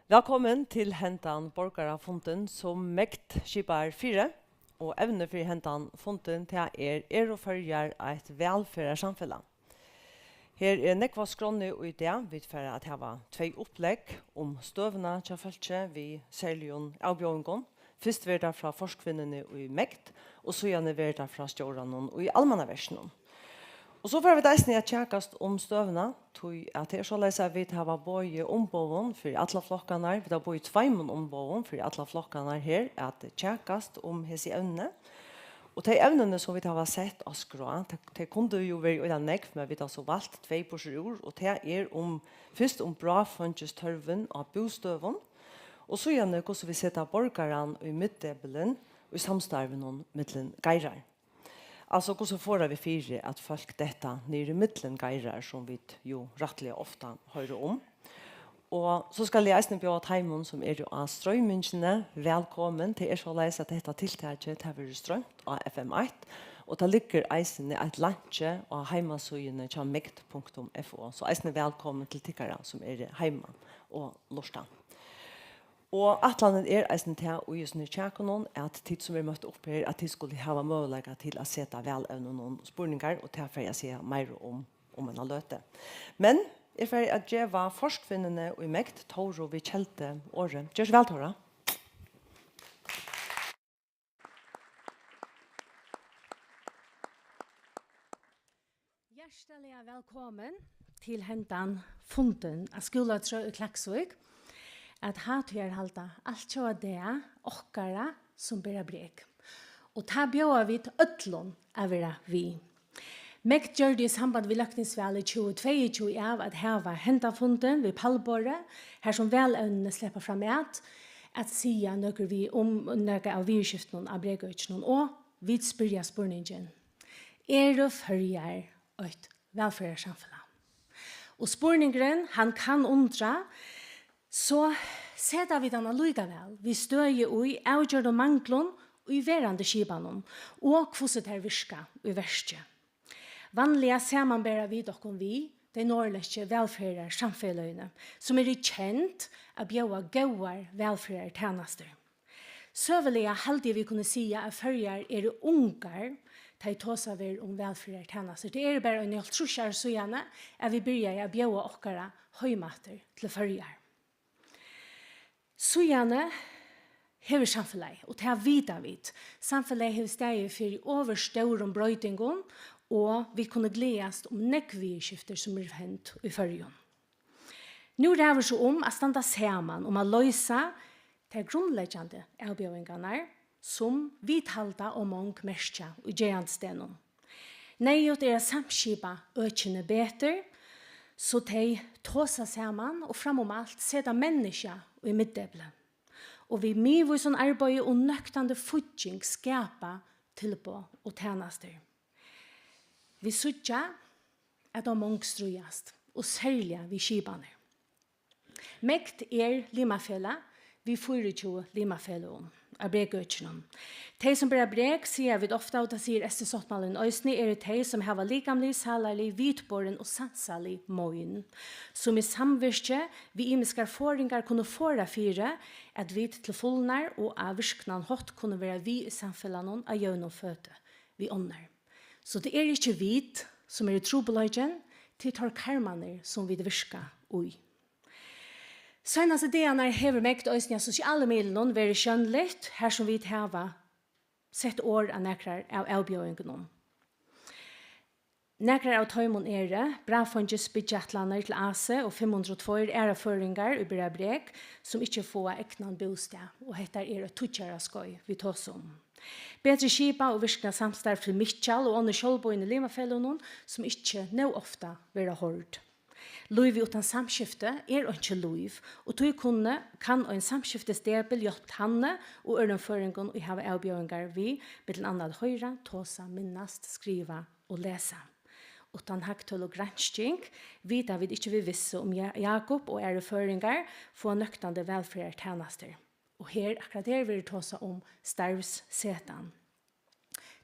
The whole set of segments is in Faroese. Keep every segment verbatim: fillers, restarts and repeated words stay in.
Vælkomin til hendan borgarafundin, sum MEGD skipar fyri, og evnið fyri hendan fundin, tað er: Eru Føroyar eitt vælferðarsamfelag? Her er nógv á skránni í dag. Vit fara at hava tvey upplegg um støðuna hjá fólki við serligum avbjóðingum. Fyrst verður tað frá forkvinnuni í MEGD, og síðani verður tað frá stjóranum í Almannaverkinum. Og so fara vit eisini at kjakast um støðuna, tí at tað er soleiðis, at vit hava boðið umboðum fyri allar flokkarnar, vit hava boðið tveimum umboðum fyri allar flokkarnar her at kjakast um hesi evni. Og tey evnini, sum vit hava sett á skrá, tey, tey kundu jú verið øgiliga nógv, men vit hava so valt tvey burtur úr, og tað er um, fyrst um bráðfeingistørvin á bústøðum, og síðani hvussu vit seta borgaran í miðdepilin í samstarvinum millum geirar. Altso, hvussu forða vit fyri, at fólk detta niður í millum geirar, sum vit jú rættiliga ofta hoyra um. Og so skal eg eisini bjóða teimum, sum eru á stroymingini, vælkomin. Tað er soleiðis, at hetta tiltakið, tað verður stroymt á F M eitt, og tað liggur eisini eitt link á heimasíðuni hjá megd punktum f o. So eisini vælkomin til tykkara, sum eru heima og lurta. Og ætlanin er eisini tað í hesum her kjakunum, at tit, sum eru møtt upp her, at tit skulu hava møguleika til at seta valevnunum spurningar, og tað fari eg at siga meira um, um eina løtu. Men eg fari at geva forkvinnuni í MEGD, Tóru við Keldu, orðið. Ger so væl, Tóra. Hjartaliga vælkomin til hendan fundin á Skúlatrøð í Klaksvík, at hátíðarhalda altjóða dag okkara, sum bera brek. Og tað bjóða vit øllum at vera við. MEGD gjørdi í samband við løgtingsvalið tjúgu tveyogtjúgu av at hava henda fundin við pallborðið, har sum valevnini sleppa fram at, at siga nøkur við um nøkur av viðurskiftunum á brekøkinum, og vit spyrja spurningin: Eru Føroyar eitt vælferðarsamfelag? Og spurningurin, hann kann undra, so seta vit hann allíkavæl við støði í avgjørdum manglum í verandi skipanum og hvussu tær virka í verki. Vanliga samanbera vit okkum við tey norðurlendsku vælferðarsamfeløgini, sum eru kend at bjóða góðar vælferðartænastur. Søguliga haldi eg, vit kunnu siga, at Føroyar eru ungar, tá ið tosað verður um vælferðartænastur. Tað eru bara eini hálvtrýss ár síðani, at vit byrjaðu at bjóða okkara heim aftur til Føroyar. Síðani hevur samfelagið, og tað vita vit, samfelagið hevur staðið fyri ovurstórum broytingum, og vit kunnu gleðast um nógv viðurskifti, sum eru hend í Føroyum. Nú ræður so um at standa saman um at loysa tær grundleggjandi avbjóðingarnar, sum vit halda og mong merkja í gerandisdegnum. Neyðugt er at samskipa økini betur, so tey tosa saman og framum alt seta menniskja í miðdepilin, og við miðvísum arbeiði og nøktandi fígging skapa tilboð og tænastur. Vit síggja, at ov mong stríðast, og serliga við skipanir. MEGD er limafelag við fýraogtjúgu limafeløgum á brekøkinum. Tey, sum bera brek, siga vit ofta, og tað sigur S T-sáttmálin eisini, eru tey, sum hava likamlig, sálarlig, vitborin og sansalig mein, sum í samvirki við ymiskar forðingar kunnu forða fyri, at vit til fulnar og á virknan hátt kunnu vera við í samfelagnum á jøvnum føti við onnur. So tað eru ikki vit, sum eru trupulleikin, tað eru teir karmarnir, sum vit virka í. Seinastu dagarnar hevur MEGD eisini á sosialu miðlunum verið sjónligt, har sum vit hava sett orð á nakrar av avbjóðingunum. Nakrar av teimum eru bráðfeingis byggjaætlanir til A C og fimm hundrað og tvey aðrar føroyingar, ið bera brek, sum ikki fáa egnan bústað, og hetta er eitt tíggju ára skeið, vit tosa um. Betri skipað og virknað samstarv til Mikkjal og onnur sjálvboðin í limafeløgunum, sum ikki nóg ofta verða hoyrd. Lívið uttan samskifti er einki lív, og tí kunnu, kann ein samskiftisdepil hjálpt Hanne og øðrum føroyingum, ið hava avbjóðingar við millum annað at hoyra, tosa, minnast, skriva og lesa. Uttan hagtøl og gransking vita vit ikki við vissu, um Ja-, Jákup og aðrir føroyingar fáa nøktandi vælferðartænastur. Og her, akkurát her, verður tosað um starvssetan.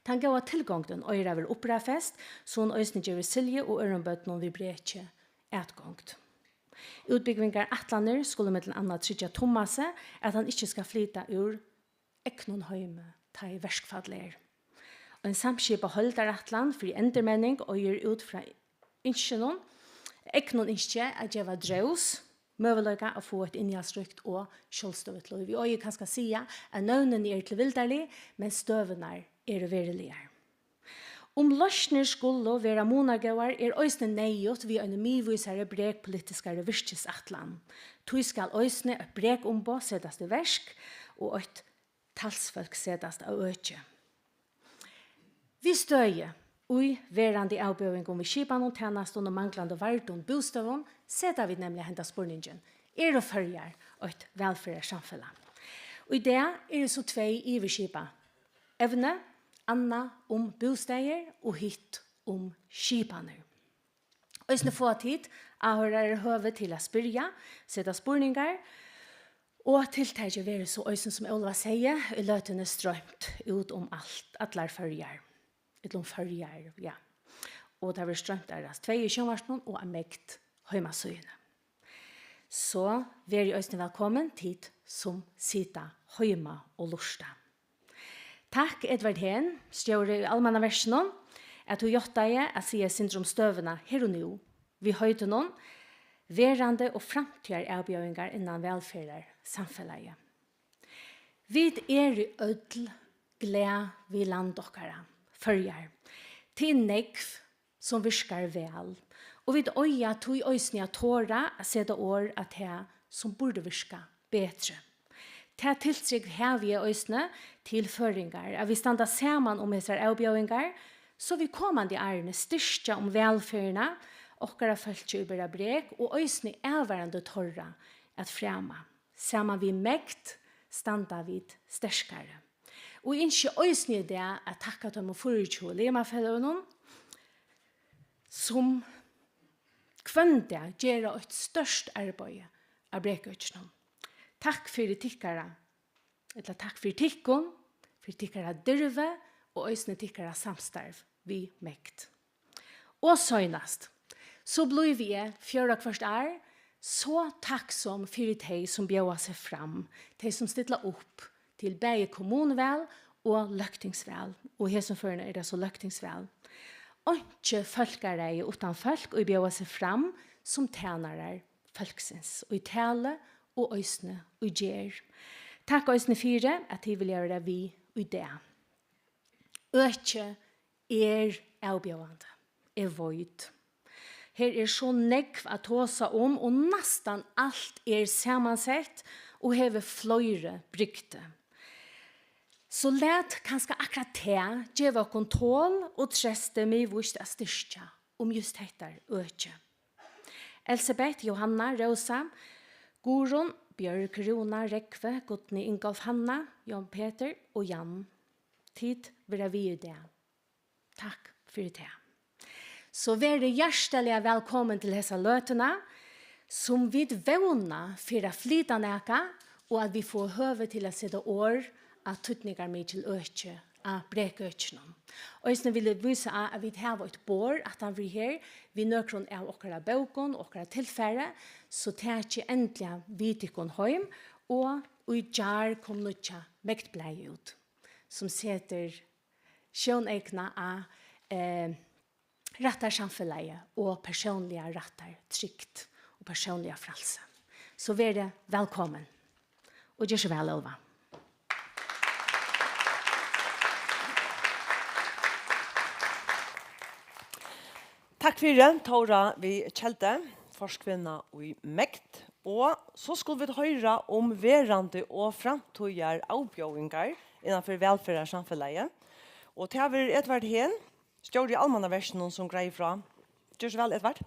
Tann góða tilgongdin eigur at verða uppræðfest, so hon eisini gevur Silju og øðrum børnum við breki atgongd. Útbúgvingarætlanir skulu millum annað tryggja Tummasi, at hann ikki skal flyta úr egnum heimi, tá ið verkfall er. Ein samskipað heildarætlan fyri endurmenning eigur út frá ynskjunum, egnum ynski at geva Drós møguleika at fáa eitt innihaldslíkt og sjálvstøðugt lív. Vit eiga kanska at siga, at nøvnini eru tilvildarlig, men støðurnar eru veruligar. Um loysnir skulu vera munagóðar, er eisini neyðugt við eini miðvísari brekpolitiskari virkisætlan. Tí skal eisini eitt brekumboð setast í verk og eitt talsfólk setast á øki. Við støði í verandi avbjóðingum við skipanum, tænastum og manglandi vardum bústøðum seta vit nemliga henda spurningin: Eru Føroyar eitt vælferðarsamfelag? Í dag eru so tvey yvirskipað evni, annað um bústaðir og hitt um skipanir. Eisini fáa tit áhoyrarar høvi til at spyrja, seta spurningar, og tiltakið verður so eisini, sum Óluva segði, í løtuni stroymt út um alt, allar Føroyar, ella um Føroyar, ja. Og tað verður stroymt av Rás tvey í sjónvarpinum og av Mekt heimasíðuni. So verið eisini vælkomin, tit sum sita heima og lurta. Takk, Edvard Hehn, stjóri í Almannaverkinum, at tú játtaði at siga eitt sindur um støðuna her og nú, við heitinum Verandi og framtíðaravbjóðingar innan vælferðarsamfelagið. Vit eru øll glað við land okkara, Føroyar. Tað er nógv, sum virkar væl, og vit eiga tí eisini at tora at seta orð á tað, sum burdi virkað betri. Ta tiltrúgv havi eg eisini til føroyingar, at vit standa saman um hesar avbjóðingar, so vit komandi árini styrkja um vælferðina, okkara fólki, ið bera brek, og eisini avvarðandi teirra at frama. Saman við MEGD standa vit sterkari. Og eg ynski eisini í dag at takka teimum fýraogtjúgu limafeløgunum, sum hvønn dag gera eitt stórt arbeiði á brekøkinum. Takk fyri tykkara, ella takk fyri tykkum, fyri tykkara dirvi og eisini tykkara samstarv við MEGD. Og seinast, so blívi eg fjórða hvørt ár so takksom fyri tey, sum bjóða seg fram, tey, sum stilla upp til bæði kommunuval og løgtingsval, og í hesum førinum er tað so løgtingsval. Einki fólkaræði uttan fólk, ið bjóða seg fram sum tænarar fólksins, í tali og eisini í gerð. Takk eisini fyri, at tit vilja vera við í dag. Økið er avbjóðandi, eg veit. Her er so nógv at tosa um, og næstan alt er samansett og hevur fleiri brigdi. So lat kanska akkurát tað geva okkum tol og treysti miðvíst at styrkja um júst hetta økið. Elsebeth, Jóhanna, Rósa, Guðrun, Bjørg, Rúna, Rógvi, Guðni, Ingolf, Hanna, Jón Petur og Jan. Tit vera við í dag. Takk fyri tað. So verið hjartaliga vælkomin til hesa løtuna, sum vit vóna fer at flyta nakað, og at vit fáa høvi til at seta orð á týdningarmikil øki á brekøkinum. Eisini vil eg vísa á, at vit hava eitt borð aftan fyri her við nøkrum av okkara bókum og okkara tilfari, so takið endiliga við tykkum heim, og í gjár kom nýggja MEGD-blaðið út, sum setur sjóneykuna á, eh, rættarsamfelagið og persónliga rættartrygd og persónliga frælsi. So verið vælkomin. Og ger so væl, Óluva. Takk fyri, Tóra við Keldu, forkvinna í MEGD. Og so skulu vit hoyra um verandi og framtíðar avbjóðingar innanfyri vælferðarsamfelagið. Og tað verður Edvard Hehn, stjóri í Almannaverkinum, sum greiðir frá. Ger so væl, Edvard.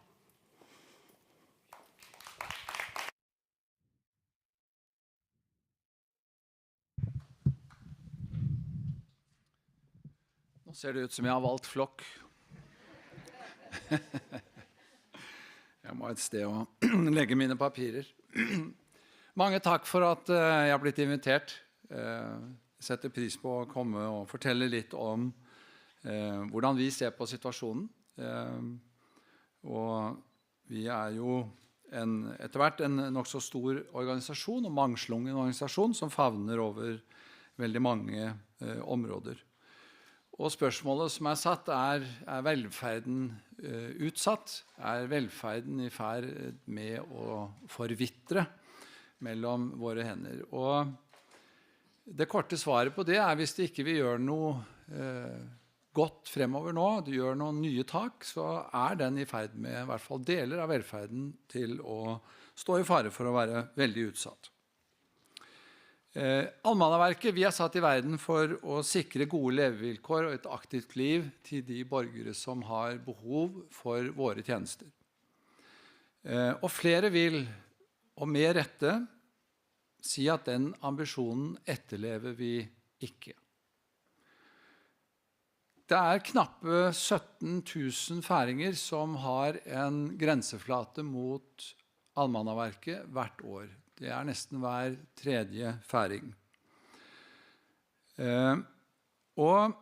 Nå ser det ut som jeg har valgt flokk. Jeg må et sted å legge mine papirer. Mange takk for at eh, jeg har blitt invitert. Eh, Jeg setter pris på å komme og fortelle litt om eh, hvordan vi ser på situasjonen. Eh, og vi er jo en, etter hvert en nokså stor organisasjon og mangslungen organisasjon som favner over veldig mange eh, områder. Og spørsmålet som er satt, er: er velferden eh, utsatt? Er velferden i ferd med å forvitre mellom våre hender? Og det korte svaret på det er: hvis det ikke vi gjør noe eh, godt fremover nå, du gjør noen nye tak, så er den i ferd med, i hvert fall deler av velferden, til å stå i fare for å være veldig utsatt. Eh, Almannaverket, vi er satt i verden for å sikre gode levevilkår og et aktivt liv til de borgere som har behov for våre tjenester. Eh, og flere vil, og med rette, si at den ambisjonen etterlever vi ikke. Det er knappe sytten tusen færinger som har en grenseflate mot Almannaverket hvert år. Det er nesten hver tredje færing. Eh, og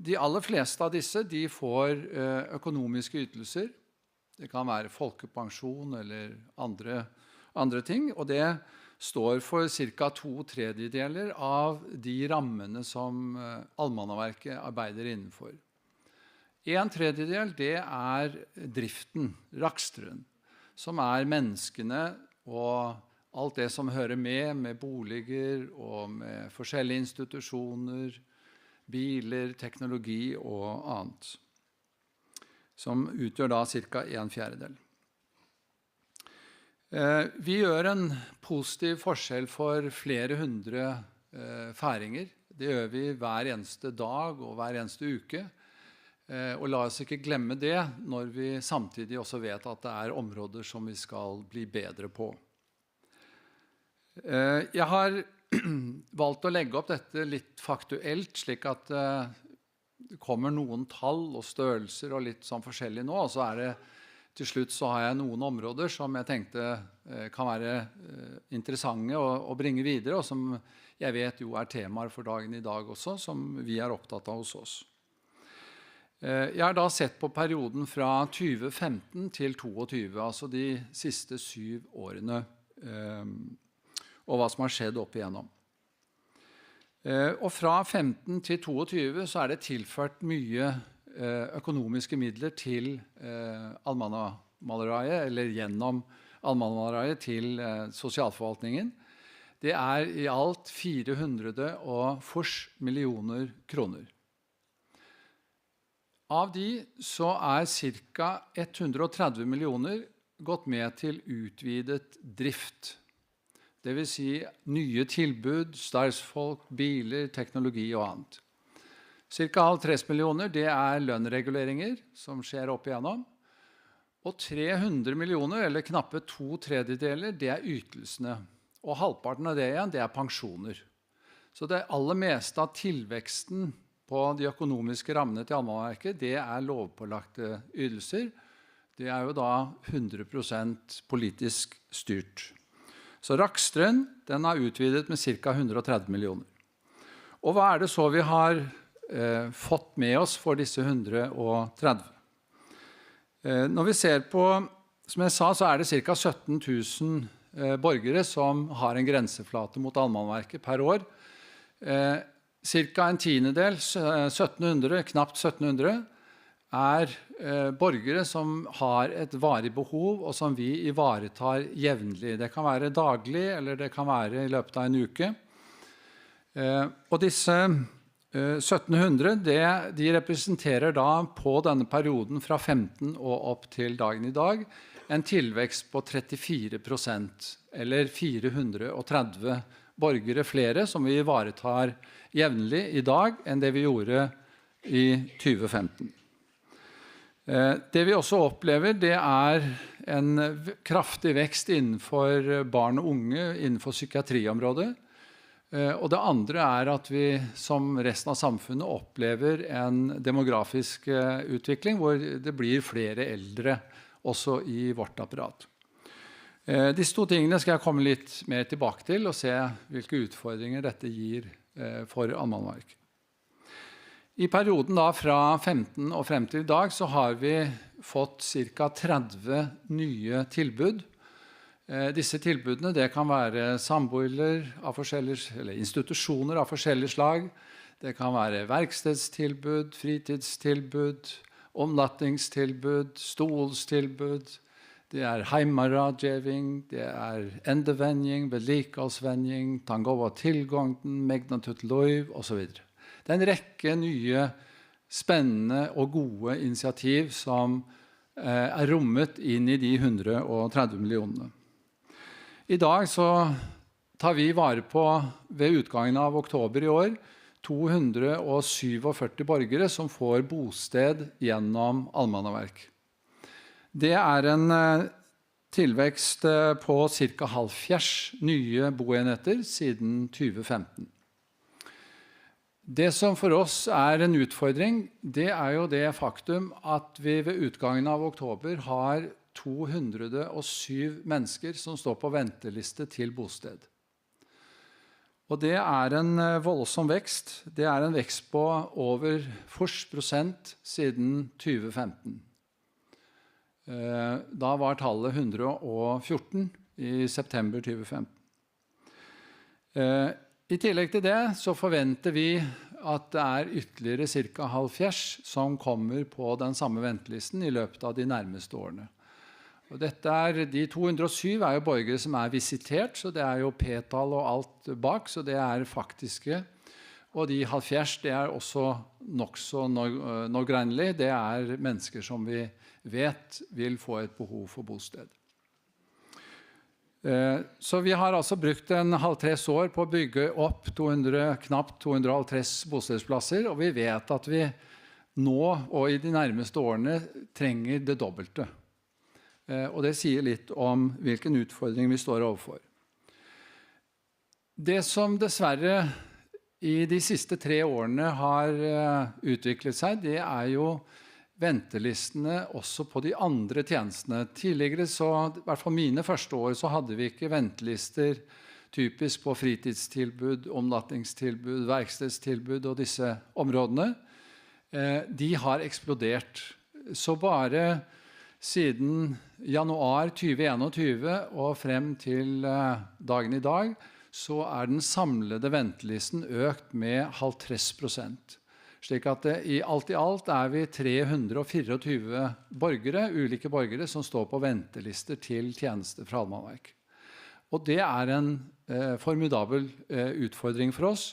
de aller fleste av disse, de får eh, økonomiske ytelser. Det kan være folkepensjon eller andre, andre ting, og det står for ca. To tredjedeler av de rammene som eh, Almannaverket arbeider innenfor. En tredjedel, det er driften, rakstren, som er menneskene og alt det som hører med, med boliger og med forskjellige institusjoner, biler, teknologi og annet, som utgjør da ca. En fjerdedel. Eh, vi gjør en positiv forskjell for flere hundre eh, færinger. Det gjør vi hver eneste dag og hver eneste uke. Eh, og la oss ikke glemme det når vi samtidig også vet at det er områder som vi skal bli bedre på. Eh, jeg har valgt å legge opp dette litt faktuelt, slik at eh, det kommer noen tall og størrelser og litt sånn forskjellig nå, og så er det til slutt så har jeg noen områder som jeg tenkte eh, kan være eh, interessante å, å bringe videre, og som jeg vet jo er temaer for dagen i dag også, som vi er opptatt av hos oss. Eh, Jeg har da sett på perioden fra tjue femten til tjueto, altså de siste syv årene, eh, og hva som har skjedd opp igjennom. Eh, Og fra femten til tjueto så er det tilført mye eh, økonomiske midler til eh, Almannamaleriet, eller gjennom Almannamaleriet til eh, sosialforvaltningen. Det er i alt fire hundre og førti millioner kroner. Av de så er ca. Hundre og tredve millioner gått med til utvidet drift. Det vil si nye tilbud, starfsfolk, biler, teknologi og annet. Ca. halvtreds millioner, det er lønnreguleringer som skjer opp igjennom. Og tre hundre millioner, eller knappe to tredjedeler, det er ytelsene. Og halvparten av det igjen, det er pensjoner. Så det aller meste av tilveksten på de økonomiske rammene til Almannaverket, det er lovpålagte ytelser. Det er jo da hundre prosent politisk styrt. Så rakstren, den er utvidet med ca. hundre og tredve millioner. Og hva er det så vi har eh, fått med oss for disse hundre og tredve? Eh, Når vi ser på, som jeg sa, så er det ca. sytten tusen eh, borgere som har en grenseflate mot Almannaverket per år. Eh, Ca. En tiendedel, s- eh, sytten hundre, knapt sytten hundre, er eh, borgere som har et varig behov, og som vi ivaretar jevnlig. Det kan være daglig, eller det kan være i løpet av en uke. Eh, Og disse eh, sytten hundre, det, de representerer da på denne perioden fra femten og opp til dagen i dag en tilvekst på trettifire prosent, eller fire hundre og tredve borgere flere som vi ivaretar jevnlig i dag enn det vi gjorde i tjue femten. Eh, Det vi også opplever, det er en v- kraftig vekst innenfor barn og unge, innenfor psykiatriområdet. Eh, Og det andre er at vi som resten av samfunnet opplever en demografisk eh, utvikling hvor det blir flere eldre også i vårt apparat. Eh, Disse to tingene skal jeg komme litt mer tilbake til og se hvilke utfordringer dette gir eh, for Almannaverket. I perioden da fra femten og frem til i dag så har vi fått ca. tredve nye tilbud. Eh, disse tilbudene, det kan være samboiler av forskjellig, eller institusjoner av forskjellig slag. Det kan være verkstedstilbud, fritidstilbud, overnattingstilbud, stolstilbud. Det er heimaráðgeving, det er endurvenjing, vedlikehaldsvenjing, tann góða tilgongdin, megna títt lív, og så videre. Det er en rekke nye, spennende og gode initiativ som eh, er rommet inn i de hundre og tredve millionene. I dag så tar vi vare på, ved utgangen av oktober i år, to hundre og syvogførti borgere som får bosted gjennom Almannaverk. Det er en eh, tilvekst eh, på ca. halvfjerds nye boenheter siden tjue femten. Det som for oss er en utfordring, det er jo det faktum at vi ved utgangen av oktober har to hundre og syv mennesker som står på venteliste til bosted. Og det er en eh, voldsom vekst. Det er en vekst på over fyrti prosent siden tjue femten. Eh, Da var tallet hundre og fjorten i september tjue femten. Eh, I tillegg til det så forventer vi at det er ytterligere ca. halvfjerds som kommer på den samme ventelisten i løpet av de nærmeste årene. Og dette er, de to hundre og syv er jo borgere som er visitert, så det er jo p-tall og alt bak, så det er faktiske. Og de halvfjerds, det er også nokså nå- eh, någregnelig. Det er mennesker som vi vet vil få et behov for bosted. Eh, Så vi har altså brukt en halvtreds år på å bygge opp to hundre, knapt to hundre og halvtreds bostedsplasser, og vi vet at vi nå og i de nærmeste årene trenger det dobbelte. Eh, Og det sier litt om hvilken utfordring vi står overfor. Det som dessverre i de siste tre årene har eh, utviklet seg, det er jo ventelistene også på de andre tjenestene. Tidligere, så, i hvert fall mine første år, så hadde vi ikke ventelister typisk på fritidstilbud, overnattingstilbud, verkstedstilbud og disse områdene. Eh, De har eksplodert. Så bare siden januar tjue enogtjue og frem til eh, dagen i dag, så er den samlede ventelisten økt med halvtreds prosent. Slik at eh, i alt i alt er vi tre hundre og fireogtyve borgere, ulike borgere, som står på ventelister til tjenester fra Almannaverk. Og det er en eh, formidabel eh, utfordring for oss.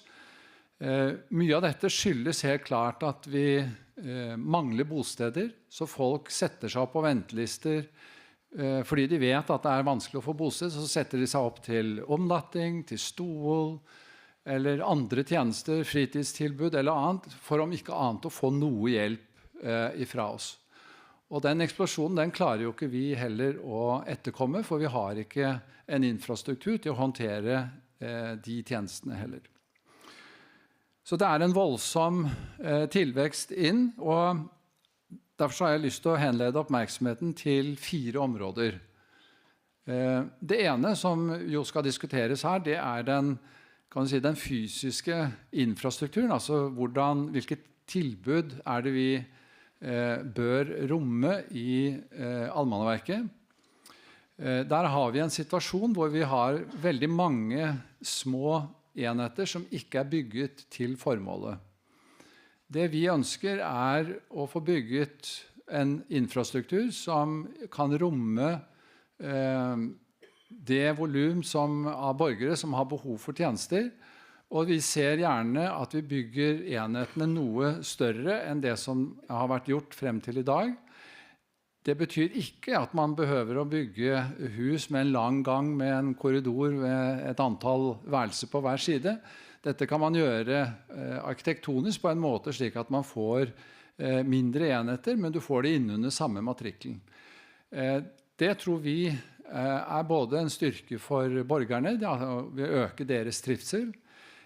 Eh, Mye av dette skyldes helt klart at vi eh, mangler bosteder, så folk setter seg opp på ventelister eh, fordi de vet at det er vanskelig å få bosted, så setter de seg opp til overnatting, til stol, eller andre tjenester, fritidstilbud eller annet, for om ikke annet å få noe hjelp eh, ifra oss. Og den eksplosjonen, den klarer jo ikke vi heller å etterkomme, for vi har ikke en infrastruktur til å håndtere eh, de tjenestene heller. Så det er en voldsom eh, tilvekst inn, og derfor så har jeg lyst til å henlede oppmerksomheten til fire områder. Eh, Det ene som jo skal diskuteres her, det er den, kan du si, den fysiske infrastrukturen, altså hvordan, hvilket tilbud er det vi eh, bør romme i eh, Almannaverket. Eh, Der har vi en situasjon hvor vi har veldig mange små enheter som ikke er bygget til formålet. Det vi ønsker, er å få bygget en infrastruktur som kan romme eh, det volum som, av borgere som har behov for tjenester. Og vi ser gjerne at vi bygger enhetene noe større enn det som har vært gjort frem til i dag. Det betyr ikke at man behøver å bygge hus med en lang gang med en korridor med et antall værelser på hver side. Dette kan man gjøre eh, arkitektonisk på en måte slik at man får eh, mindre enheter, men du får det innunder samme matrikkelen. Eh, Det tror vi eh, er både en styrke for borgerne, det vil øke deres trivsel.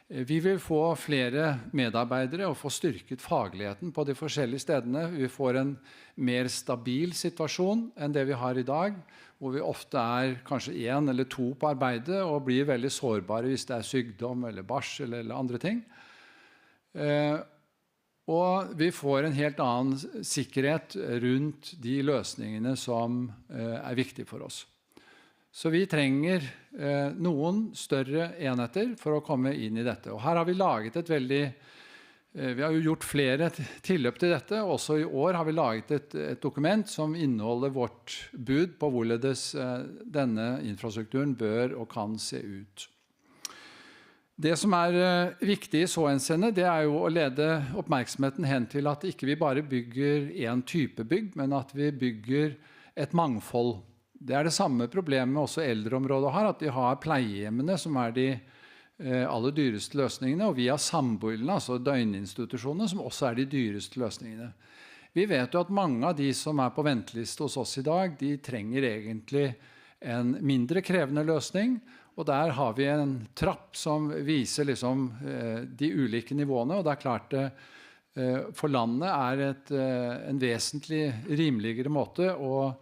Eh, Vi vil få flere medarbeidere og få styrket fagligheten på de forskjellige stedene. Vi får en mer stabil situasjon enn det vi har i dag, hvor vi ofte er kanskje én eller to på arbeidet og blir veldig sårbare hvis det er sykdom eller barsel eller andre ting. Eh, Og vi får en helt annen sikkerhet rundt de løsningene som eh, er viktige for oss. Så vi trenger eh, noen større enheter for å komme inn i dette. Og her har vi laget et veldig eh, Vi har jo gjort flere t- tilløp til dette. Også i år har vi laget et, et dokument som inneholder vårt bud på hvorledes eh, denne infrastrukturen bør og kan se ut. Det som er eh, viktig i så henseende, det er jo å lede oppmerksomheten hen til at ikke vi bare bygger én type bygg, men at vi bygger et mangfold. Det er det samme problemet også eldreområdet har, at de har pleiehjemmene, som er de eh, aller dyreste løsningene, og vi har samboligene, altså døgninstitusjonene, som også er de dyreste løsningene. Vi vet jo at mange av de som er på venteliste hos oss i dag, de trenger egentlig en mindre krevende løsning. Og der har vi en trapp som viser liksom, eh, de ulike nivåene. Og det er klart det, eh, for landet er et, eh, en vesentlig rimeligere måte å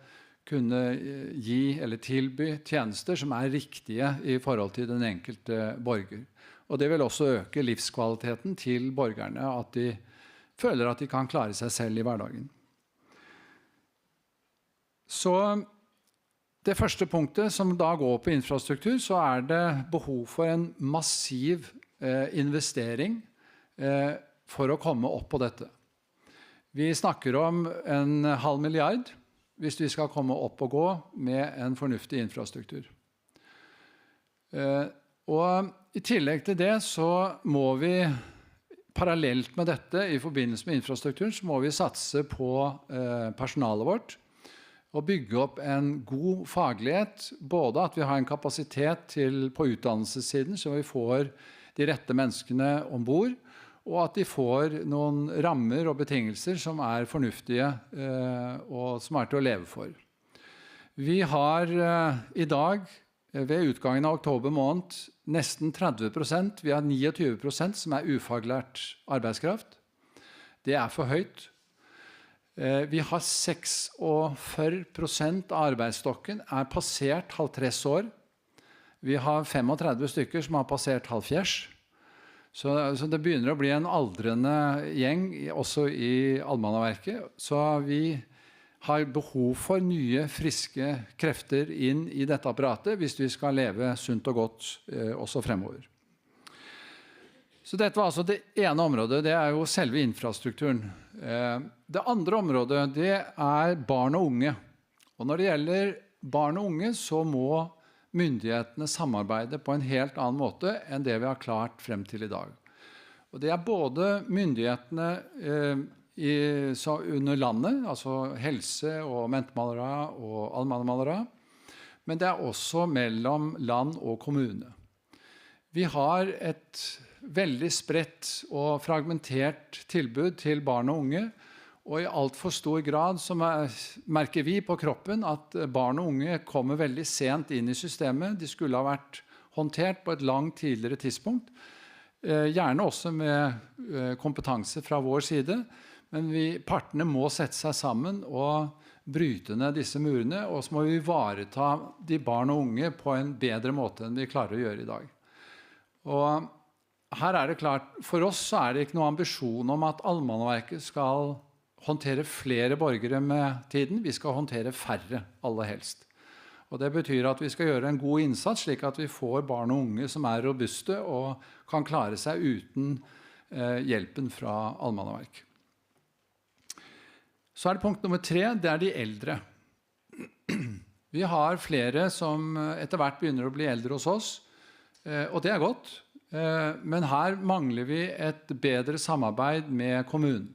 kunne eh, gi eller tilby tjenester som er riktige i forhold til den enkelte borger. Og det vil også øke livskvaliteten til borgerne, at de føler at de kan klare seg selv i hverdagen. Så det første punktet, som da går på infrastruktur, så er det behov for en massiv eh, investering eh, for å komme opp på dette. Vi snakker om en halv milliard hvis vi skal komme opp og gå med en fornuftig infrastruktur. Eh, og i tillegg til det så må vi parallelt med dette, i forbindelse med infrastrukturen, så må vi satse på eh, personalet vårt og bygge opp en god faglighet. Både at vi har en kapasitet til, på utdannelsessiden, så vi får de rette menneskene ombord, og at de får noen rammer og betingelser som er fornuftige eh, og som er til å leve for. Vi har eh, i dag, eh, ved utgangen av oktober måned, nesten tredve prosent, vi har niogtyve prosent som er ufaglært arbeidskraft. Det er for høyt. Eh, Vi har seksogførti prosent av arbeidsstokken er passert halvtreds år. Vi har femogtredve stykker som har passert halvfjerds. Så, så det begynner å bli en aldrende gjeng, i- også i Allmannaverket. Så vi har behov for nye, friske krefter inn i dette apparatet hvis vi skal leve sunt og godt eh, også fremover. Så dette var altså det ene området, det er jo selve infrastrukturen. Eh, Det andre området, det er barn og unge. Og når det gjelder barn og unge, så må myndighetene samarbeide på en helt annen måte enn det vi har klart frem til i dag. Og det er både myndighetene eh, i, så under landet, altså helse og mentmalere og allmannmalere, men det er også mellom land og kommune. Vi har et veldig spredt og fragmentert tilbud til barn og unge, og i altfor stor grad så mer- merker vi på kroppen at barn og unge kommer veldig sent inn i systemet. De skulle ha vært håndtert på et langt tidligere tidspunkt, eh, gjerne også med eh, kompetanse fra vår side. Men vi, partene må sette seg sammen og bryte ned disse murene, og så må vi ivareta de barn og unge på en bedre måte enn vi klarer å gjøre i dag. Og her er det klart, for oss så er det ikke noen ambisjon om at Allmannaverket skal håndtere flere borgere med tiden. Vi skal håndtere færre, aller helst. Og det betyr at vi skal gjøre en god innsats, slik at vi får barn og unge som er robuste og kan klare seg uten eh, hjelpen fra Allmannaverket. Så er det punkt nummer tre, det er de eldre. Vi har flere som eh, etter hvert begynner å bli eldre hos oss, eh, og det er godt. Eh, Men her mangler vi et bedre samarbeid med kommunen.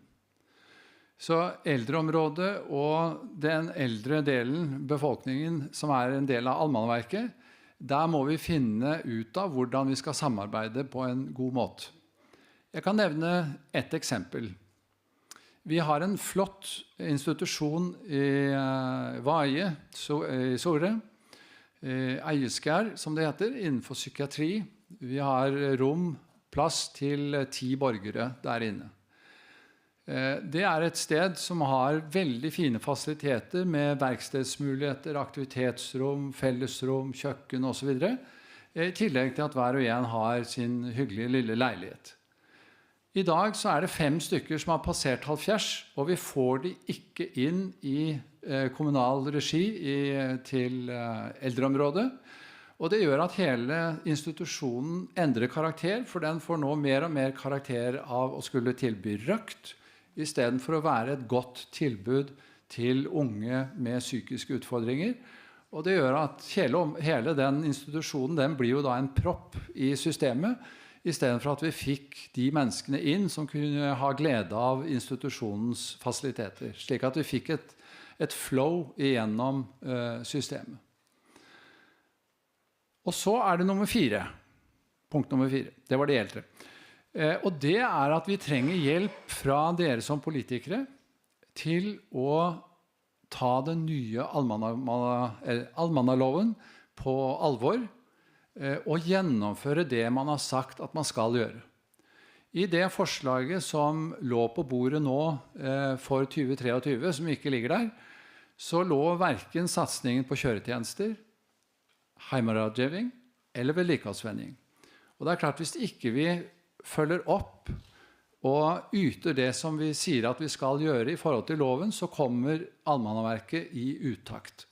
Så eldreområdet og den eldre delen, befolkningen som er en del av Allmannaverket, der må vi finne ut av hvordan vi skal samarbeide på en god måte. Jeg kan nevne et eksempel. Vi har en flott institusjon i eh, Vaje, so, i Sore, eh, Eieskjær, som det heter, innenfor psykiatri. Vi har rom, plass til eh, ti borgere der inne. Eh, Det er et sted som har veldig fine fasiliteter med verkstedsmuligheter, aktivitetsrom, fellesrom, kjøkken osv. I tillegg til at hver og en har sin hyggelige lille leilighet. I dag så er det fem stykker som har passert halvfjerds, og vi får de ikke inn i eh, kommunal regi i, til eh, eldreområdet. Og det gjør at hele institusjonen endrer karakter, for den får nå mer og mer karakter av å skulle tilby røkt, istedenfor å være et godt tilbud til unge med psykiske utfordringer. Og det gjør at hele, hele den institusjonen, den blir jo da en propp i systemet, istedenfor at vi fikk de menneskene inn som kunne ha glede av institusjonens fasiliteter, slik at vi fikk et, et flow igjennom eh, systemet. Og så er det nummer fire. Punkt nummer fire. Det var de eldre. Eh, og det er at vi trenger hjelp fra dere som politikere til å ta den nye allmanna-, eh, allmannaloven på alvor eh, og gjennomføre det man har sagt at man skal gjøre. I det forslaget som lå på bordet nå eh, for tjue treogtjue, som ikke ligger der, så lå verken satsingen på kjøretjenester, heimerådgivning eller vedlikeholdsvenjing. Og det er klart, hvis ikke vi følger opp og yter det som vi sier at vi skal gjøre i forhold til loven, så kommer Almannaverket i utakt.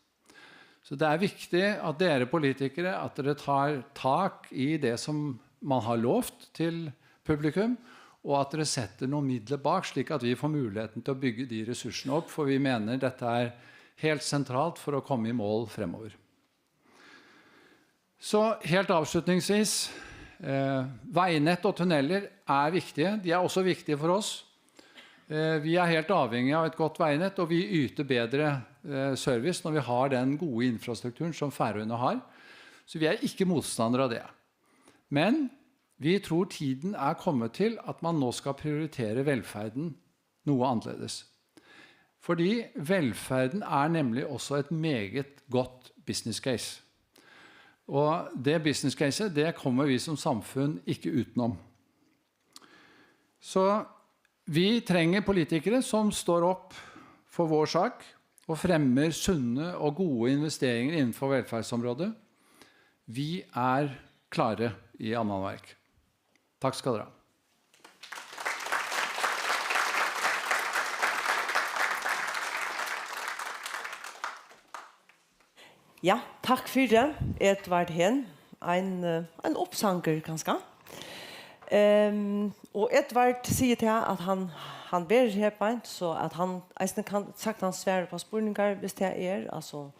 Så det er viktig at dere politikere, at dere tar tak i det som man har lovt til publikum, og at dere setter noen midler bak, slik at vi får muligheten til å bygge de ressursene opp, for vi mener dette er helt sentralt for å komme i mål fremover. Så helt avslutningsvis, eh, veinett og tunneler er viktige. De er også viktige for oss. Eh, vi er helt avhengige av et godt veinett, og vi yter bedre eh, service når vi har den gode infrastrukturen som Færøyene har. Så vi er ikke motstandere av det. Men vi tror tiden er kommet til at man nå skal prioritere velferden noe annerledes. Fordi velferden er nemlig også et meget godt business case. Og det business caset, det kommer vi som samfunn ikke utenom. Så vi trenger politikere som står opp for vår sak og fremmer sunne og gode investeringer innenfor velferdsområdet. Vi er klare i Almannaverk. Takk skal dere ha. Ja, takk fyri, Edvard Hehn. Ein, eh, ein uppsangur, kanska. Ehm, og Edvard sigur til at hann, hann verður her beint, so at hann eisini kann saktans svara upp á spurningar, viss tað er, altso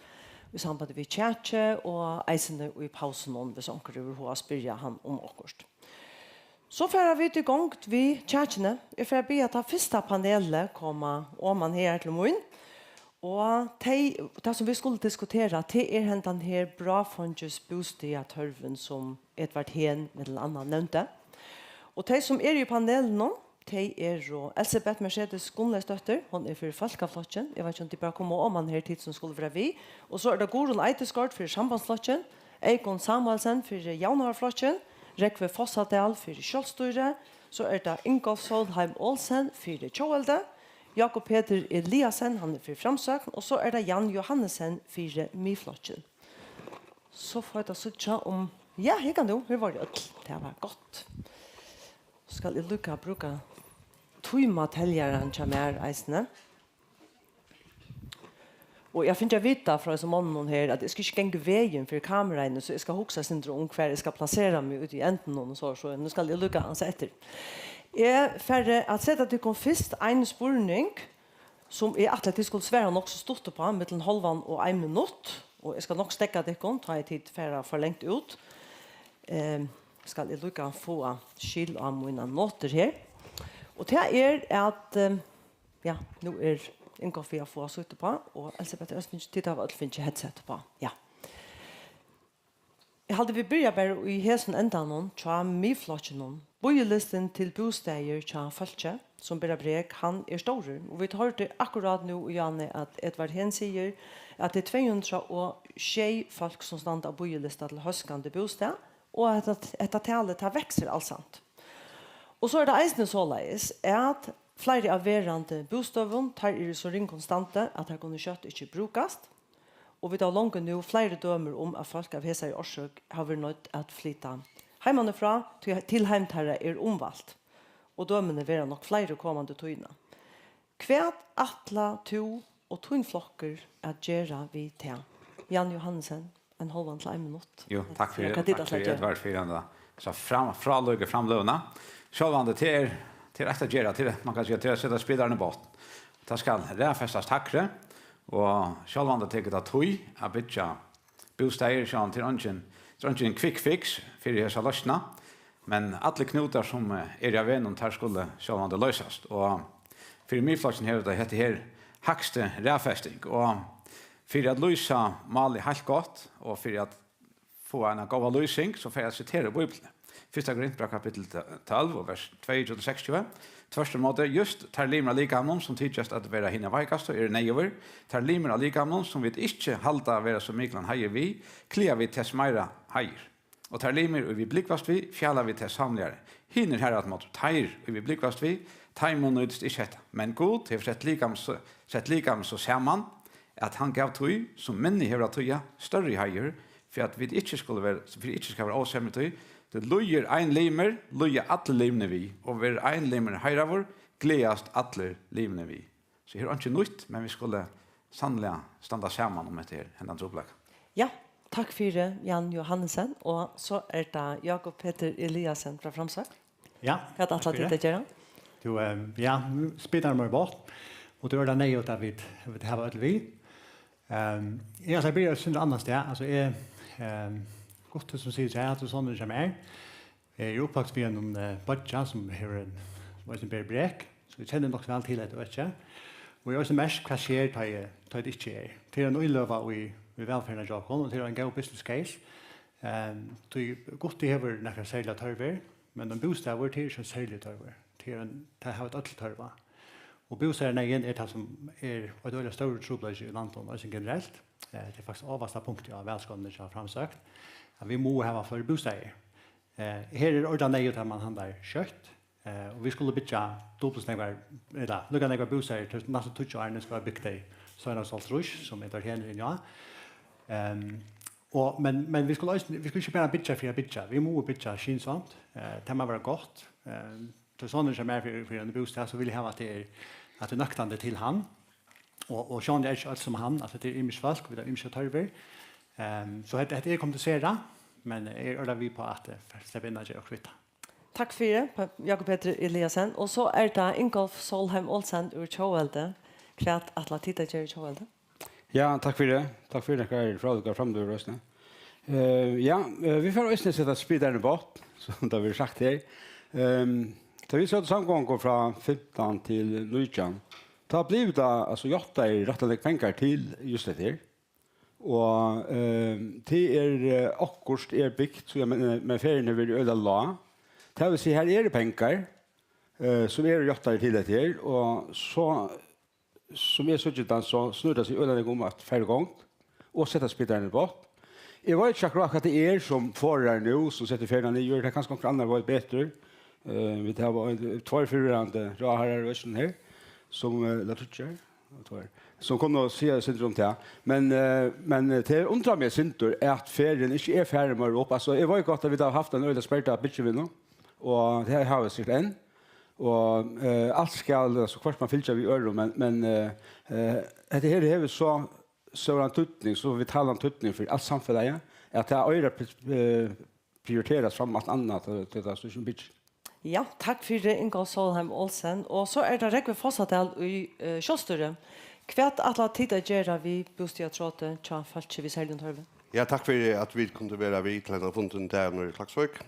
í sambandi við kjakið, og eisini í pausunum, viss onkur hevur hug at spyrja hann um okkurt. So fara vit í gongd við kjakini. Eg fari at biðja tað fyrsta panelið koma oman her til mín. Og tey, tað sum vit skulu diskutera, tað er hendan her bráðfeingis bústaðatørvin, sum Edvard Hehn millum annað nevndi. Og tey sum eru í panelinum, tey eru Elsebeth Mercedes Gunnleifsdóttir, hon er fyri Fólkaflokkin. Eg veit ikki, um tit bara koma oman her, tit sum skulu vera við. Og so er tað Guðrun Eidesgaard fyri Sambandsflokkin, Eyðgunn Samuelsen fyri Javnaðarflokkin, Rógvi Fossadal fyri Sjálvstýri, so er tað Ingolf Sólheim Olsen fyri Tjóðveldi, Jákup Petur Eliasen, hann er fyri Framsókn, og so er tað Jan Johannesen fyri Miðflokkin. So fáa vit at síggja um, ja, her kann tú, her vóru øll, tað var gott. Skal eg líka brúka tímateljaran hjá mær eisini? Og eg havi fingið at vita frá hesum monnunum her, at eg skal ikki ganga vegin fyri kameraini, so eg skal hugsa eitt sindur um, hvar eg skal plasera meg úti í endinum og so, so nú skal eg líka ansa eftir. Eg fari at seta tykkum fyrst ein spurning, sum eg ætli, at tit skulu svara nokk so stutt uppá, millum hálvan og ein minutt, og eg skal nokk steðga tykkum, tá ið tit fara for langt út. Ehm, skal eg líka fáa skil á mínar notur her. Og tað er at, ehm, ja, nú er Ingolf við at fáa sítt uppá, og Elsebeth, tit hava øll fingið headset uppá. Ja. Eg haldi, vit byrja bara í hesum endanum hjá Miðflokkinum. Bíðilistin til bústaðir hjá fólki, sum bera brek, hann er stórur. Og vit hoyrdu akkurát nú í áðni, at Edvard Hehn sigur, at tað er tvey hundrað og sjey fólk, sum standa á bíðilista til hóskandi bústað, og at hetta, hetta talið, tað veksur alsamt. Og so er tað eisini soleiðis, at fleiri av verandi bústøðum, teir eru í so ringum standi, at teir kunnu skjótt ikki brúkast. Og vit hava longu nú fleiri dømir um, at fólk av hesari orsøk hava verið noydd at flyta heimanífrá, tí til heim teirra er umvælt. og dømini verða nokk fleiri komandi tíðina. Hvat ætla tú og tín flokkur at gera við tað? Jan Johannesen, ein hálvan til ein minutt. Jú, takk fyri, hvat tit takk ætla at fyri, gera. Edvard, fyri henda, so fram, frálíku framløguna. Sjálvandi, tað er, tað er eitt at gera, tað er, man kann siga, tað er at seta spitaran í botn. Tað skal raðfestast hægri, og sjálvandi tekur tað tíð at byggja bústaðir, sjálvandi tað er eingin, tað er eingin quick fix fyri hesa loysnina, men allir knútar sum, eh, eru á vegnum, teir skulu sjálvandi loysast. Og fyri Miðflokkin hevur tað hetta her hægstu raðfesting, og fyri at lýsa málið heilt gott, og fyri at fáa eina góða lýsing, so fari eg at sitera úr Bíbliuni. Fyrsta Korintbræv, kapittul tólv, og vers tveyogtjúgu til seksogtjúgu. Tvørturímóti, júst teir limir av likamum, sum tykjast at vera hinir veikastu, eru neyðugir. Teir limir av likamum, sum vit ikki halda vera so miklan heiður við, klæða vit tess meira heiður. Og teir limir, ið vit blúgvast við, fjala vit tess havligari. Hinir harafturímóti, teir, ið vit blúgvast við, teimum nýtist ikki hetta. Men Gud hevur sett likam so, sett likam so saman, at hann gav tí, sum minni hevur at týða, størri heiður, fyri at vit ikki skulu vera, fyri ikki skal vera ósemja í tí. Tí lýðir ein limur, lýða allir limirnir við, og verður ein limur heiðraður, gleðast allir limirnir við. So her er einki nýtt, men vit skulu sanniliga standa saman um hetta her, hendan trupulleikan. Ja, takk fyri, Jan Johannesen, og so er tað Jakob Petur Eliasen frá Framsókn. Ja, hvat ætla tit at gera? Tú, ehm, ja, spitaran má í botn, og tað er tað neyðugt at vit, vit hava øll við. Ehm, eg ætli at byrja eitt sindur annað stað. Altso, eg, ehm, gott, sum sigur seg, at sonurin hjá mær er uppvaksin við einum, eh, beiggja, sum hevur ein, sum eisini ber brek, so eg kenni nokk væl til hetta økið. Og eg havi eisini merkt, hvat sker, tá eg, tá eg ikki eri. Tað er ein íløga í, í vælferðini hjá okkum, og tað er ein góð business case. Ehm, tí Gutti hevur nakrar serligar tørvir, men ein bústaður, tað er ikki ein serligur tørvur. Tað er ein, tað hava vit øll tørv á. Og bústaðarneyðin er tað, sum er ein øgiliga stórur trupulleiki í landinum, eisini generelt. Eh, tað er faktiskt ávastapunktið á valskránni hjá Framsókn, at vit mugu hava fleiri bústaðir. Eh, her er ordiliga neyðugt, at mann handlar skjótt. Eh, og vit skulu byggja dupult so nógvar, ella líka nógvar bústaðir, til næstu tíggju árini skal vera bygt tey seinastu hálvtrýss, sum Edvard Henius er inni á. Ehm, og, men, men vit skulu eisini, vit skulu ikki bara byggja fyri at byggja. Vit mugu byggja skynsamt. Eh, tað má vera gott. Eh, tí sonurin hjá mær fyri, fyri ein bústað, so vil eg hava, at tað er, at tað er nøktandi til hann. Og, og sjálvandi er ikki øll sum hann, altso, tað er ymisk fólk, vit hava ymskar tørvir. Ehm, so hetta, hetta er kompliserað, men eg eri ordiliga við uppá at, eh, sleppa inn at gera okkurt við tað. Takk fyri, Pe-, Jakob Petur Eliasen. Og so er tað Ingolf Sólheim Olsen úr Tjóðveldi. Hvat ætla tit at gera í Tjóðveldi? Ja, takk fyri. Takk fyri, nakrar frálíkar framløgur eisini. Eh, ja, eh, vit fara eisini at seta spitaran í botn, sum tað verður sagt her. Ehm, tá vit sótu samgongur frá fimtan til nítjan, tá blivu tað, altso, játtaðir rættiliga nógvir pengar til júst hetta her. Og, ehm, tað er, eh, okkurt er bygt, so eg meini, men ferðin hevur verið øgiliga lág. Tað vil siga, her eru pengar, eh, sum eru játtaðir til hetta her, og so, sum eg síggi tað, so snýr tað seg øgiliga nógv um at fara í gongd og seta spitaran í botn. Eg veit ikki akkurát, hvat tað er, sum forðar nú, sum setir ferðina niður. Tað er kanska onkur annar veit betur. Eh, vit hava ein, tveir fyrrverandi ráðharrar í Østlandi her, sum, eh, ella tríggjar, tveir, sum kunnu siga eitt sindur um tað. Men, eh, men, eh, tað undrar meg eitt sindur, at ferðin ikki er farin meir upp. Altso, eg veit gott, at vit hava havt eina øgiliga sperda byggivinnu, og tað hava vit sikkurt enn. Og, eh, alt skal, altso, hvørt man fylgja við øðrum, men, men, eh, eh, hetta her hevur so stóran týdning, so vitalan týdning fyri alt samfelagið, at tað eigur at pri-, eh, prioriterast fram alt annað til, til tað sum bygging. Ja, takk fyri, Ingolf Sólheim Olsen. Og so er tað Rógvi Fossadal í, eh, sjálvstýri. Hvat ætla tit at gera við bústaðartrotið hjá fólki við serligum tørvi? Ja, takk fyri, at vit kundu vera við til hendan fundin í dag niðri í Klaksvík.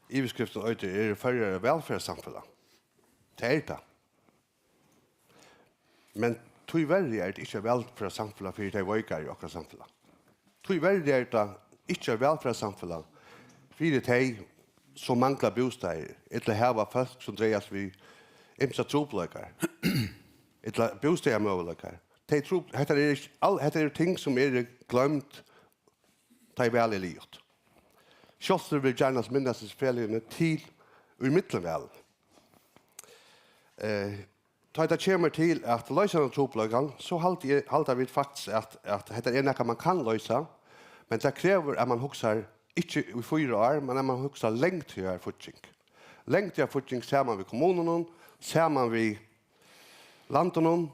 Yvirskriftin eitur: Eru Føroyar eitt vælferðarsamfelag? Tað er tað. Men tíverri er tað ikki eitt vælferðarsamfelag fyri tey veikaru í okkara samfelag. Tíverri er tað ikki eitt vælferðarsamfelag fyri tey, sum mangla bústaðir, ella hava fólk, sum dragast við ymsar trupulleikar, ella bústaðarmøguleikar. Tey trupl-, hetta er ikki al-, hetta eru ting, sum eru gloymd, tá ið valið er liðugt. Sjálvstýrið vil gjarna minnast hesi feløgini til ímillum valini. Eh, tá ið tað kemur til at loysa henda trupulleikan, so haldi eg, halda vit faktiskt, at, at hetta er nakað, man kann loysa, men tað krevur, at man hugsar ikki í fýra ár, men at man hugsar langtíðarfígging. langtíðarfígging saman við kommununum, saman við landinum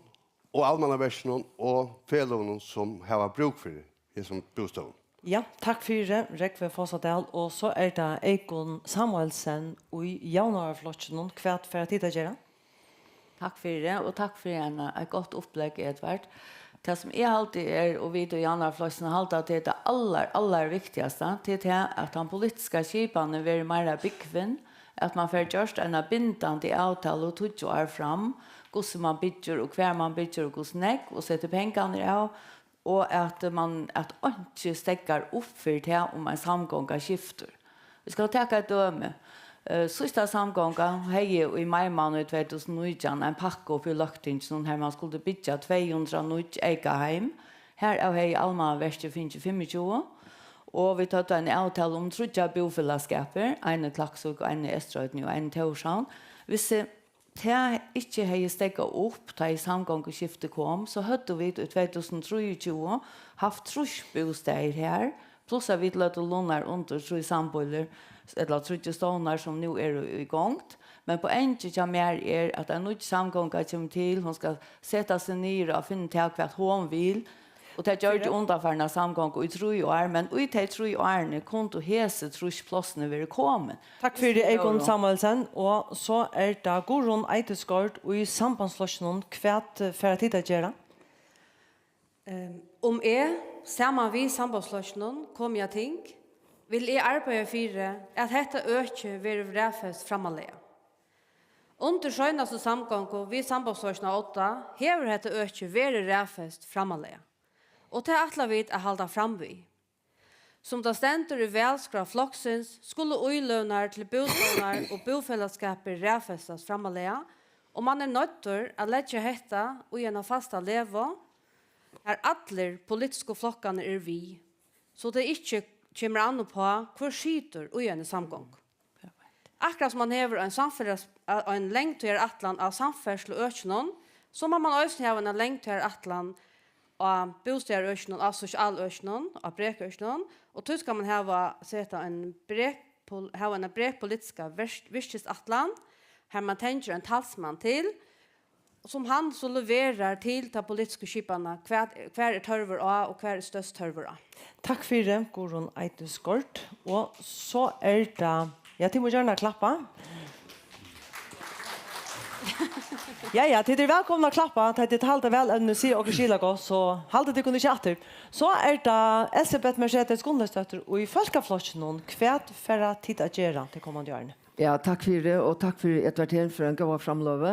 og almannaverkinum og feløgunum, sum hava brúk fyri hesum bústøðum. Ja, takk fyri, Rógvi Fossadal. Og so er tað Eyðgunn Samuelsen í Javnaðarflokkinum. Hvat fara tit at gera? Takk fyri, og takk fyri ein, eitt gott upplegg, Edvard. Tað, sum eg haldi er, og vit í Javnaðarflokkinum halda, at tað er tað allar, allar viktigasta, tað er tað, at tann politiska skipanin verður meira búgvin, at mann fær gjørt eina bindandi avtalu tíggju ár fram, hvussu mann byggir og hvar mann byggir og hvussu nógv, og setir pengarnar av, og at mann, at einki steðgar upp fyri tað, um ein samgonga skiftir. Vit skulu taka eitt dømi. Eh, síðsta samgonga hevði í maimánaði tvey túsund og nítjan ein pakka upp í Løgtinginum, har mann skuldi byggja tvey hundrað nýggj eykaheim. Harav hevði Almannaverkið fingið fimmogtjúgu, og vit høvdu eina avtalu um tríggjar búfelagsskapir, ein í Klaksvík og ein í Eysturoynni og ein í Tórshavn. Hvis tað ikki hevði steðgað upp, tá ið samgonguskiftið kom, so høvdu vit í tvey túsund og trýogtjúgu havt trýss bústaðir har, pluss at vit løgdu lunnar undir trý sambýlir, ella tríggir stovnar, sum nú eru í gongd. Men poengið hjá mær er, at ein nýggj samgonga kemur til, hon skal seta seg niður og finna út av, hvat hon vil, og tað gjørdi undanfarna samgonga í trý ár, men í tey trý árini kundu hesi trýss plássini verið komin. Takk fyri, Eyðgunn Samuelsen. Og so er tað Guðrun Eidesgaard í Sambandsflokkinum. Hvat, eh, fara tit at gera? Ehm, um eg, saman við Sambandsflokkinum, komi á ting, vil eg arbeiða fyri, at hetta økið verður raðfest frammarlaga. Undir seinastu samgongu við Sambandsflokkin á odda hevur hetta økið verið raðfest frammarlaga, og tað ætla vit at halda fram við. Sum tað stendur í valskrá flokksins, skulu íløgurnar til bústaðirnar og búfelagsskapir raðfestast frammarlaga, og mann er noyddur at leggja hetta í eina fasta legu, har allir politisku flokkarnir eru við, so tað ikki kemur an uppá, hvør situr í eini samgongu. Akkurát sum mann hevur ein samfelags-, ein langtíðarætlan á samferðsluøkinum, so má mann eisini hava eina langtíðarætlan á bústaðarøkinum, á sosialøkinum, á brekøkinum, og tí skal mann hava, seta ein brekpol-, hava eina brekpolitiska verk-, virkisætlan, har mann tengir ein talsmann til, sum hann so leverar til ta politisku skipanina, hvat, hvar er tørvur á og hvar er størst tørvur á. Takk fyri, Guðrun Eidesgaard. Og so er tað, ja, tit mugu gjarna klappa. Ja, ja, tit eru vælkomin at klappa, tá tit halda vælevni, siga okkurt skilagott, so haldið tykkum ikki aftur. So er tað Elsebeth Mercedes Gunnleifsdóttir í Fólkaflokkinum. Hvat fara tit at gera tey komandi árini? Ja, takk fyri, og takk fyri, Edvard Heen, fyri eina góða framløgu.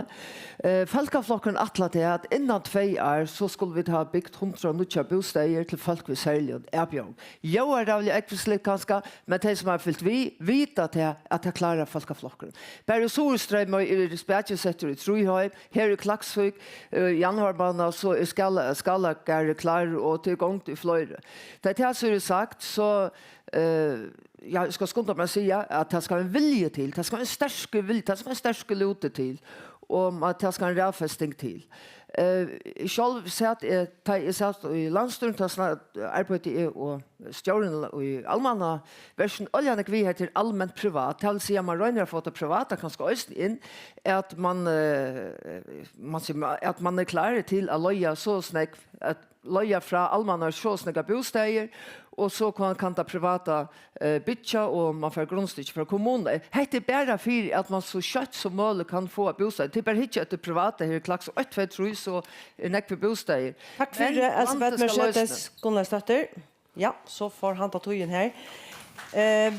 Eh, Fólkaflokkurin ætlar til, at innan tvey ár, so skulu vit hava bygt hundrað nýggjar bústaðir til fólk við serligum atburðum. Ljóðar ræðuliga ógvusligt kanska, men tey, sum hava fylgt við, vita tað, at tað klárar Fólkaflokkurin. Bara í Suðurstreymoy er spakin settur í trý hoyr, her í Klaksvík, eh, í januarmánaði, so er Skála-, Skálagarður klárur, og tað er í gongd í fleiri. Tá tað so er sagt, so, eh, ja, eg skal skunda mær at siga, at tað skal ein vilji til, tað skal ein sterkur vilji, tað skal ein sterkur lútur til, og at tað skal ein raðfesting til. Eh, sjálv sat eg, tá eg sat í landsstýrinum, tá sna-, arbeiddi eg og stjórin í Almannaverkinum, øgiliga nógv við hetta er alment privat, tað vil siga, man roynir at fáa tað privata kanska eisini inn, at man, eh, man sigur, at man er klárur til at leiga so snakk, at leiga frá almanna so snakka bústaðir, og so kann, kann tað privata, eh, byggja, og man fær grundstykki frá kommununi. Hetta er bara fyri, at man so skjótt sum møguligt kann fáa bústaðir. Tað er bara hyggja eftir privata her í Klaksvík, eitt, tvey, trý, so er nógv fyri bústaðir. Takk fyri, men Elsebeth Mercedes Gunnleifsdóttir. Ja, so fór handa tíðin her. Eh,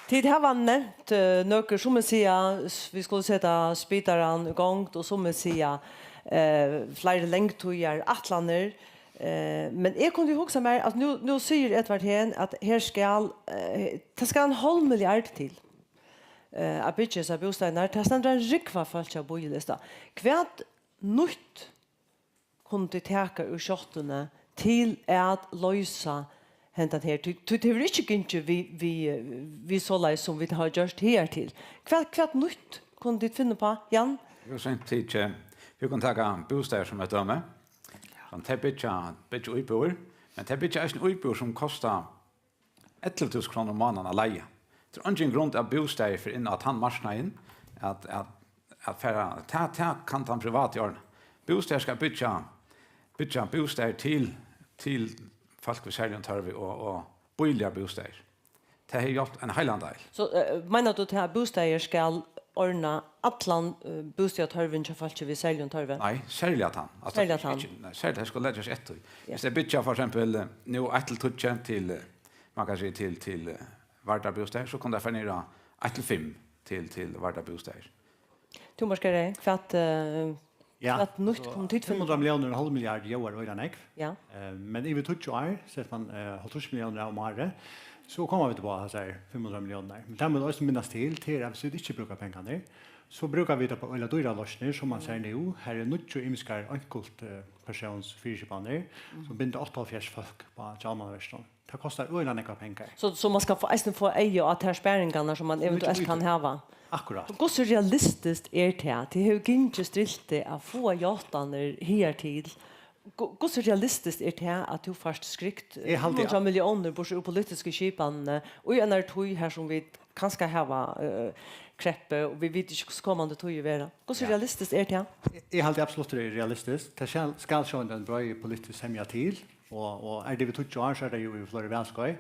tit hava nevnt, eh, nøkur, summi siga, s-, vit skulu seta spitaran í gongd, og summi siga, eh, fleiri langtíðarætlanir. Eh, men eg kundi hugsa mær, at nú, nú sigur Edvard Heen, at her skal, eh, tað skal ein hálv milliard til, eh, at byggja hesar bústaðirnar. Tað stendur ein rúgva fólk á bíðilista. Hvat nýtt kunnu tit taka úr skjáttuni til at loysa hendan her? Tí, tí tað hevur ikki gingið við, við, við soleiðis, sum vit hava gjørt higartil. Hvat, hvat nýtt kunnu tit finna uppá, Jan? Jú, seint tikið. Vit kunnu taka bústaðir sum eitt dømi. Sum tey byggja, byggja íbúðir, men tey byggja eisini íbúðir, sum kosta ellivu túsund krónur um mánaðin at leiga. Tað er eingin grund at bústaðir fer inn á tann marknaðin, at, at, at fara, tað, tað kann tann privati ordna. Bústaðir skal byggja, byggja bústaðir til, til fólk við serligum tørvi og, og bíligar bústaðir. Tað hevur hjálpt ein heilan del. So, eh, meinar tú til, at bústaðir skal ordna allan, eh, bústaðartørvin hjá fólki við serligum tørvi? Nei, serliga tann. Altso, Serliga tann. Ikki, nei, serliga, tað skal leggjast eftir. Ja. Viss tey byggja, for eksempel, eh, nú eitt til tíggju til, eh, man kann siga, til, til, eh, Vardarbústaðir, so kunnu tey fara niður á eitt til fimm til, til Vardarbústaðir. Tú, Markar, hvat, eh, Ja, hvat nýtt altso, kunnu tit finna? Fimm hundrað milliónir, ein hálv milliard, ljóðar øgiliga nógv. Ja. Eh, men yvir tíggju ár, setir man, eh, hálvtrýss milliónir av um árið, so koma vit upp á hasar fimm hundrað milliónirnar. Men tað má eisini minnast til, til at viss vit ikki brúka pengarnar, so brúka vit tað upp á øgiliga dýrar loysnir, sum man sær nú. Her eru níggju ymiskar einkult, eh, persóns fyriskipanir, sum binda áttaoghálvfjerðs fólk á hjálmarverkinum. Tað kostar øgiliga nógvar pengar. So, so man skal fáa, eisini fáa eyga á tær sparingarnar, sum man Sum eventuelt ikki kann hava. Akkurát. Hvussu realistiskt er tað? Tað hevur gingið striltið at fáa játanir higartil. Hvu-, hvussu realistiskt er tað, at tú fært skrikt Eg haldi, fimm hundrað milliónir burtur úr politisku skipanini, í einari tíð her, sum vit kanska hava, eh, kreppu, og vit vita ikki, hvussu komandi tíðir verða? Hvussu Ja. realistiskt er tað? Eg, eg haldi absolutt, tað er realistiskt. Tað skal, skal sjálvandi ein breið politisk semja til, og, og er tað yvir tíggju ár, so er tað jú yvir fleiri valskeið.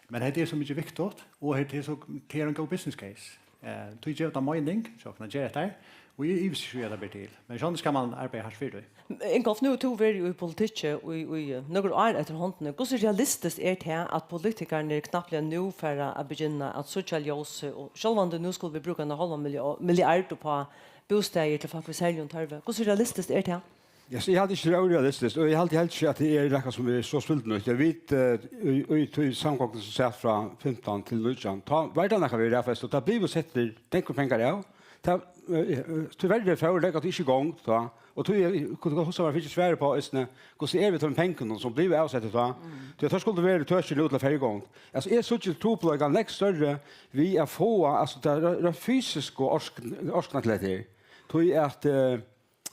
Men hetta er so mikið viktigt, og hetta er so, tað er ein góð business case. Eh, tí gevur tað meining, so at kunna gera hetta her, og eg ivist ikki í, at tað ber til. Men sjálvandi skal man arbeiða hart fyri tí. Ingolf, nú hevur tú verið í politikki í, í, eh, nøkur ár eftir hondini. Hvussu realistiskt er tað, at politikararnir knappliga nú fara at begynna at síggja ljósið, og sjálvandi nú skulu vit brúka eina hálva millió-, milliard upp á bústaðir til fólk við serligum tørvi? Hvussu realistiskt er tað? Ja, so eg haldi ikki, tað er órealistiskt, og eg haldi helst ikki, at tað er nakað, sum er so spildurnýtt. Eg veit, eh, í, í tí samgongan, sum sat frá fimtan til nítjan, tá var tað nakað við raðfest, og tað blivu settir nógvir pengar av. Tað, eh, eh, tíverri fór tað ikki í gongd tá, og tí eg kundi gott hugsa mær at fingið svarið uppá eisini, hvussu er við teimum pengunum, sum blivu avsettir tá? Tí at teir skuldu verið tøkir nú til at fara í gongd. Altso, eg síggi trupulleikan nógv størri við at fáa, altso, tað rø-, rø-, fysisku ork-, orkuna til hetta her. Tí at, eh,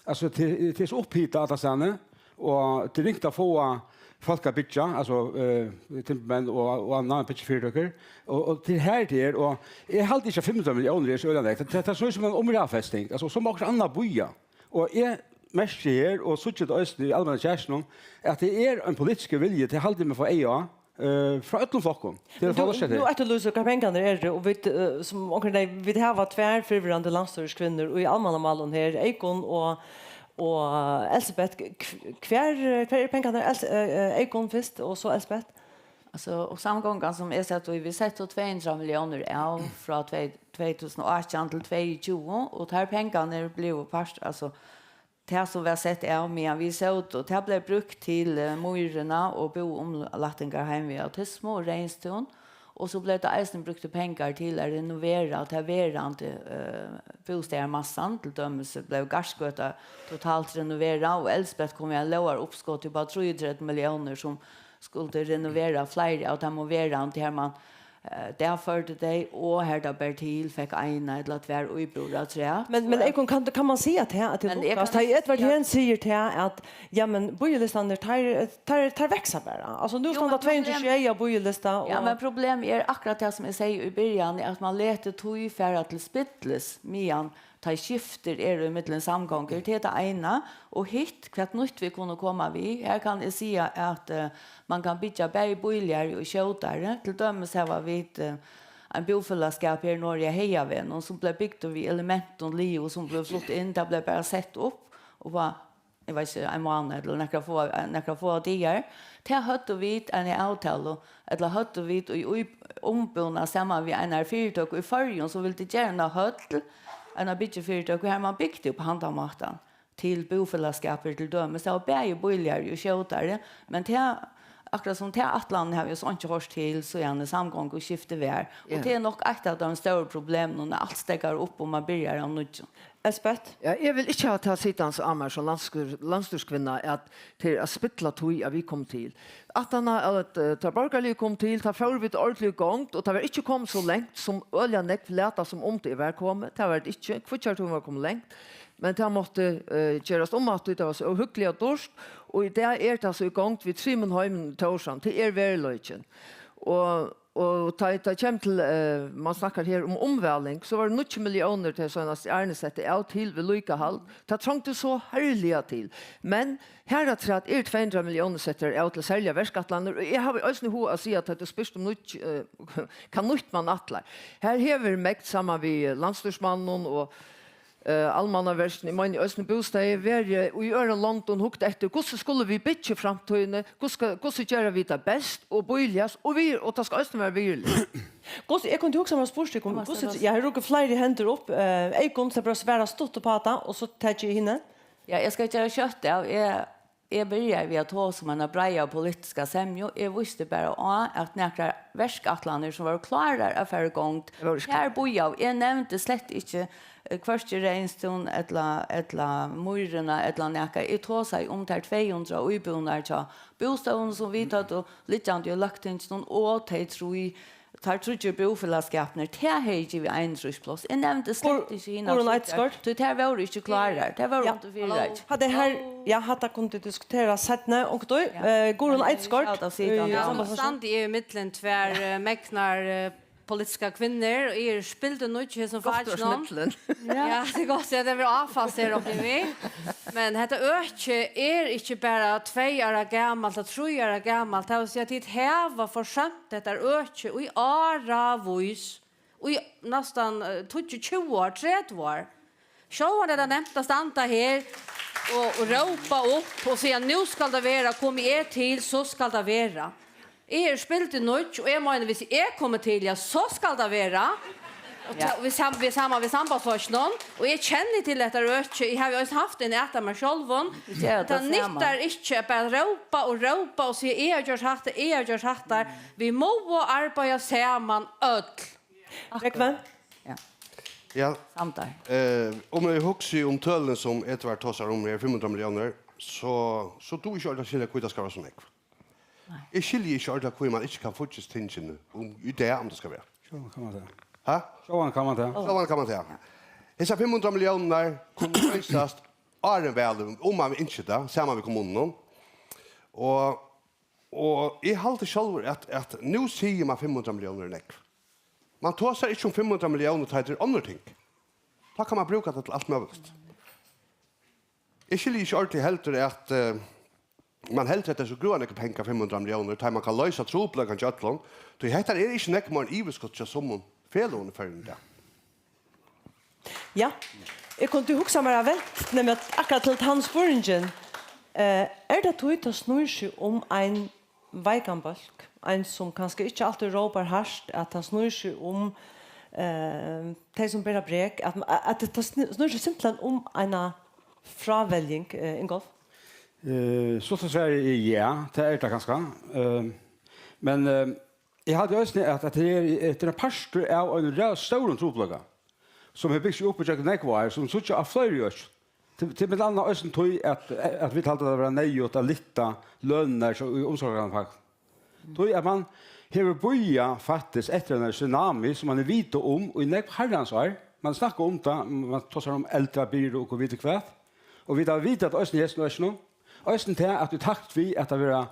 Altso, tað, tað er so upphitað allastaðni, og tað er ringt at fáa fólk at byggja, altso, eh, timburmenn og, og annað, byggifyritøkur. Og, og tað er har tað er, og eg haldi ikki, at fimm hundrað milliónir er so øgiliga nógv. Tað, tað, tað snýr seg um eina raðfesting, altso, sum okkurt annað bíða. Og eg merki her, og síggi tað eisini í almenna kjakinum, at tað er ein politiskur vilji, tað haldi eg meg fáa eyga á, eh, frá øllum flokkum. Tað er Men tú, fólk at nú eftirlýsir tú, hvar pengarnir eru, og vit, eh, sum onkur nei, vit hava tvær fyrrverandi landsstýriskvinnur í almannamálum her, Eyðgunn og, og Elsebeth. Hv-, hvar, hvar eru pengarnir? Els-, eh, eh, Eyðgunn fyrst, og so Elsebeth. Altso, og samgongan, sum eg sat í, vit settu tvey hundrað milliónir av frá tvey, tvey túsund og átjan til tveyogtjúgu, og teir pengarnir blivu part, altso, tað, sum var sett av, meðan vit sótu, tað bleiv brúkt til, eh, Mýrina og búumlættingarheim við autismu og Reynstún. Og so bleiv tað eisini brúkt pengar til at renovera tað verandi, eh, bústaðarmassan. Til dømis bleiv Garðsgøta totalt renoverað, og Elsebeth kom við eini lógaruppskot upp á trýogtretivu milliónir, sum skuldi renovera fleiri av teimum verandi, har man, eh, dagførdi tey, og har tað ber til, fekk eina ella tvær íbúðir afturat. Men, men Eyðgunn, kann, kann man siga tað, at tað Men eg lukkast? kann Tá Edvard siga Heen sigur tað, at, ja, men bíðilistarnir, teir, teir, teir vaksa bara. Altso, nú Jú, standa men tvey hundrað og sjey á bíðilista, Ja, og men problemið er akkurát tað, sum eg segði í byrjan, at man letur tíð fara til spillis, meðan tá skiftir eru ímillum samgongur. Tað er tað eina. Og hitt, hvat nýtt vit kunnu koma við. Her kann eg siga, at, eh, man kann byggja bæði bíligari og skjótari. Til dømis hava vit, eh, ein búfelagsskap her norðuri á Hagavegnum, sum bleiv bygdur við elementum liðug, sum bleiv flutt inn. Tað bleiv bara sett upp og var, eg veit ikki, ein mánað ella nakrar fáar, nakrar fáar dagar. Tað høvdu vit eina avtalu, ella høvdu vit í, í umbúnað saman við einari fyritøku í Føroyum, sum vildi gera eina høll, eina byggifyritøku, har man bygdi upp á handan mátan til búfelagsskapir til dømis. Tað var bæði bíligari og skjótari, men tað, akkurát sum tað ætlanin, havi eg so einki hoyrt til, síðani samgonguskiftið var. Og Ja. tað er nokk eitt av teimum stóru problemunum, at alt steðgar upp, og man byrjar av nýggjum. Elsebeth? Ja, eg vil ikki hava tað sitandi á mær sum landsstýr-, landsstýriskvinna, at tað er at spilla tíð, at vit komu til. Aftaná at, eh, teir borgarligu komu til, tá fóru vit ordiliga í gongd, og tað var ikki komið so langt, sum øgiliga nógv lata, sum um tað var komið. Tað var tað ikki. Kvíggjardøgurðin var komin langt, men tað mátti, eh, gerast um aftur, tað var so óhugnaligt dýrt, og í dag er tað so í gongd við trimum heimum í Tórshavn. Tað er veruleikin. Og Og tá, tá kemur til, eh, man snakkar her um umvæling, so var níggju milliónir til seinast Arne setti av til viðlíkahald. Tað trongdi so herliga til. Men harafturat er tvey hundrað milliónir settar av til serligar verkætlanir, og eg havi eisini hug at siga, at tú spyrst um nýggj, eh, hvat nýtt man ætlar. Her hevur MEGD saman við landsstýrismanninum og eh, almannaverkini, eg meini eisini bústaðir, verið í øðrum londum, hugt eftir, hvussu skulu vit byggja í framtíðini, hvussu skal, hvussu gera vit tað best og bíligast, og við, og tað skal eisini vera virðiligt. Hvussu, eg kundi hugsa mær at spurt tykkum, hvussu, ja, her rukku fleiri hendur upp, eh, Eyðgunn, so bara svara stutt upp á tað, og so taki eg hini. Ja, eg skal gera skjótt av, eg Eg byrjaði við at tosa um eina breiða politiska semju. Eg vísti bara á, at nakrar verkætlanir, sum vóru klárar at fara í gongd, tær bíðaðu. Eg nevndi slett ikki, eh, hvørki Reynstún ella, ella Mýrina ella nakað. Eg tosaði um tær tvey hundrað íbúðirnar hjá Bústøðum, sum vit høvdu liggjandi í Løgtinginum, og tey trý Teir tríggir búfelagsskapirnir, tað hevði givið einogtrýss pláss. Eg nevndi slett ikki hinar Guðrún tríggjar, Eidskvørð, tí tær vóru ikki klárar. Tær vóru undir fyrireik. Hatta her, ja, hatta kunnu vit diskutera seinni, onkuntíð. Ja. Eh, Guðrún Eidskvørð, eh, nú standi eg í millum tvær, eh, megnar, eh, politiskar kvinnur, og eg eri spildurnýggj í hesum fakinum. Ja, tað er gott, ja, tað verður áfast her uppi við. Men hetta økið er ikki bara tvey ára gamalt og trý ára gamalt. Tað vil siga, at tit hava forsømt hetta øki í áravís, í næstan, eh, tíggju, tjúgu ár, tretivu ár. Sjálvandi er tað nemt at standa her og, og rópa upp og siga, "Nú skal tað vera, komi eg til, so skal tað vera." Eg eri spildurnýggj, og eg meini, viss eg komi til, ja, so skal tað vera. Og ta-, við sam-, við sama, við sambandsflokkinum, og eg kenni til hetta øki, eg havi eisini havt ein at mær sjálvum. Tað nyttar ikki at bara rópa og rópa og siga, "Eg havi gjørt hatta, eg havi gjørt hatta." Vit mugu arbeiða saman øll. Rógvi? Ja. Ja. Samdar. Eh, um eg hugsi um tølini, sum Edvard tosar um her, fimm hundrað milliónir, so, so dugi eg ikki ordiliga at skilja, hví tað skal vera so nógv. Nei. Eg skilji ikki ordiliga, hví man ikki kann fíggja tingini um, í dag, um tað skal vera. Sjálvandi kann man tað. Ha? Sjálvandi kann man tað. Sjálvandi kann man tað. Ja. Hesar fimm hundrað milliónirnar kunnu loysast áðrenn valið, um man ynskir tað, saman við kommununum. Og, og eg haldi sjálvur, at, at nú sigur man, fimm hundrað milliónir er nógv. Man tosar ikki um fimm hundrað milliónir, tá tað er onnur ting. Tá kann man brúka tað til alt møguligt. Eg skilji ikki ordiliga heldur, at, eh, man heldur, at tað er so grúiliga nógvir pengar, fimm hundrað milliónir, tá man kann loysa trupulleikan hjá øllum. Tí hetta er ikki nógv meir enn yvirskot hjá summum feløgum í Føroyum í dag. Ja, eg kundi hugsa mær at vent, nemliga akkurát til tann spurningin. Eh, er tað tí, tað snýr seg um ein veikan bólk, ein sum kanska ikki altíð rópar hart, at tað snýr seg um, eh, tey sum bera brek, at, at tað sn-, snýr seg simpelthen um eina fráveljing, eh, Ingolf? Eh, stutta svarið er ja, tað er tað kanska. Eh, men, eh, eg haldi eisini, at, at tað er, tað er ein partur av einum ræ-, stórum trupulleika, sum hevur bygt seg upp ígjøgnum nógv ár, sum síggja á fleiri økjum. Til, til millum annað eisini tí, at, at vit halda tað vera neyðugt at lyfta lønirnar so í umsorganarfak. Tí at man hevur bíðað faktiskt eftir einari tsunami, sum man hevur vitað um í nógv harrans ár. Man snakkar um tað, man tosar um eldrabyrðu og gud veit hvat. Og vit hava vitað tað eisini í hesum økinum. Eisini tað, at í takt við, at tað verða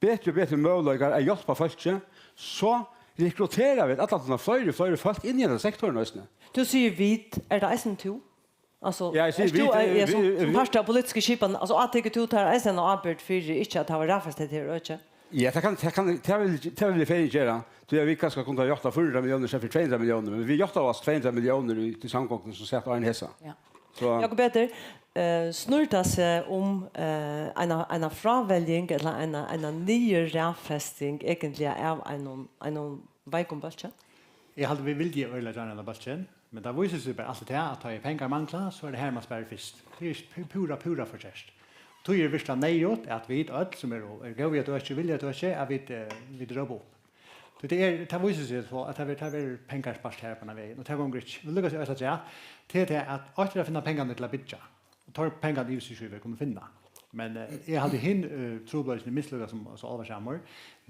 betri og betri møguleikar at hjálpa fólki, so rekruttera vit alla tíðina fleiri og fleiri fólk inn í hendan sektorin eisini. Tú sigur vit, er tað eisini tú? Altso, ja, eg sigi, ert tú, vit, eh, ja, sum, vit, sum vit partur av politisku skipan, altso, átekur tú tær eisini eina ábyrgd fyri ikki at hava raðfest hetta her øki? Ja, tað kann, tað kann, tað vil, tað vil eg fegin gera. Tí at vit kanska kundu ha játtað fýra hundrað milliónir í staðin fyri tvey hundrað milliónir, men vit játtaðu altso tvey hundrað milliónir í, til samgonguna sum sett áðrenn hesa. Ja. So Jakob Peter, eh, snýr tað seg um, eh, eina, eina fráveljing ella eina, eina niðurraðfesting eigentliga av einum, einum veikum bólki? Eg haldi, vit vildu øgiliga gjarna henda bólkin, men tað vísir seg bara altíð tað, at tá ið pengar mangla, so er tað her, man sparir fyrst. Tað er pu-, púra, púra forkert. Tí er virkilega neyðugt, at vit øll, sum eru, eru góð við at økja, vilja at økja, at vit, eh, vit rópa upp. Tí tað er, tað vísir seg so, at tað verður, tað verður pengar spart her á beinanvegin, og tað gongur ikki. Men líka so er tað, tað er tað, at eitt er at finna pengarnar til at byggja, og teir pengarnar yvir seg sjálvir kunnu finna. Men, eh, eg haldi hin, eh, trupulleikin er minst líka sum, so álvarsamur,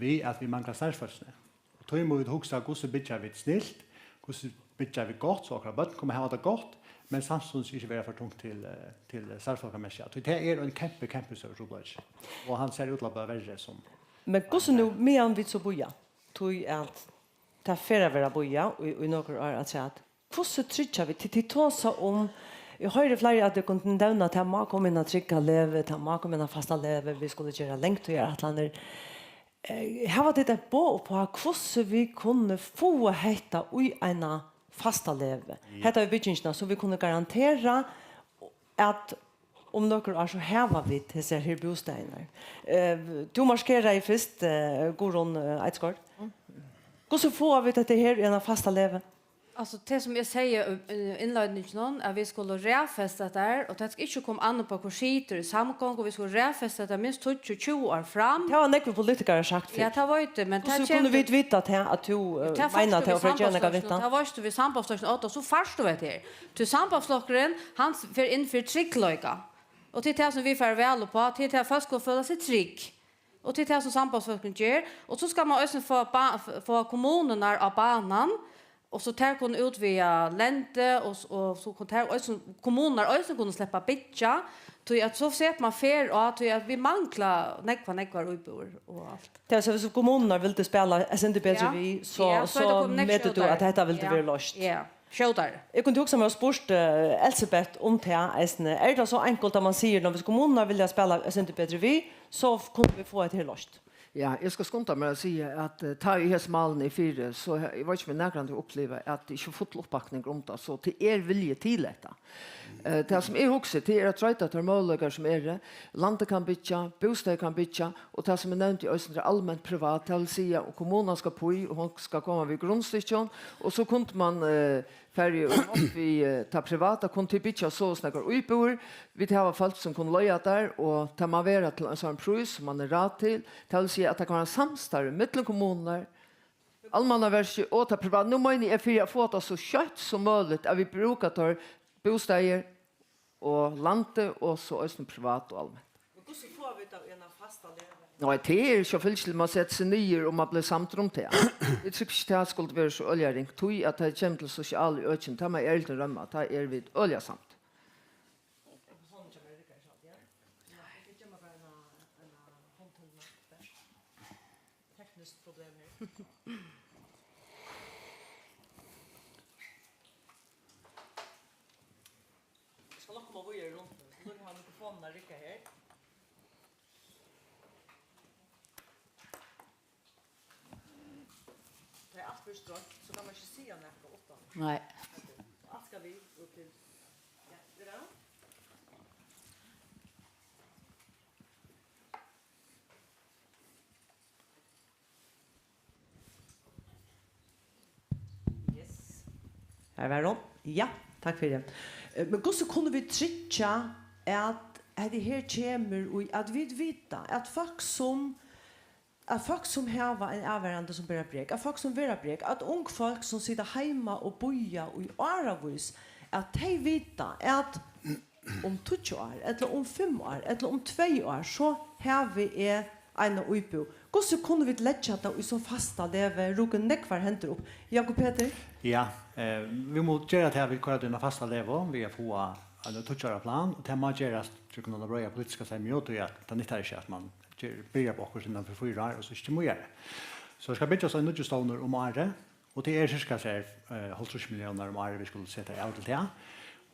við at vit mangla starvsfólkini. Og tí mugu vit hugsa, hvussu byggja vit snilt, hvussu byggja vit gott, so okkara børn kunnu hava tað gott, men samstundis ikki vera for tungt til, eh, til starvsfólkamerkja. Tí tað er ein kempi, kempi stórur trupulleiki. Og hann sær út til at blíva verri sum. Men hvussu nú, meðan vit so bíða? Tí at tað fer at vera bíðað í, í nøkur ár afturat. Hvussu tryggja vit? Tit, tit tosa um, eg hoyri fleiri av tykkum nevna, tað má koma inn á trygga legu, tað má koma inn á fasta legu, vit skulu gera langtíðarætlanir. Eh, hava tit eitt boð upp á, hvussu vit kunnu fáa hetta í eina fasta legu? Ja. Hetta við byggingina, so vit kunnu garantera, at um nøkur ár, so hava vit hesar her bústaðirnar. Eh, tú markeraði fyrst, eh, Guðrun, eh, Eidskov. Hvussu fáa vit hetta her í eina fasta legu? Altso, tað sum eg segði í, í innleiðinginum, at vit skulu raðfesta tað, og tað skal ikki koma an upp á, hvør situr í samgongu, vit skulu raðfesta tað minst tíggju, tjúgu ár fram. Tað hava nógvir politikarar sagt fyrr. Ja, tað veit eg, men tað kemur. Hvussu kunnu vit vita tað, at tú, eh, meinar tað, og fara at gera nakað við tað? Tað fært tú við sambandsflokkinum, tá veitst tú, við sambandsflokkinum, átta, so fært tú hetta her. Tí sambandsflokkurin, hann s-, fer inn fyri tryggleika. Og tað er tað sum vit fara væl upp á, tað er tað, fólk skulu føla seg trygg. Og tað er tað, sum sambandsflokkurin ger. Og so skal man eisini fáa ba-, f-, fáa kommunurnar á banan, og so tær kunnu útvega lendi, og s-, og so kunnu tær eisini, kommunurnar eisini kunnu sleppa at byggja, tí at so setir man ferð á, tí at vit mangla nógvar, nógvar íbúðir og alt. Tað vil siga, viss kommunurnar vildu spæla eitt sindur betri við, so, ja, so metir tú, at hetta vildi verið loyst? Ja, skjótari. Eg kundi hugsað mær at spurt, eh, Elsebeth um tað eisini. Er tað so enkelt, at man sigur, at viss kommunurnar vilja spæla eitt sindur betri við, so f-, kunnu vit fáa hetta her loyst? Ja, eg skal skunda mær at siga, at, eh, tá ið hesi málini eru fyri, so he-, eg veit ikki, um eg nakrantíð uppliva, at tað ikki er full uppbakning um tað, so tað er vilji til hetta. Eh, tað, sum eg hugsi, tað er at troyta teir møguleikar, sum eru. Landið kann byggja, bústaðir kann byggja, og tað, sum eg nevndi eisini, er alment privat, tað vil siga, og kommunan skal upp í, og hon skal koma við grundstykkjum, og so kundi man, eh, farið í holt við, eh, tað privata, kunnu tit byggja so og so nógvar íbúðir, vit hava fólk, sum kunnu leiga tær, og tað má vera til ein sånn prís, sum man er ráð til, tað vil siga, at tað kann vera samstarv millum kommunurnar, almannaverkið og tað privata. Nú meini eg, fyri at fáa tað so skjótt sum møguligt, at vit brúka teir bústaðir og landið og so eisini privat og alment. Men hvussu fáa vit tað í eina fasta legu? Nei, tað er ikki fylgiligt, man setir seg niður og man blívur samdur um tað. Eg trúgvi ikki, tað skuldi verið so øgiliga ringt, tí at tað kemur til sosialu økini, tað má eg ærligt rømma, tá eru vit øgiliga samd. Tekniskt problem her. Eg skal nokk koma víðari rundt nú. So nú hava mikrofonirnar riggað her. Tá er alt verður stroymt, so kann man ikki siga nakað uttan. Nei. Alt skal við út til, ja, er tað? Yes. Har var hon. Ja, takk fyri. Eh, men hvussu kunnu vit tryggja, at hetta her kemur í, at vit vita, at fólk sum, at fólk sum hava ein avvarðandi sum bera brek, at fólk sum bera brek, at ung fólk sum sita heima og bíða í áravís, at tey vita, at um tíggju ár, ella um fimm ár, ella um tvey ár, so havi eg eina íbúð. Hvussu kunnu vit leggja tað í so fasta legu? Rúku nógvar hendur upp. Jakob Petur? Ja, eh, vit mugu gera tað, at vit koyra tað inn á fasta legu, við at fáa ein tíggju ára plan, og tað má gerast gjøgnum eina breiða politiska semju, tí at tað nyttar ikki, at man ger, byrjar upp á okkurt innan fyri fýra ár, og so ikki kemur víðari. So skal byggjast ein nýggjur stovnur um árið, og tað er sirka, sær, eh, hálvtrýss milliónir um árið, vit skulu seta av til tað.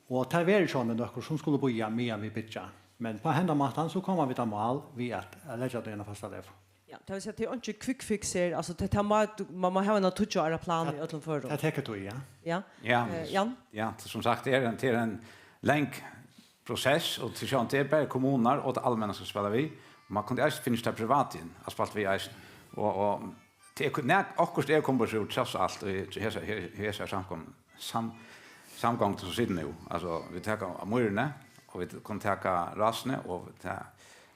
Og tað verður sjálvandi nøkur, sum skulu bíða, meðan vit byggja. Men á hendan mátan, so koma vit á mál við at, at leggja tað inn á fasta legu. Ja, tað vil siga, tað er einki quick fix her. Altso, tað, tað má, man má hava eina tíggju ára plan í øllum førum. Tað tekur tíð, ja. Ja. Ja. Eh, Jan? Ja, sum sagt, tað er ein, tað er ein long prosess, og til sjón, tað er bæði kommunurnar og tað almenna, sum spæla við. Man kundi eisini funnið tað privata inn, at spælt við eisini. Og, og tað er, okkurt er komið úr, trass alt, í hesa, he-, hesa samkom-, sam-, samgongdini, sum situr nú. Altso, vit taka á Mýrini, og vit kunnu taka Rásini, og vit ta-,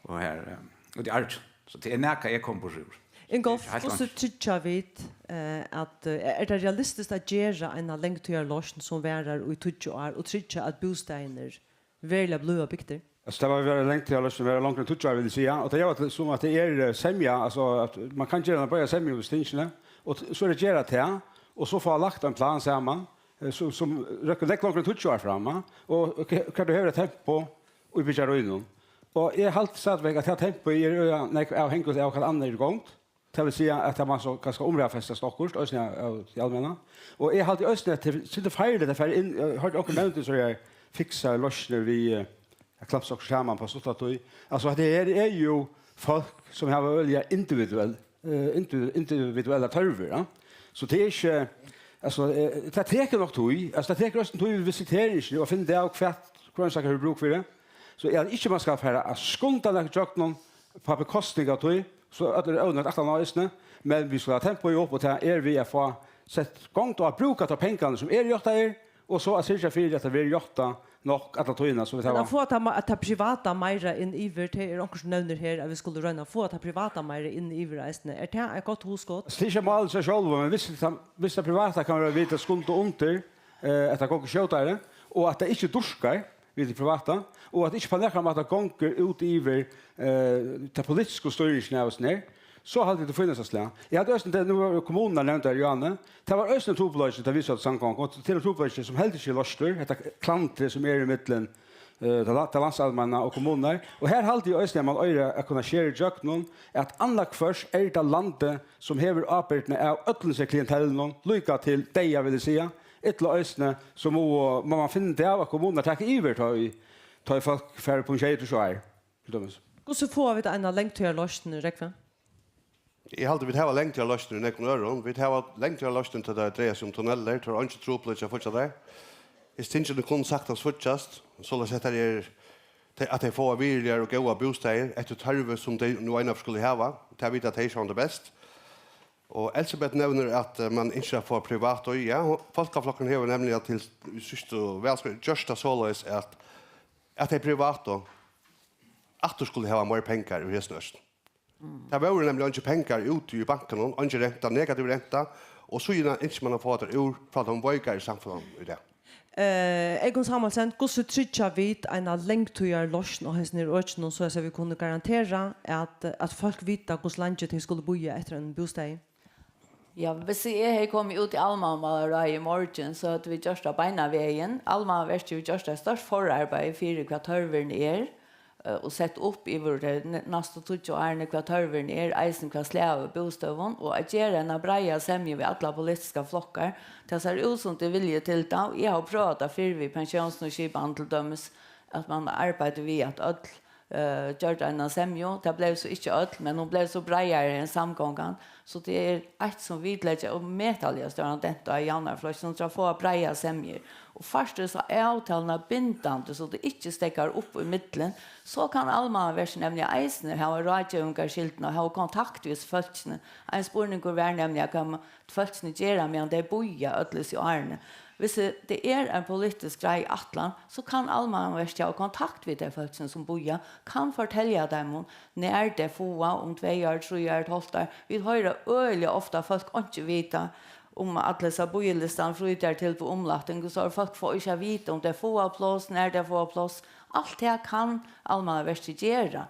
og her, eh, úti í Argjum. So tað er nakað, er komið úr. Ingolf, hvussu tryggja vit, eh, at, eh, er tað realistiskt at gera eina langtíðarloysn sum varar í tíggju ár og tryggja, at bústaðirnir veruliga blíva bygdir? Altso, tað má vera langtíðarloysn, vera longri enn tíggju ár, vil eg siga. Og tað er jo at, sum at tað er, eh, semja, altso, at man kann gera eina breiða semju við tingini, og t-, so er at gera tað, og so fáa lagt ein plan saman, eh, sum, sum røkkur nógv longri enn tíggju ár fram, ja. Og hva, hvat tú hevur av tempo í byggjaríunum. Og eg haldi stadigvæk, at tað tempoið er øgiliga nógv avhangigt av, hvat annað er í gongd. Tað vil siga, at tað má so kanska umráðfestast okkurt, eisini av, av tí almenna. Og eg haldi eisini, at tað er sindur feil, at tað fer inn, eg hoyrdi onkur nevndi so her, fiksar loysnir við, eh, at klampa okkurt saman på stutta tíð. Altso, hetta her er jo fólk, sum hava øgiliga individuell, eh, indivi-, individuellar tørvir, ja. So tað er ikki, altso, eh, tað tekur nokk tíð, altso, tað tekur eisini tíð við visiteringini og at finna út av, hvat hvør einstakur hevur brúk fyri. So eg haldi ikki, man skal fara at skunda nakað gjøgnum, upp á kostnað av tí, so øll eru ónøgd aftan á eisini, men vit skulu hava tempoið upp, og tað er við at fáa sett gongd og at brúka teir pengarnar, sum eru játtaðir, og so at syrgja fyri, at tað verður játtað nokk alla tíðina, so vit Men hava at fáa tað ma-, at tað privata meira inn yvir, tað er onkur sum nevnir her, at vit skulu royna at fáa tað privata meira inn yvir eisini. Er tað eitt gott hugskot? Tað er ikki málið í sær sjálvum, men viss tað, viss tað privata kann vera við at skunda undir, eh, at tað gongur skjótari, og at tað ikki durkar við tað privata, og at tað ikki á nakran máta gongur út yvir, eh, ta politisku stýringina av hesum her, so haldi eg, tað fínasta slag. Eg haldi eisini, tað, nú vóru kommunurnar nevndar, Johanne. Tað var eisini ein trupulleiki, tá vit sótu samgongu, og tað er ein trupulleiki, sum heldur ikki er loystur, hetta klandrið, sum er ímillum, eh, tað la-, tað landsalmenna og kommunurnar. Og her haldi eg eisini, at man eigur at kunna skera ígjøgnum, at annaðhvørt er tað landið, sum hevur ábyrgdina av øllum hesum klientellunum, líka til deyða, vil eg siga, ella eisini, so má, má man finna tað av, at kommunurnar taka yvir, tá ið, tá ið fólk fara upp um sjeyogtrýss ár, til dømis. Hvussu fáa vit eina langtíðarloysn, Rógvi? Eg haldi, vit hava langtíðarloysnir í nógvum øðrum. Vit hava langtíðarloysnir, tá tað dreiar seg um tunnelir, tað er eingin trupulleiki at fíggja tær. Hesi tingini kunnu saktans fíggjast, soleiðis at tær er, tey, at tey fáa virðiligar og góðar bústaðir eftir tørvi, sum tey nú einaferð skulu hava. Tað vita tey sjálvandi best. Og Elsebeth nevnir, at, eh, man ynskir at fáa privat í. Ja, hon, Fólkaflokkurin hevur nemliga til í síðstu valskeiði gjørt tað soleiðis, at, at tey privatu aftur skulu hava meir pengar í hesum østum. Tað vóru nemliga eingir pengar úti í bankunum, eingin renta, negativ renta, og síðan ynskir man at fáa tær úr frá teimum veikari í samfelagnum í dag. Eh, Eyðgunn Samuelsen, hvussu tryggja vit eina langtíðarloysn á hesum her økinum, so at vit kunnu garantera, at, at fólk vita, hvussu leingi tey skulu bíða eftir einum bústaði? Ja, hvis eg hevði komið út í Almannamálaráðið í morgin, so høvdu vit gjørt tað beinan vegin. Almannaverkið hevur gjørt eitt stórt forarbeiði fyri, hvat tørvurin er, eh, og sett upp yvir tey n-, næstu tíggju árini, hvat tørvurin er, eisini hvat slag av bústøðum, og at gera eina breiða semju við allar politiskar flokkar. Tað sær út, sum tað er vilji til tað, og eg havi prøvað tað fyrr við pensjónsnúskipan til dømis, at man arbeiddi við, at øll, eh, gjørdu eina semju. Tað bleiv so ikki øll, men hon bleiv so breiðari enn samgongan. So tað er eitt, sum vit leggja ómetaliga stóran dent á í Javnaðarflokkinum, til at fáa breiðar semjur. Og fært tú so avtaluna bindandi, so tað ikki steðgar upp í millum, so kann Almannaverkið nemliga eisini hava ráðgevingarskyldina og hava kontakt við fólkini. Ein spurningur var nemliga, hvat man, fólkini gera, meðan tey bíða øll hesi árini. Hvis tað er ein politisk greið ætlan, so kann Almannaverkið hava kontakt við tey fólkini, sum bíða, kann fortelja teimum, nær tey fáa, um tvey ár, trý ár, eitt hálvt ár. Vit hoyra øgiliga ofta, at fólk einki vita um allar hesar bíðilistar, frítíðartilboð, umlætting, so fólk fáa ikki at vita, um tey fáa pláss, nær tey fáa pláss. Alt tað kann Almannaverkið gera,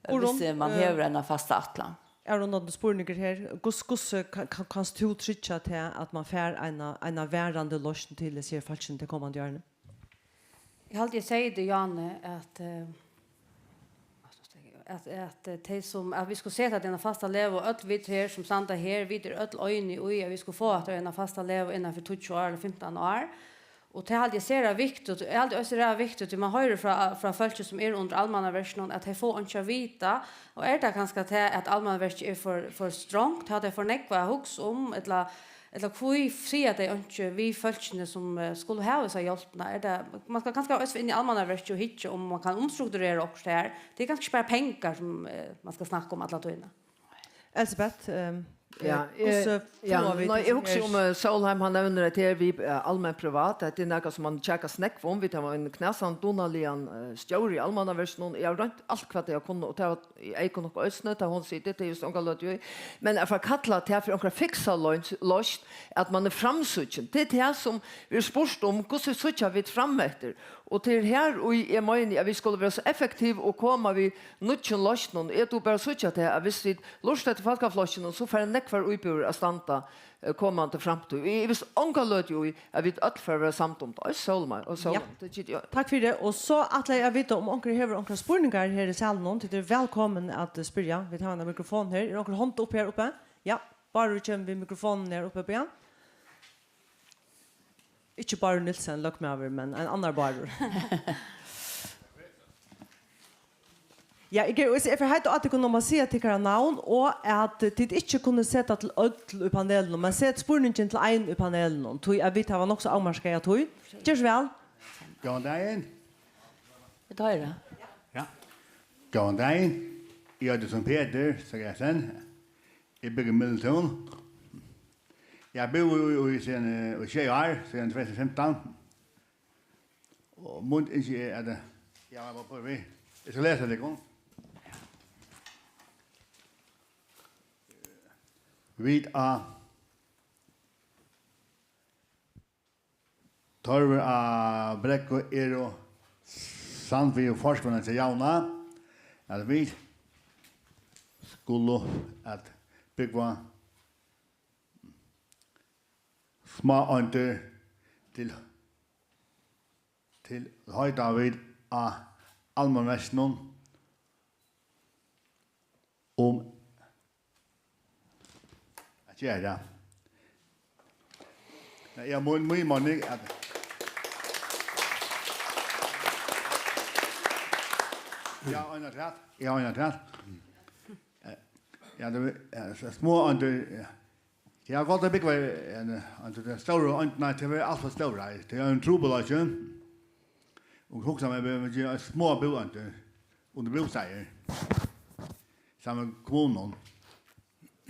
Guðrun, hvis man, eh, hevur eina fasta ætlan. Avrundandi spurningur her. Hvussu, hvussu ka-, ka-, kanst tú tryggja tað, at man fær eina, eina varandi loysn til hesi her fólkini tey komandi árini? Eg haldi, eg segði tað, Jane, at, eh, at, at, eh, tey sum, at vit skulu seta tað inn á fasta legu, og øll vit her sum standa her, vit eru øll einig í, at vit skulu fáa aftur eina fasta legu innan fyri tíggju ár ella fimtan ár. Og tað haldi eg sera viktigt. Eg haldi eisini sera viktigt, tí man hoyrir frá, frá fólki sum eru undir Almannaverkinum, at tey fáa einki at vita. Og er tað kanska tað, at Almannaverkið er for, for strongt? Hava tey for nógv at hugsa um? Ella, ella hví siga tey einki við fólkini, sum, eh, skulu hava hesa hjálpina? Er tað, man skal kanska eisini inn í Almannaverkið og hyggja, um man kann umstrukturera okkurt her. Tað er kanska ikki bara pengar, sum, eh, man skal snakka um alla tíðina. Elsebeth, ehm, eh, ja, hvussu, eh, ja, fáa vit nei, hesi eg hugsi her um, eh, Sólheim, hann nevnir at tað er við, eh, alment privat, at tað er nakað sum man kjakast nógv um, vit hava ein knasan dugnaligan, eh, stjóra í Almannaverkinum, eg havi roynt alt hvat eg havi kunnað, og tað var í Eyðgunn nokk eisini, tá hon sigur, tað er júst onga løtu í. Men at forkalla tað fyri onkra fiksa loysn, loysn, at man er framsíggin, tað er tað sum vit spurdu um, hvussu síggja vit fram eftir? Og tað er her, og eg meini, at vit skulu vera so effektiv og koma við nýggjum loysnum. Eg dugi bara at síggja tað, at viss vit lurta eftir Fólkaflokkinum, so fara nógvar íbúðir at standa, eh, komandi framtíð. Eg ivist onga løtu í, at vit øll fara at vera samd um tað. Eisini Sólmar og Sólmar. Ja. Tað giti eg. Takk fyri. Og so ætli eg at vita, um onkur hevur onkrar spurningar her í salinum. Tit eru vælkomin at, eh, spyrja. Vit hava ein mikrofon her. Er onkur hond upp her uppi? Ja. Bárður kemur við mikrofonin her uppi, ja. Ikki Bárður Nielsen, løgmaður, men ein annar Bárður. Ja, eg, eg, eg fer heitt á tykkum um at siga tykkara navn, og at tit ikki kunnu seta til øll í panelinum, men set spurningin til ein í panelinum, tí at vit hava nokk so avmarkaða tíð. Ger so væl. Góðan dagin. Vit hoyra. Ja. Góðan dagin. Eg eiti sum Petur Zachariasen. Eg búgvi í Myllytún. Eg havi búð í, í, í síðan, eh, í sjey ár, síðan tvey túsund og fimtan. Og mítt ynski er, at, eh, ja, men bara við. Eg skal lesa tykkum. Vit á Tørvur á brekku eru sannførd forkvinna til javna, at vit skulu at búgva smáeindir til, til heita vit á almannaverkinum um at gera. Nei, eg havi mín, mín meining at, eg havi ein afturat, eg havi ein afturat. Eh, ja, tað er, eh, so smá undir, ja. Eg havi gott at búgva í ein, undir tey stóru eindini, tey eru alt for stór, tey eru ein trupulleiki. Og hugsa mær, vit gera smá búeindir undir bústaðir. Saman við kommunum.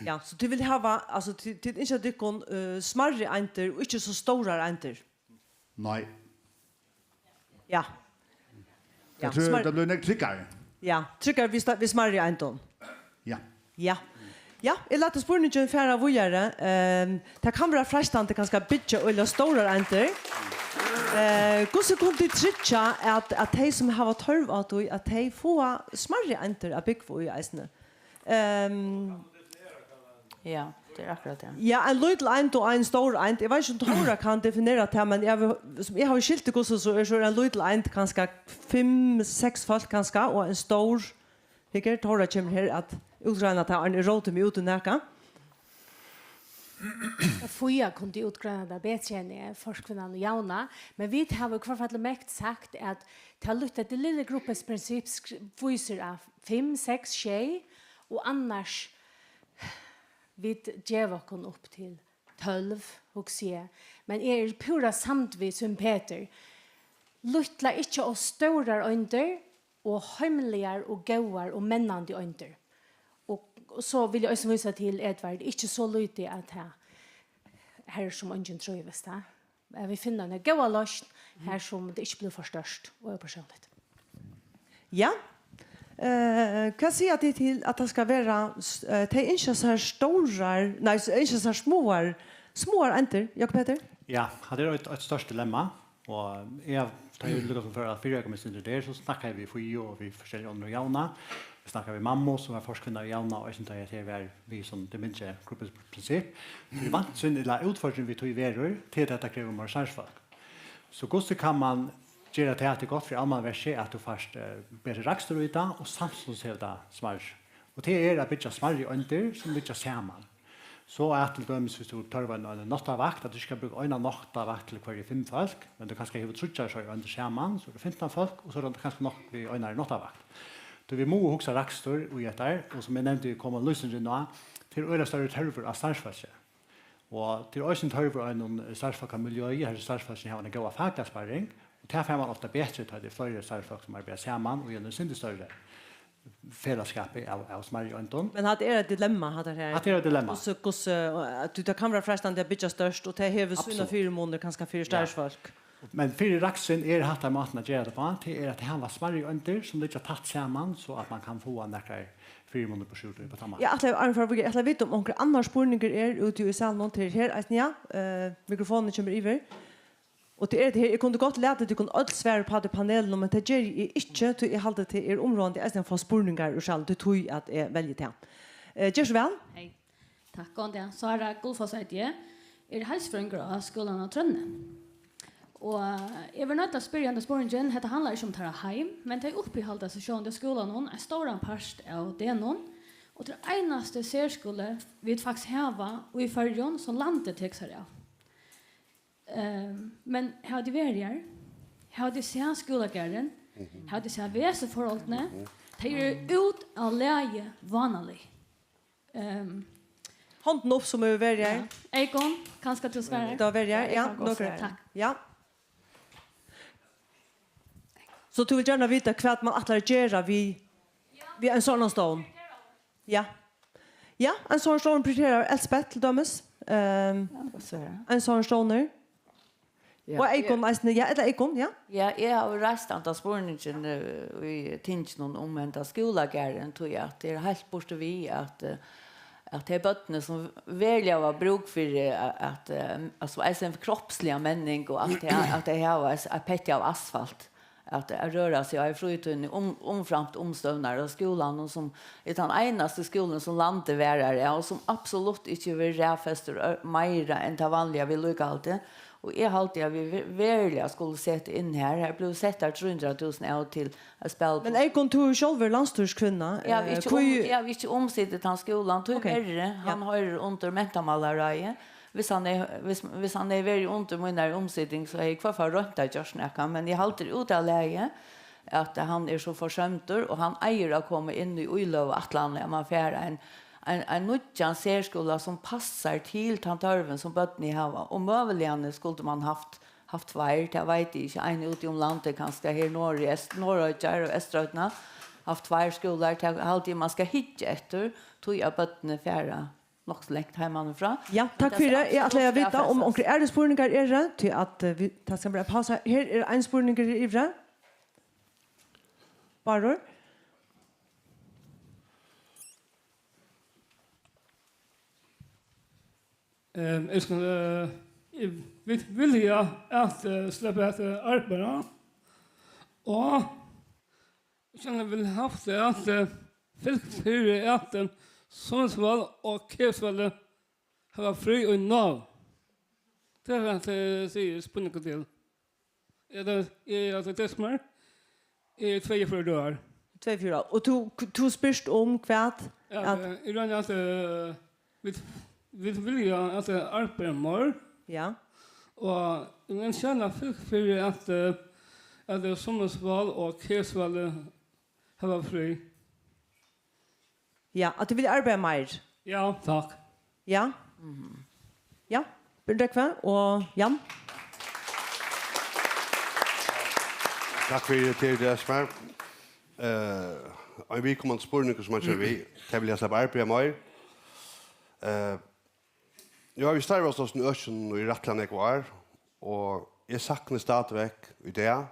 Ja, so tit vilja hava, altso, tit, tit ynskja tykkum, eh, smærri eindir og ikki so stórar eindir? Nei. Ja. Ja, eg trúgvi, smær- tað blívur nógv tryggari. Ja, tryggari við sta-, við smærri eindum. Ja. Ja. Ja, eg lati spurningin fara víðari. Ehm, tað kann vera freistandi kanska at byggja øgiliga stórar eindir. Eh, hvussu kunnu tit tryggja at, at tey sum hava tørv á tí, at tey fáa smærri eindir at búgva í eisini? Ehm, Ja, tað er akkurát tað. Ja, ein lítil eind og ein stór eind. Eg veit ikki, um Tóra kann definera tað, men eg havi, sum eg havi skilt tað, hvussu so er, so er ein lítil eind kanska fimm, seks fólk kanska, og ein stór, her, Tóra kemur her at útgreina tað, áðrenn eg róti meg út í nakað. Fía kundi útgreina tað betri enn eg, forkvinnan og javna, men vit hava í hvørt fall merkt sagt, at tað lítla, tað lilla gruppeprinsipp skri-, vísir á fimm, seks, sjey, og annars vit geva okkum upp til tólv, hugsi eg. Men eg eri púra samd við Sveinb Petur. Lítlar, ikki ov stórar eindir, og heimligar og góðar og mennandi eindir. Og, og so vil eg eisini vísa til Edvard, ikki so lítið at tað, har sum eingin trívist, ha? At vit finna eina góða loysn, har sum tað ikki blívur for stórt og ópersónligt. Ja. Eh, hvat siga tit til, at tað skal vera s-, eh, tey ynskja sær stórar, nei, s-, ynskja sær smáar, smáar eindir, Jakob Petur? Ja, hatta er eitt, eitt stórt dilemma, og eg, tá eg líka sum fyrr, fyrr eg kom inn í tað, so snakkaði eg við Fíu og við forskellig onnur javna. Eg snakkaði við mammu, sum var forkvinna í javna, og eisini tá eg var við sum dementi gruppeprinsipp. Tí vantrin ella útfordringin við tí verður, tað er at tað krevur meir starvsfólk. So hvussu kann man gera tað, at tað er gott fyri almannaverkið, at tú fært, eh, betri rakstur í tað, og samstundis hevur tað smærri? Og tað er at byggja smærri eindir, sum liggja saman. So at til dømis, viss tú tørvar ein, ein náttavakt, at tú ikki skal brúka eina náttavakt til hvørji fimm fólk, men tú kanska hevur tríggjar slíkar eindir saman, so er tað fimtan fólk, og so er tað kanska nokk við einari náttavakt. Tí vit mugu hugsa rakstur í hetta, og sum eg nevndi, kom lýsingin inn á, tað er øgiliga stórur tørvur á starvsfólki. Og tað er eisini tørvur á einum starvsfólkamiljøi, har starvsfólkini hava eina góða fakliga sparring, og tað fær man ofta betri, tá tað eru fleiri starvsfólk, sum arbeiða saman í einum sindur størri felagsskapi av, av smærri eindum. Men hatta er eitt dilemma, hatta her. Hatta er eitt dilemma. Hvussu, hvussu, at tú, tað kann vera freistandi at byggja stórt, og tað hevur sínar fyrimunir kanska fyri starvsfólk. Men fyri raksturin er hatta mátin at gera tað uppá, tað er at hava smærri eindir sum liggja tætt saman, so at man kann fáa nakrar fyrimunir burtur úr tí uppá tann mátan. Eg ætlaði, áðrenn vit fara víðari, eg ætlaði at vita um onkur annar spurningur er úti í salinum, til her eisini, ja. Eh, mikrofonin kemur yvir. Og tað er tað her, eg kundi gott latið tykkum øll svara uppá tað í panelinum, men tað geri eg ikki, tí eg haldi, tað er umráðandi eisini at fáa spurningar úr salinum, tað er tí at eg velji tað. Eh, ger so væl. Hey. Takk, góðan dag. Sára Gullfoss eiti eg. Eg eri heilsufrøðingur á skúlanum á Trøðni. Og eg verði noydd at spyrja henda spurningin. Hetta handlar ikki um teirra heim, men tey uppihalda seg sjálvandi á skúlanum ein stóran part av degnum. Og tað er einasti serskúli, vit faktiskt hava í Føroyum, sum landið tekur sær av. Ehm, men hava tit verið her? Hava tit sæð skúlagarðin? Hava tit sæð vesiforholdini? Tey eru út av lagi vánalig. Ehm, Hondin upp sum hevur verið her. Ja. Eyðgunn, kanska tú svarar? Tú hevur verið her, Eg ja. kann gott Nøkur. svara. Takk. Ja. So tú vilt gjarna vita hvat man ætlar at gera við, við ein sånn stovn? Ja. Ja, ein sånn stovn prioriterar Elsbeth til dømis. Um, Hvat svara? Ein sånn stovnur. Ja, Og Eyðgunn eisini, ja, ella Eyðgunn, ja. Ja, eg havi reist handa spurningin eh, í tinginum um henda skúlagarðin, tí at tað er heilt burtur við at eh, at tey børnini sum veruliga hava brúk fyri at, at eh, altso eisini kropsliga menning og alt tað at tey hava eitt, eitt petti av asfalt at, at røra seg á í frítíðini um, umframt umstøðurnar á skúlanum sum er tann einasti skúlin sum landið varðar av og sum absolutt ikki verður raðfestur ø- meira enn tað vanliga viðlíkahaldi. Og eg haldi at vit ve- veruliga skulu seta inn her. Her blivu settar trý hundrað túsund av til at spæla Men Eyðgunn, tú er sjálvur landsstýriskvinna. Eg havi eh, ikki, um, hví- eg havi ikki umsitið tann skúlan, Ok. Tíverri, hann hoyrir undir mentamálaráðið. Hvis hann er, hvis, hvis hann er verið undir mínari umsiting, so hevði eg hvørt fall roynt at gjørt nakað, men eg haldi út av lagi at hann er so forsømdur, og hann eigur at koma inn í íløguætlanina, at man fær ein, ein, ein nýggjan serskúla sum passar til tann tørvin sum børnini hava, og møguliga skuldi man havt havt tveir, tað veit eg ikki, ein úti um landið kanska her norður í Est, Norðoyggjar og Eysturoynna, havt tveir skúlar, tað haldi eg man skal hyggja eftir, tí at børnini fara nokk so langt heimanífrá. Ja, Men takk tað fyri. skal Eg ætli at absolutt vita um raðfestast. onkrir aðrir spurningar eru, tí at eh, vit, tað skal vera pausa. Her er ein spurningur yvri. Barur? Ehm, eg skal, eh, eg vil, vilja at eh, sleppa at eh, arbeiða og eg vil havt at eh, fylgt fyri at eh, Sundsvall og Keypsvallið hava frí í Nav. Tað er at eh, siga spurningur til. Er tað er at tað er smær? Er tveyogfjøruti dagar. Tveyogfjøruti. Og tú, tú spyrst um hvat? Ja, At- eh, í raun at eh, vit vit vilja at eh, arbeiða meir Ja. og men kjanna fylgt fyri at eh, at eh, Sundsvall og Keypsvallið hava frí. Ja, at tú vil arbeiða meir. Ja, takk. Ja. Ja. Bjørn Drekve og Jan. Takk fyri til det, Esmer. Uh, ein viðkomandi spurningur sum man kemur við, tað vil eg sleppa arbeiða meir. Uh, nú havi eg starvast á økinum í rættiliga nógv ár, og eg sakni stadigvæk í dag.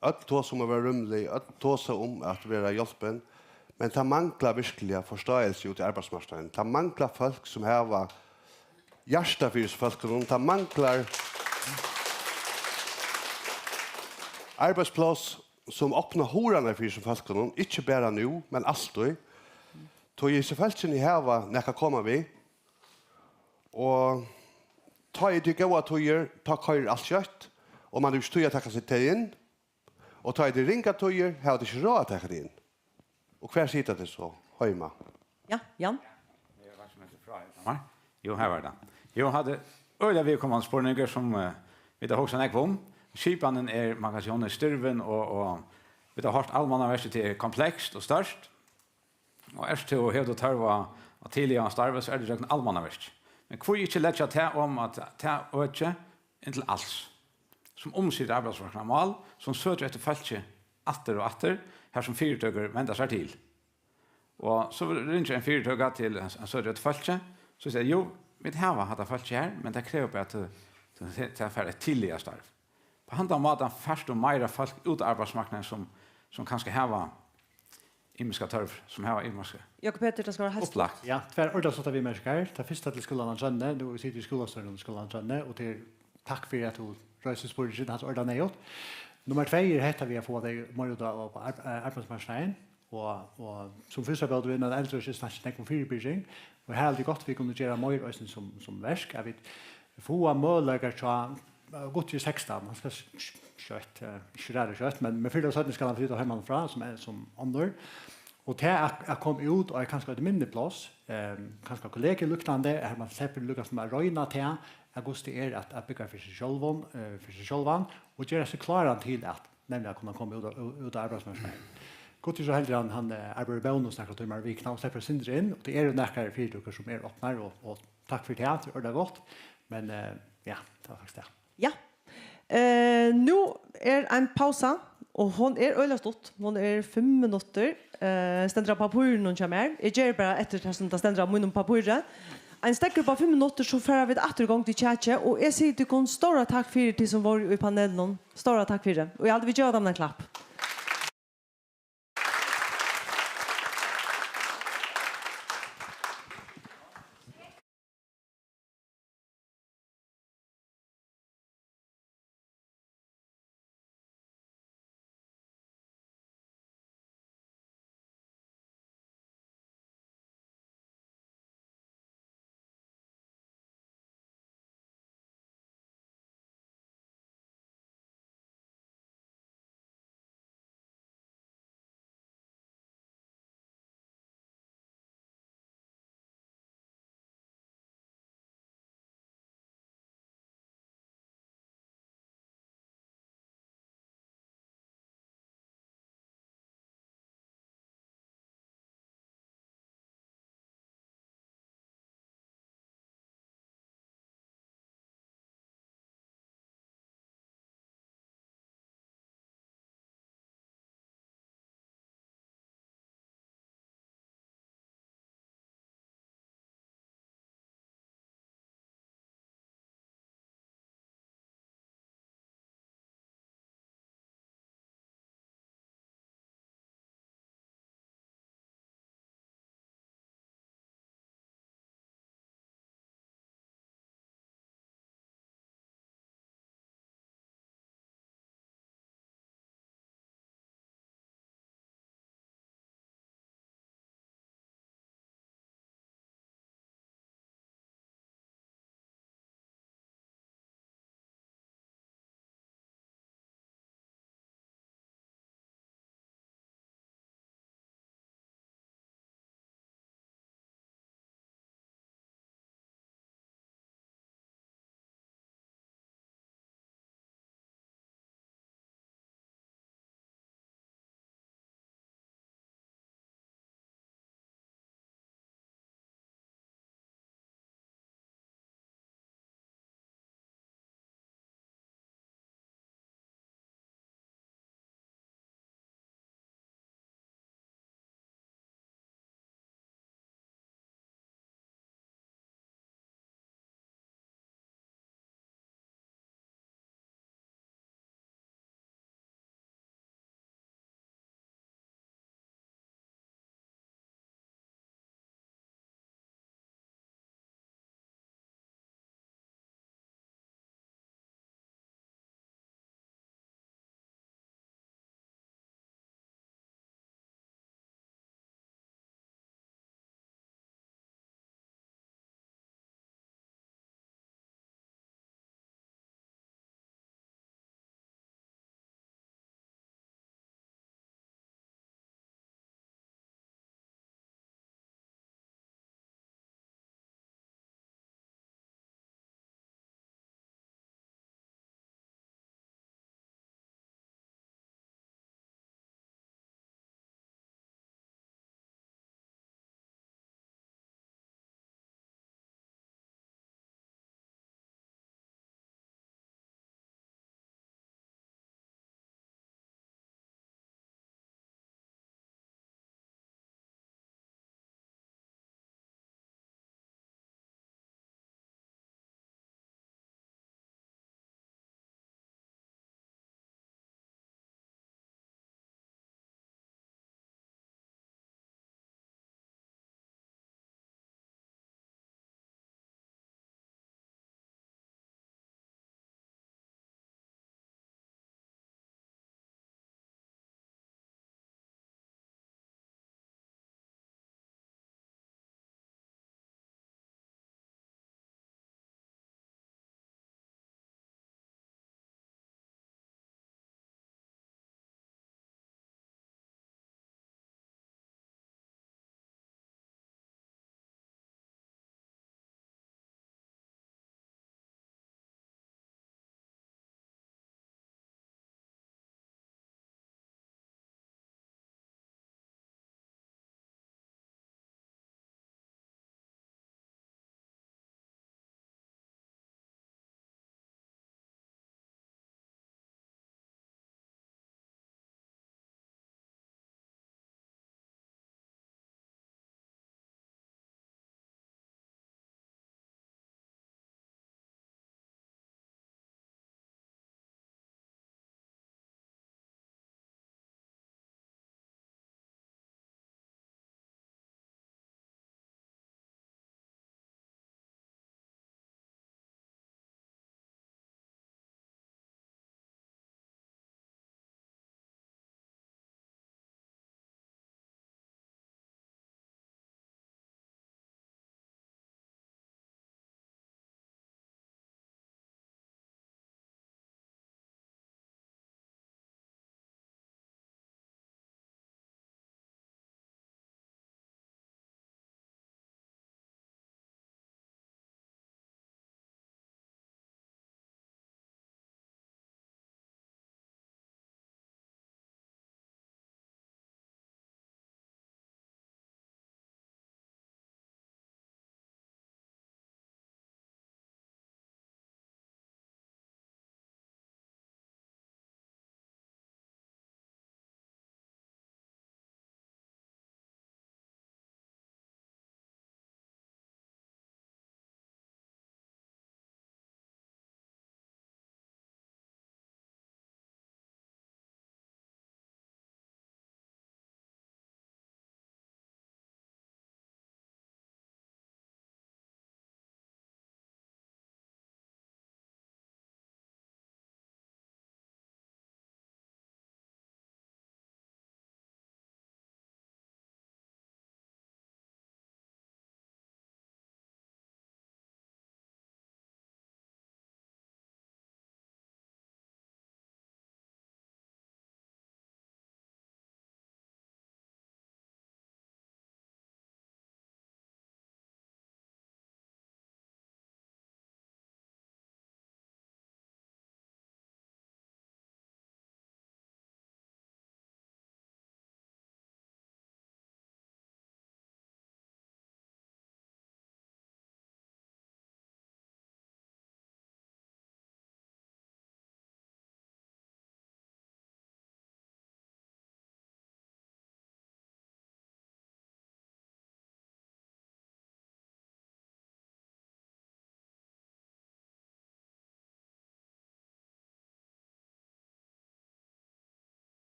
Øll tosa um at vera rúmlig, øll tosa um at vera hjálpin, men tað manglar virkliga forstáilsi út í arbeiðsmarknaðin. Tað manglar fólk sum hava hjarta fyri hesum fólkunum. Tað manglar arbeiðspláss sum opna hurðarnar fyri hesum fólkunum, ikki bara nú, men altíð. Tí hesi fólkini hava nakað at koma við. Og tá eru tað góðar tíðir, tá koyrir alt skjótt, og man hevur ikki tíð at taka seg tað inn. Og tá eru tað ringar tíðir, hava tey ikki ráð at taka tað inn. Og hvar sita tey so? Heima. Ja, Jan. Jú, her var tað. Jú, hatta er øgiliga viðkomandi spurningur sum eh, vit hava hugsað nógv um. Skipanin er, man kann siga, hon er stirvin og, og vit hava hoyrt almannaverkið, tað er komplekst og stórt. Og ert tú og hevur tú tørv á, á tíðliga starvi, so er tað gjøgnum almannaverkið. Men hví ikki leggja tað um at tað økið inn til als, sum umsitur arbeiðsmarknaðarmál, sum søkir eftir fólki aftur og aftur, har sum fyritøkur venda sær til. Og so ringir ein fyritøka til ein, ein søkir eftir fólki, so sigur, jú, vit hava hatta fólkið her, men tað krevur bara at tú, tú, tað fær eitt tíðliga starv. Á handan mátan fært tú meira fólk út á arbeiðsmarknaðin sum, sum kanska hava ymiska tørv, sum hava ymiska Jakob Petur, tað skal vera heilt upplagt. Ja, tvær ordiliga flottar viðmerkingar. Tað fyrsta til skúlan á Trøðni. Nú sita vit í skúlastýrinum í skúlan á Trøðni, og tað er takk fyri at tú reisir spurningin, hatta er ordiliga neyðugt. Nummar tvey er hetta við at fáa tey meira út á, á, á ar- eh, arbeiðsmarknaðin. Og, og sum fyrsta bót, við eina eldra, ikki snakka nógv um fyribyrging, og her er tað gott, vit kunnu gera meir eisini sum, sum verk, at vit fáa møguleikar hjá, eh, gutti í sekstan, hann skal s-, s-, skjótt, eh, ikki ræðuliga skjótt, men, men fyrr ella seinni skal hann flyta heimanífrá, sum er, sum onnur. Og tað at, at koma út á kanska eitt minni pláss, eh, kanska kollega líknandi, har man sleppur líka sum at royna tað, at hvussu tað er at, at búgva fyri seg sjálvum, eh, fyri seg sjálvan, og gera seg kláran til at, nevniliga at kunna koma út á, út á arbeiðsmarknaðin. Gud er so heldigur, hann, hann, eh, arbeiðir í Bónus nakrar tímar um vikuna og sleppur eitt sindur inn, og tað eru nakrar fyritøkur sum eru opnar, og, og takk fyri tað, tað er ordiliga gott, men, eh, ja, tað var faktiskt tað. Ja. Eh, nú er ein pausa, og hon er øgiliga stutt. Hon er fimm minuttir. Eh, stendur á pappírinum hjá mær. Eg geri bara eftir tað sum tað stendur á mínum pappíri. Ein steðgur upp á fimm minuttir, so fara vit aftur í gongd í kjakið, og eg sigi tykkum stóra takk fyri, tit sum vóru í panelinum. Stóra takk fyri. Og eg haldi, vit geva teimum ein klapp.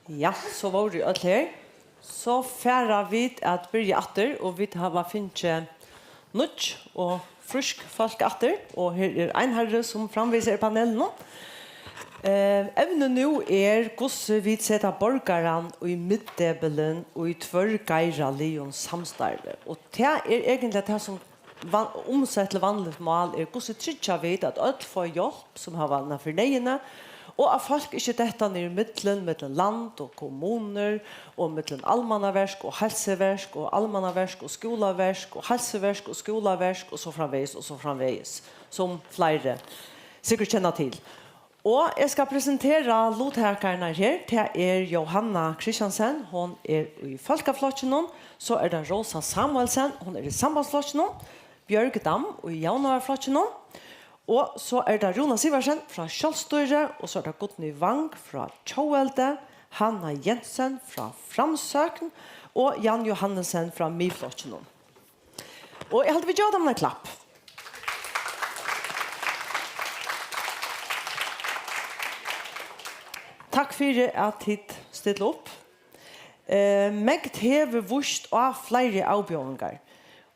Ja, so vóru øll her. So fara vit at byrja aftur, og vit hava fingið nýggj og frísk fólk aftur, og her er Einharður, sum framvegis er í panelinum. Eh, evnið nú er, hvussu vit seta borgaran í miðdepilin í tvørgeiraligum samstarvi. Og tað er eigentliga tað, sum van-, umsett til vanligt mál er, hvussu tryggja vit, at øll fáa hjálp, sum hava hana fyri neyðini, og at fólk ikki detta niður í millum, millum land og kommunur, og millum almannaverk og heilsuverk, og almannaverk og skúlaverk, og heilsuverk og skúlaverk, og so framvegis, og so framvegis, sum fleiri sikkurt kenna til. Og eg skal presentera luttakararnar her. Tað er Jóhanna Christiansen, hon er í Fólkaflokkinum. So er tað Rósa Samuelsen, hon er í Sambandsflokkinum. Bjørg Dam í Javnaðarflokkinum. Og so er tað Rúna Sivertsen frá Sjálvstýri, og so er tað Guðni Wang frá Tjóðveldi, Hanna Jensen frá Framsókn og Jan Johannesen frá Miðflokkinum. Og eg haldi, vit geva teimum eitt klapp. Takk fyri, at tit stilla upp. Eh, MEGD hevur víst á fleiri avbjóðingar.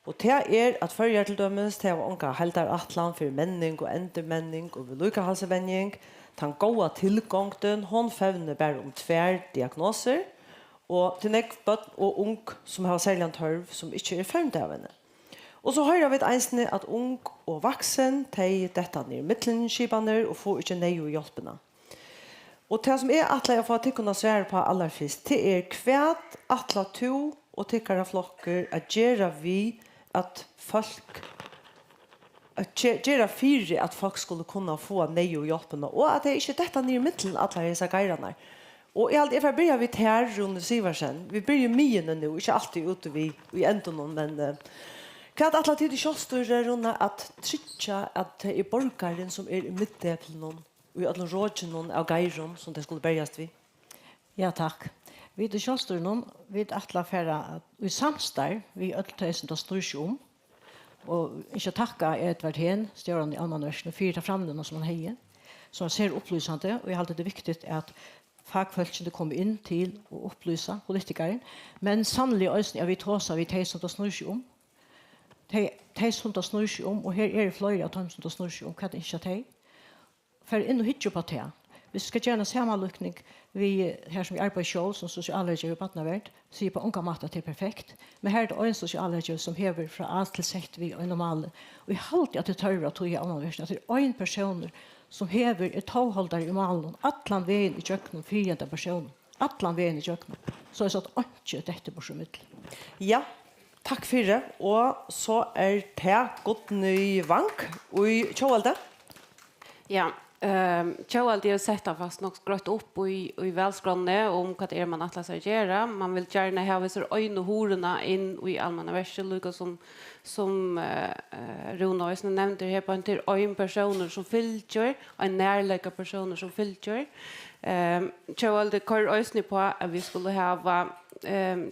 Og tað er, at Føroyar til dømis, tey hava onga heildarætlan fyri menning og endurmenning og viðlíkahaldsvenjing. Tann góða tilgongdin, hon fevnir bara um tvær diagnosir, og til nógv børn og ung, sum hava serligan tørv, sum ikki eru fevnd av henni. Og so hoyra vit eisini, at ung og vaksin, tey detta niður millum skipanir og fáa ikki neyðugu hjálpina. Og tað, sum eg ætlaði at fáa tykkum at svara upp á allarfyrst, tað er, hvat ætlar tú og tykkara flokkur at gera við, at fólk, at ge-, gera fyri, at fólk skulu kunna fáa neyðugu hjálpina, og at tey ikki detta niður millum allar hesar geirarnar? Og eg haldi, eg fari at byrja við tær, Rúni Sivertsen. Vit byrja í miðjuni nú, ikki altíð úti við, í endunum, men, eh, hvat ætla tit í Sjálvstýri, Rúni, at tryggja, at tað er borgarin, sum er í miðdeplinum í øllum rokinum av geirum, sum tey skulu berjast við? Ja, takk. Vit í Sjálvstýrinum, vit ætla at fara at, í samstarv við øll tey, sum tað snýr seg um, og ynskja at takka Edvard Hehn, stjóran í Almannaverkinum, fyri ta framløguna, sum hann hevði, sum var sera upplýsandi, og eg haldi, tað er viktigt, at fakfólkini koma inn til at upplýsa politikarin, men sanniliga eisini, at vit tosa við tey, sum tað snýr seg um. Tey, tey, sum tað snýr seg um, og her eru fleiri av teimum, sum tað snýr seg um, hvat ynskja tey? Fara inn og hyggja upp á tað. Viss eg skal gera eina samanlíkning við, har sum eg arbeiði sjálv sum sosialráðgevi í barnavernd, sigi eg á ongan máta, at tað er perfekt, men har er tað ein sosialráðgevi, sum hevur frá A til Z við einum máli, og eg haldi, at tað er tørvur á tí í Almannaverkinum, at tað er ein persónur, sum hevur, er tóhaldari í málinum allan vegin ígjøgnum fyri henda persónin, allan vegin ígjøgnum, soleiðis at einki dettur burtur ímillum. Ja, takk fyri. Og so er tað Guðni Wang í Tjóðveldi. Ja, ehm, Tjóðveldi hevur sett tað fast nokk greitt upp í, í valskránni um hvat tað er, man ætlar sær at gera. Man vil gjarna hava hesa einu hurðina inn í Almannaverkið, líka sum, sum, eh, eh, Rúna eisini nevndi her, bara tað er ein persónur, sum fylgir, ein nærleika persónur, sum fylgir. Ehm, Tjóðveldi koyrir eisini upp á, at vit skulu hava, ehm,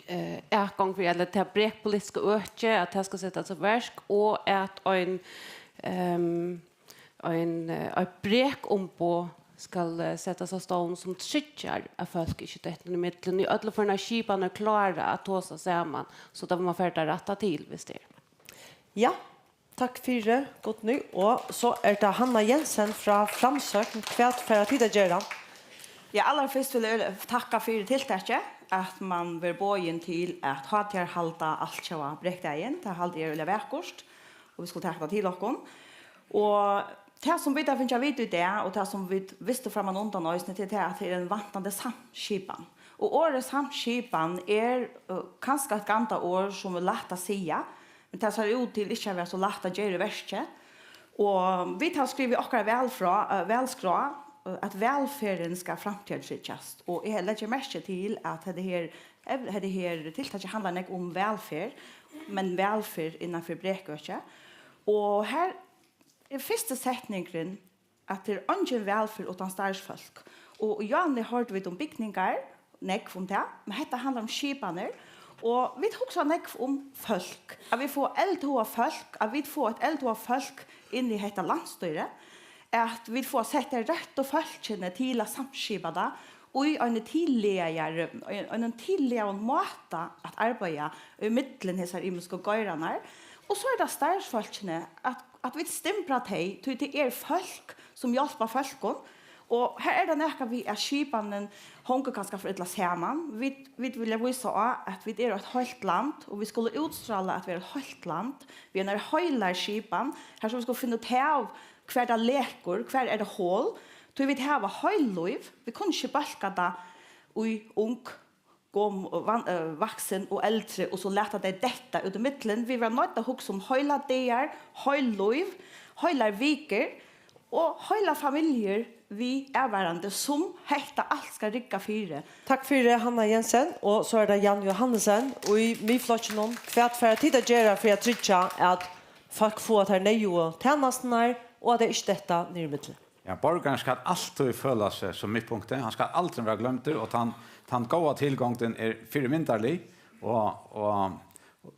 eh, atgongd fyri, ella tað brekpolitiska økið, at tað skal setast í verk, og at ein, ehm, ein, eh, eitt brekumboð skal, eh, setast á stovn, sum tryggjar, at fólk ikki detta í millum. Í øllum førum, at skipanir klára at tosa saman, so at man fær tað rætta til, viss tað er. Ja, takk fyri, Guðni. Og so er tað Hanna Jensen frá Framsókn. Hvat fara tit at gera? Ja, allarfyrst vil eg takka fyri tiltakið, at man verður boðin til at hátíðarhalda altjóða brekdagin. Tað haldi eg er øgiliga vakurt, og vit skulu taka tað til okkum. Og tað, sum vit hava fingið at vita í dag, og tað, sum vit vistu frammanundan eisini, tað er tað, at tað er ein vantandi samskipan. Og orðið samskipan er, øh, kanska eitt gandað orð, sum er lætt at siga, men tað sær út til ikki at vera so lætt at gera í verki. Og vit hava skrivað í okkara valfrá-, eh, valskrá, eh, at vælferðin skal framtíðartryggjast. Og eg leggi merki til, at hetta her, ev-, hetta her tiltakið handlar nógv um vælferð, men vælferð innan fyri brekøki. Og her er fyrsti setningurin, at tað er eingin vælferð uttan starvsfólk. Og í áðni hoyrdu vit um bygningar, nógv um tað, men hetta handlar um skipanir, og vit hugsa nógv um fólk, at vit fáa eldhugað fólk, at vit fáa eitt eldhugað fólk inn í hetta landsstýri, at vit fáa sett tey røttu fólkini til at samskipa tað, í eini tillagari, ein, einum tillagaðum máta at arbeiða í millum hesar ymisku geirarnar. Og so er tað starvsfólkini, at, at vit stimbra tey, tí tað er fólk, sum hjálpa fólkum. Og her er tað nakað við, at skipanin hongur kanska for illa saman. Vit, vit vilja vísa á, at vit eru eitt heilt land, og vit skulu útstrála at vera eitt heilt land. Við einari heilari skipan, har sum vit skulu finna út av, hvar tað lekur, hvar er tað hol. Tí vit hava heil lív. Vit kunnu ikki bólka tað í ung, gom-, van-, eh, vaksin og eldri, og so lata tey detta út ímillum. Vit verða noydd at hugsa um heilar dagar, heil lív, heilar vikur og heilar familjur við avvarðandi, sum hetta alt skal rigga fyri. Takk fyri, Hanna Jensen. Og so er tað Jan Johannesen í Miðflokkinum. Hvat fara tit at gera fyri at tryggja, at fólk fáa tær neyðugu tænasturnar, og at tey ikki detta niður ímillum? Ja, borgarin skal altíð føla seg sum midtpunktið. Hann skal aldrin vera gloymdur, og tann, tann góða tilgongdin er fyrimyndarlig, og, og,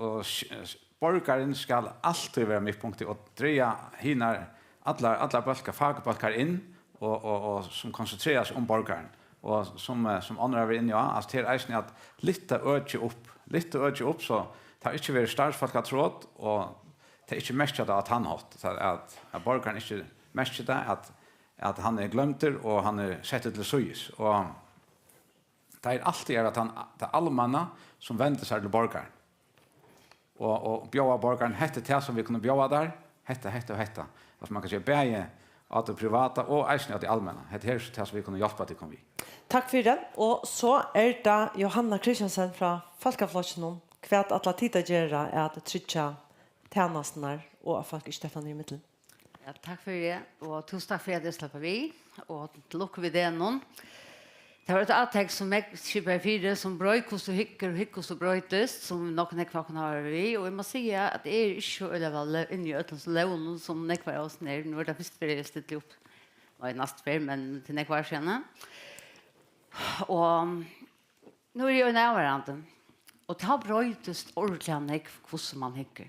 og s-, s-, borgarin skal altíð vera midtpunktið og draga hinar allar, allar bólkar, fakbólkar inn, og, og, og sum konsentrera seg um borgaran. Og sum, eh, sum onnur hava verið inni á, altso, tað er eisini at lyfta økið upp, lyfta økið upp, so tað ikki verður starvsfólkatrot, og tað ikki merkja tað á tann hátt, tað at, at borgarin ikki merkir tað, at, at hann er gloymdur og hann er settur til síðis. Og tað er altíð er at hann, tað almenna, sum vendir sær til borgaran og, og bjóðar borgaranum, hetta er tað, sum vit kunnu bjóða tær, hetta, hetta og hetta. At man kann siga bæði á tí privata og eisini á tí almenna. Hetta her er so tað, sum vit kunnu hjálpa tykkum við. Takk fyri. Og so er tað Jóhanna Kristiansen frá Fólkaflokkinum. Hvat ætla tit at gera at tryggja tænasturnar og at fólk ikki detta niður ímillum? Ja, takk fyri, og túsund takk fyri, at eg slapp við, og til lukku við degnum. Tað var eitt átak, sum eg skipaði fyri, sum broyt, hvussu hyggur, og hygg, hvussu broytist, sum nokk nógv av okkum hava verið við, og eg má siga, at eg eri ikki so øgiliga væl inni í øllum sum lógum, sum nógv av okkum eru. Nú er tað fyrstu ferð, eg stilli upp, nei, næstu ferð, men til nógv ár síðani. Og nú eri eg ein avvarðandi, og tá broytist ordiliga nógv, hvussu mann hyggur.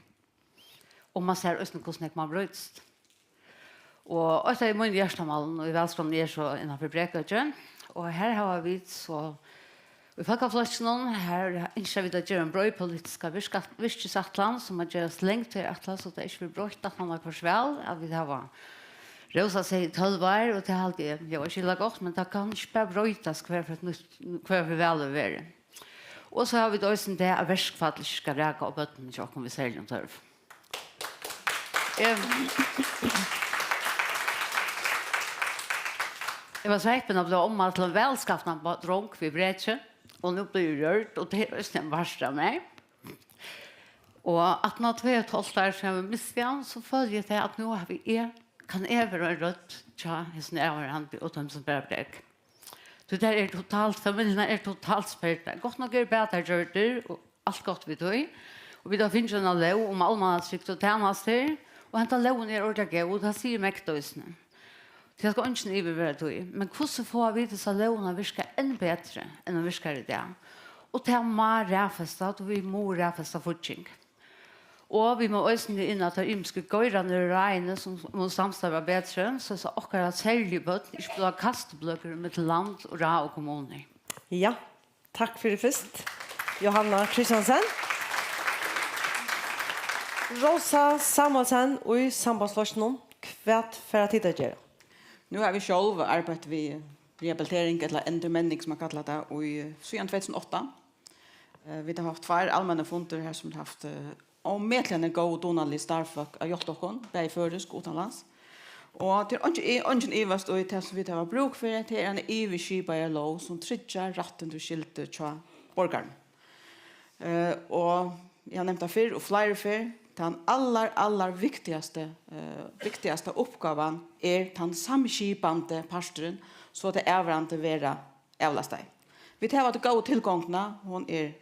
Og mann sær eisini, hvussu nógv mann broytist. Og eitt av mínum hjartamálum í valskránni er so innanfyri brekøki. Og her hava vit so í Fólkaflokkinum, her ynskja vit at gera ein breið politiska virka-, virkisætlan, sum at gerast langtíðarætlan, so tað ikki verður broytt aftan á hvørt val, at vit hava rósað seg í tólv ár, og tað haldi eg ljóðar skilagott, men tað kann ikki bara broytast, hvør fyri eitt nýtt, hvør fyri valið verður. Og so hava vit eisini tað, at verkfall ikki skal raka á børnini hjá okkum við serligum tørvi. Eg, eg var so heppin at blíva omma til ein vælskaftan ba-, drong við breki, og nú blívur rørd, og tað er eisini ein partur av mær. Og aftan á tvey og eitt hálvt ár, síðan vit mistu hann, so føli eg tað, at nú havi eg, kann eg vera ein rødd hjá hesum avvarðandi og teimum, sum bera brek. Tí tær eru totalt, familjurnar eru totalt sperdar. Gott nokk eru batar gjørdir, og alt gott við tí. Og vit hava fingið eina lóg um almannatrygd og tænastur, og henda lógin er ordiliga góð, og tað sigur MEGD eisini. Tað skal eingin ivi vera í tí. Men hvussu fáa vit hesa lógina at virka enn betri, enn hon virkar í dag? Og tað má raðfesta, og vit mugu raðfesta fígging. Og vit mugu eisini inn á tær ymisku geirarnar og ráðini, sum mugu samstarva betri, so at okkara serligu børn ikki blíva kastibløðrur millum land og ráð og kommunur. Ja, takk fyri fyrst, Jóhanna Kristiansen. Rósa Samuelsen í Sambandsflokkinum, hvat fara tit at gera? Nú hava vit sjálv arbeitt við rehabilitering ella endurmenning, sum man kallar tað, í, síðan tvey túsund og átta. Eh, vit hava havt tveir almennir fundir her, sum hava havt, eh, ómetaliga góð og dugnalig starvsfólk at hjálpa okkum, bæði føroysk og uttanlands. Og tað er eingin, eingin ivast í tað, sum vit hava brúk fyri, tað er eina yvirskipaða lóg, sum tryggjar rættindi og skyldur hjá borgaranum. Eh, og eg havi nevnt tað fyrr og fleiri ferð, tann allar, allar viktigasta, eh, viktigasta uppgávan er tann samskipandi parturin, so at tað avvarðandi verða avlastað. Vit hava ta góðu tilgongdina, hon er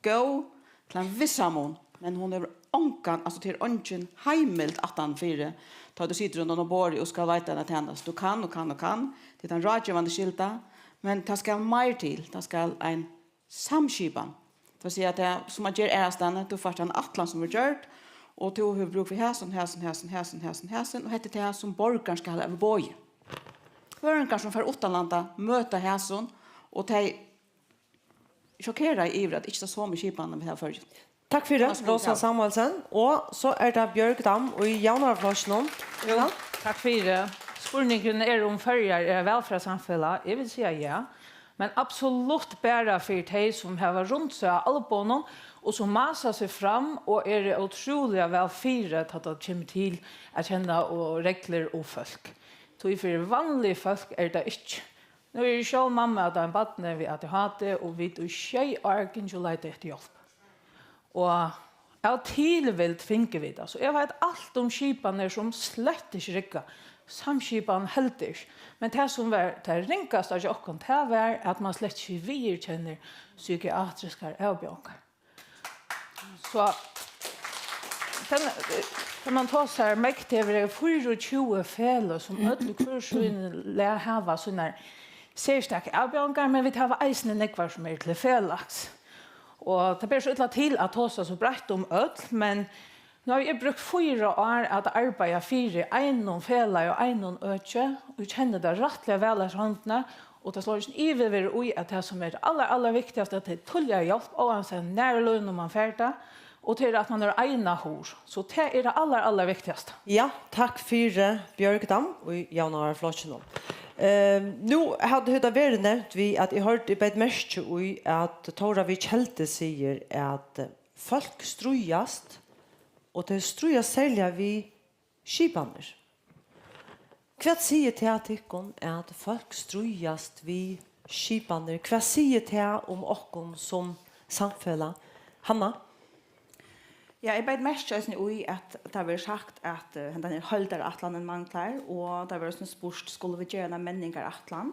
góð til ein vissan mun, men hon hevur ongan, altso, tað er eingin heimild aftan fyri, tá tú situr rundan um borðið og skal veita eina tænastu. Tú kann og kann og kann, tað er tann ráðgevandi skylda, men tað skal meir til, tað skal ein samskipan. Tað vil siga, at tað, sum man ger aðrastaðni, tú fært eina ætlan, sum er gjørd, og tú hevur brúk fyri hasum, hasum, hasum, og hetta er tað, sum borgarin skal hava yvirboðið. Føroyingar, sum fara uttanlanda, møta hasum, og tey sjokkeraði yvir, at ikki tað somu skipanin vit hava í Føroyum. Takk fyri, Annars kom Rósa tað. Samuelsen. Og so er tað Bjørg Dam í Javnaðarflokkinum. Jú, takk fyri. Spurningurin er, um Føroyar er eitt vælferðarsamfelag. Eg vil siga ja. Men absolutt bara fyri tey, sum hava rund seg á albunum og sum masa seg fram og eru ótrúliga væl fyri, tá tað kemur til at kenna og reglur og fólk. Tí fyri vanlig fólk er tað ikki. Nú eri eg sjálv mamma av einum barni við A D H D, og vit í sjey ár gingu og leitaðu eftir hjálp. Og av tilvild fingu vit tað. So eg veit alt um skipanir, sum slett ikki rigga. Samskipan heldur ikki. Men tað, sum var tað ringasta hjá okkum, tað var, at mann slett ikki viðurkennir psykiatriskar avbjóðingar. So, kann, kann mann tosa her, MEGD hevur fýraogtjúgu feløg, sum øll hvør síni lag hava sínar serstøku avbjóðingar, men vit hava eisini nógvar, sum eru til felags. Og tað ber so illa til at tosa so breitt um øll, men nú havi eg brúkt fýra ár at arbeiða fyri einum felagi og einum øki, og eg kenni tað rættiliga væl eftir hondini, og tað slær ikki yvir í, at tað, sum er allar, allar viktigast, at tey tíðliga hjálp, óansett nær í lívinum mann fær tað, og tað er, at mann er eina hurð. So tað er tað allar, allar viktigasta. Ja, takk fyri, Bjørg Dam í Javnaðarflokkinum. Ehm, nú hevur tað verið nevnt við, at eg hoyrdi, eg beit merki í, at Tóra við Keldu sigur, at fólk stríðast, og tey stríðast serliga við skipanir. Hvat sigur tað tykkum, at fólk stríðast við skipanir? Hvat sigur tað um okkum sum samfelag? Hanna? Ja, eg beit merki eisini í, at tað verður sagt, at, eh, hendan her heildarætlanin manglar, og tað verður eisini spurt, skulu vit gera eina menningarætlan?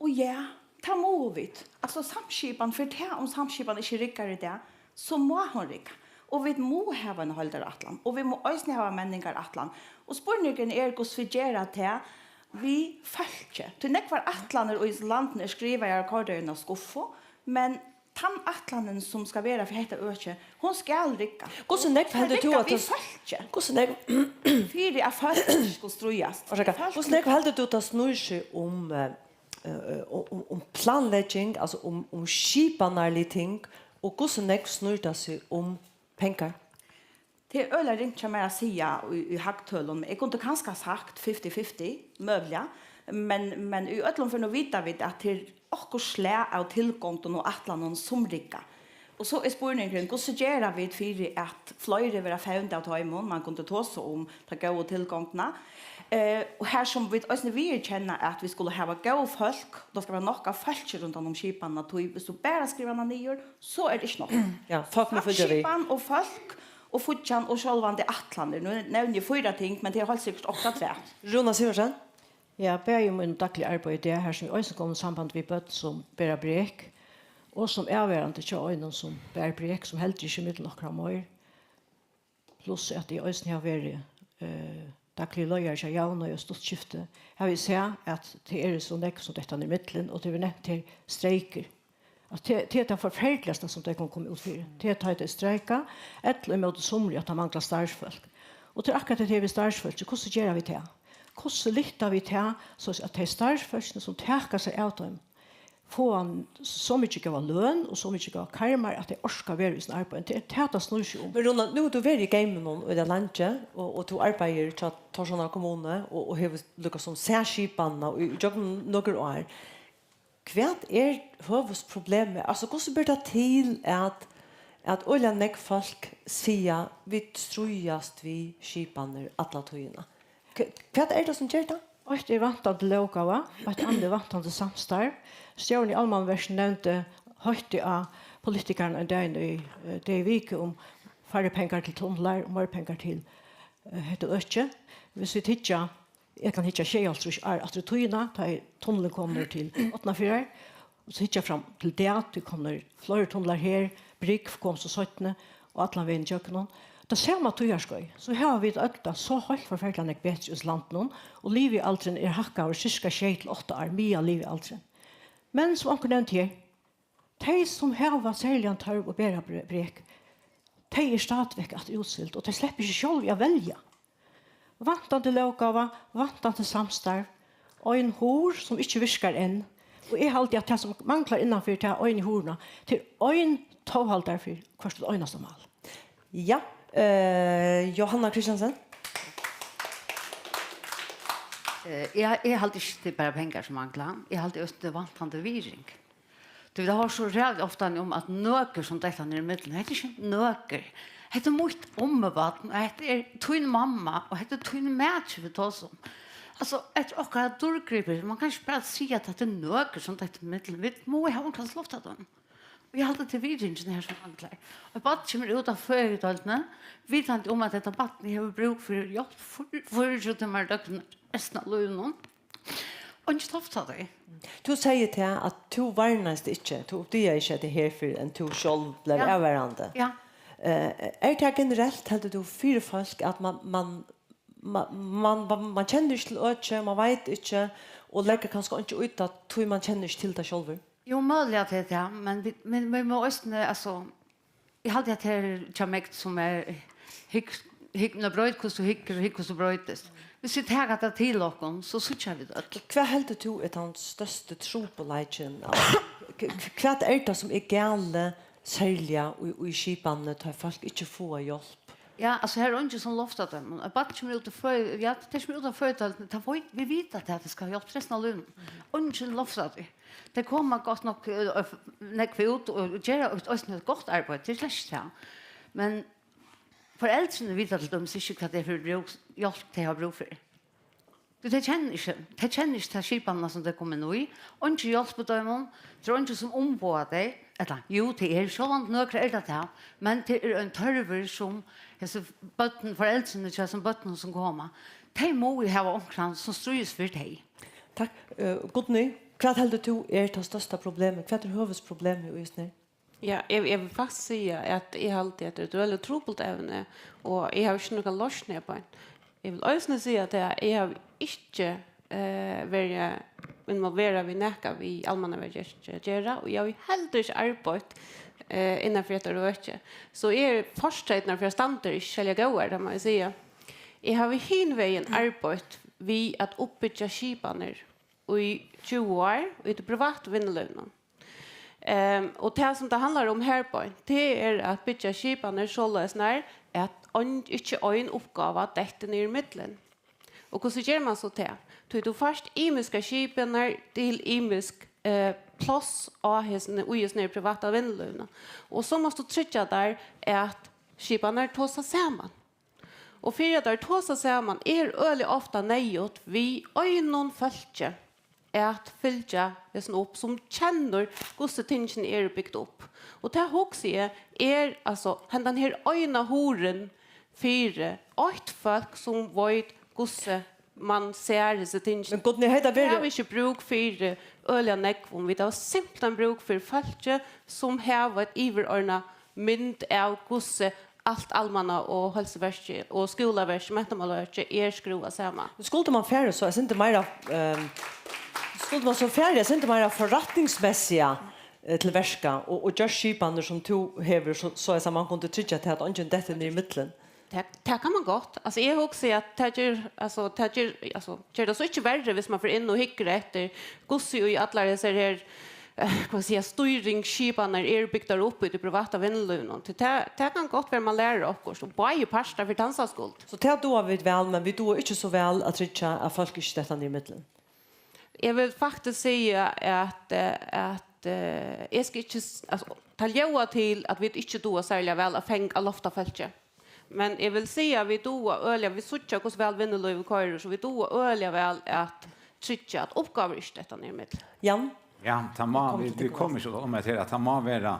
Og ja, tað mugu vit. Altso, samskipan, fyri tað, um samskipan ikki riggar í dag, so má hon rigga. Og vit mugu hava eina heildarætlan, og vit mugu eisini hava menningarætlan. Og spurningurin er, hvussu vit gera tað við fólki. Tí nógvar ætlanir í hesum landinum eru skrivaðar og koyrdar inn á skuffu, men tann ætlanin, sum skal vera fyri hetta økið, hon skal rigga. Hvussu nógv heldur tú, at tað s-, fólki, hvussu nógv fyri at fólk ikki skulu stríðast. Orsaka, fólk hvussu nógv heldur tú, tað snýr seg um, eh, eh, um, um, um planlegging, altso um, um skipanarlig ting, og hvussu nógv snýr tað seg um pengar? Tað er øgiliga ringt hjá mær at siga í, í hagtølum. Eg kundi kanska sagt fifty fifty, møguliga, men, men í øllum førum vita vit, at tað er okkurt slag av tilgongdum og ætlanum, sum rigga. Og so er spurningurin, hvussu gera vit fyri, at fleiri verða fevnd av teimum? Mann kundi tosa um ta góðu tilgongdina. Eh, og har sum vit eisini viðurkenna, at vit skulu hava góð fólk, tað skal vera nokk av fólki rundan um skipanina, tí viss tú bara skrivar hana niður, so er tað ikki nokk. Ja, fólk mugu fylgja við. Samskipan og fólk og fíggjan og sjálvandi ætlanir. Nú nevni eg fýra ting, men tað er heilt sikkurt okkurt afturat. Rúna Sivertsen? Ja, bæði í mínum dagliga arbeiði í dag, har sum eg eisini komi í samband við børn, sum bera brek, og sum avvarðandi hjá einum, sum ber brek, sum heldur ikki millum okkara meir. Pluss at eg eisini havi verið, eh, dagligur leiðari hjá Javnaði í stutt skifti, havi eg sæð, at tað eru so nógv, sum detta niður millum, og tað verður nevnt her, streikur. At tað, tað er tað forferdiligasta, sum tey kunnu koma út fyri. Tað er, tá tey streika, ella ímóti sumri, at tað manglar starvsfólk. Og tað er akkurát tað við starvsfólki. Hvussu gera vit tað? Hvussu lyfta vit tað, so at tey starvsfólkini, sum taka sær av teimum, fáa so mikið góða løn og so mikið góðar karmar, at tey orka vera í sínum arbeiði. Tað er tað, tað snýr seg um. Men Rúna, nú hevur tú verið í geiminum í tað leingi, og, og tú arbeiðir hjá Tórshavnar kommunu og, og hevur líka sum sæð skipanina í, í gjøgnum nøkur ár. Hvat er høvuðsproblemið? Altso, hvussu ber tað til, at, at øgiliga nógv fólk siga, "Vit stríðast við skipanir alla tíðina"? Hva-, hvat er tað, sum ger tað? Eitt er vantandi lóggáva, eitt annað er vantandi samstarv. Stjórin í Almannaverkinum nevndi heitt á politikararnar ein dagin í, eh, dag og viku um færri pengar til tunlar og meir pengar til, eh, hetta økið. Viss vit hyggja, eg kann hyggja sjeyoghálvtrýss ár aftur í tíðina, tá ið tunnilin kom niður til Árnafjarðar, og so hyggja fram til dag, tí komnir fleiri tunlar her, brúgv kom so seinni, og allan vegin ígjøgnum. Tað sama tíðarskeið, so hava vit øll tað so heilt forferdiliga nógv betri í hesum landinum, og livialdurin er hækkaður sirka sjey til átta ár, miðallivialdurin. Men sum onkur nevndi her, tey sum hava serligan tørv og bera bre-, brek, tey eru stadigvæk aftur útsild, og tey sleppa ikki sjálv at velja. Vantandi lóggáva, vantandi samstarv, Ein hurð, sum ikki virkar enn. Og eg haldi, at tað, sum manglar innanfyri ta einu hurðina, tað er ein tóhaldari fyri hvørt einasta mál. Ja, eh, Jóhanna Kristiansen? Eh, eg, eg haldi ikki, tað er bara pengar, sum mangla. Eg haldi eisini, tað er vantandi virðing. Tú, tað var so ræðuligt ofta um, at nøkur sum detta niður í millum. Hetta er ikki nøkur. Hetta er mítt ommubarn, og hetta er tín mamma, og hetta er tín maður, vit tosa um. Altso, eftir okkara dýrgripir, man kann ikki bara siga, at hetta er nøkur sum detta niður í millum. Vit mugu hava onkran at lofta teimum. Og eg haldi, tað er virðingin her, sum manglar. Og barn kemur út av føðingardeildini, vitandi um, at hetta barnið hevur brúk fyri hjálp fýra-, fýraogtjúgu tímar í døgnið restina av lívinum. Eingin tofta tey. Tú segði tað, at tú varnaðist ikki, tú uppdagaði ikki hetta her, fyrr enn tú sjálv bleiv Ja. avvarðandi. Ja. Eh, er tað generelt, heldur tú, fyri fólk, at man, man, man, man, man, man kennir ikki til økið, man veit ikki, og leggur kanska einki í tað, tí man kennir ikki til tað sjálvur? Jo, møguliga at tað er tað, men vit, men vit mugu eisini, altso, eg haldi, at her hjá meg, sum er hygg, hygg, nei, broyt hvussu hyggur, hygg hvussu broytist. Viss vit taka tað til okkum, so síggja vit øll. Hvat heldur tú er tann størsti trupulleikin? Altso, k-, k-, hvat er tað, sum er galið, serliga í, í skipanini, tá fólk ikki fáa hjálp? Ja, altso, her er eingin sum loftar teimum. Eitt barn kemur út í fø-, ja, tað kemur út av føðingardeildini, tað veit, vit vita, at tað skal hjálpa restina av lívinum. Eingin loftar tí. Tey koma gott nokk, eh, nógv út og gera eisini eitt gott arbeiði, tað er slett ikki tað. Men foreldrini vita til dømis ikki, hvat tað er fyri brúk, hjálp tey hava brúk fyri. Tí tey kenna ikki, tey kenna ikki ta skipanina, sum tey koma inn í. Eingin hjálpir teimum, tað er eingin, sum umboðar tey. Ella, jú, tað er sjálvandi nøkur, er tað tað, men tað er ein tørvur, sum hesi børn, foreldrini hjá hesum børnum, sum koma, tey mugu hava onkran, sum stríðist fyri tey. Takk. Eh, Guðni, hvat heldur tú er tað størsta problemið? Hvat er høvuðsproblemið í hesum her? Ja, eg, eg vil faktiskt siga, at eg haldi, at tað er eitt øgiliga trupult evni, og eg havi ikki nakað loysn her beint. Eg vil eisini siga, at eg, eg havi ikki, eh, verið involverað við nakað við almannaviðgerð at gera, og eg havi heldur ikki arbeitt, eh, innanfyri hetta økið. So eg, fortreytirnar fyri at standa eru ikki serliga góðar, tað má eg siga. Eg havi hinvegin arbeitt við at uppbyggja skipanir í tjúgu ár í tí privata vinnulívinum. Ehm, og tað, sum tað handlar um her beint, tað er at byggja skipanir soleiðis nær, at ein, ikki ein uppgáva dettur niður í millum. Og hvussu ger man so tað? Tí tú fært ymiskar skipanir til ymisk, eh, pláss á hesum, í hesum her privata vinnulívinum. Og so mást tú tryggja tær, at skipanir tosa saman. Og fyri at tær tosa saman, er øgiliga ofta neyðugt við einum fólki at fylgja hesum upp, sum kennir, hvussu tingini eru bygd upp. Og tað, hugsi eg, er, altso, hendan her eina hurðin fyri eitt fólk, sum veit, hvussu man sær hesi tingini. Men Guðni, hetta Vit hava verður ikki brúk fyri øgiliga nógvum. Vit hava simpelthen brúk fyri fólki, sum hava eitt yvirordnað mynd av, hvussu alt almanna- og heilsuverkið og skúlaverkið, mentamálaverkið, er skrúvað saman. Skuldi man fara so, eg syns meira, ehm, skuldi man so fara, eg syns meira forretningsmessigt, eh, til verka og, og gjørt skipanir, sum tú hevur, so, so at man kundi tryggja til, at eingin dettur niður í millum. Tað, tað kann man gott. Altso, eg hugsi, at tað ger, altso, tað ger, altso, ger tað so ikki verri, viss man fer inn og hyggur eftir, hvussu í allar hesar her, eh, hvat skal eg siga, stýringsskipanir eru bygdar upp í tí privata vinnulívinum. Tí tað, tað kann gott vera, man lærir okkurt, og báðir partar, fyri tann saks skuld. So tað duga vit væl, men vit duga ikki so væl at tryggja, at fólk ikki detta niður í millum. Eg vil faktiskt siga, at, eh, at, eh, eg skal ikki s-, altso, tað ljóðar til, at vit ikki duga serliga væl at fanga, at lofta fólki. Men eg vil siga, at vit duga øgiliga, vit síggja, hvussu væl vinnulívið koyrir, so vit duga øgiliga væl at tryggja, at uppgávur ikki detta niður í millum. Jan? Ja, tað má, Kom vit, til vit koma ikki út um, at her, at tað má vera,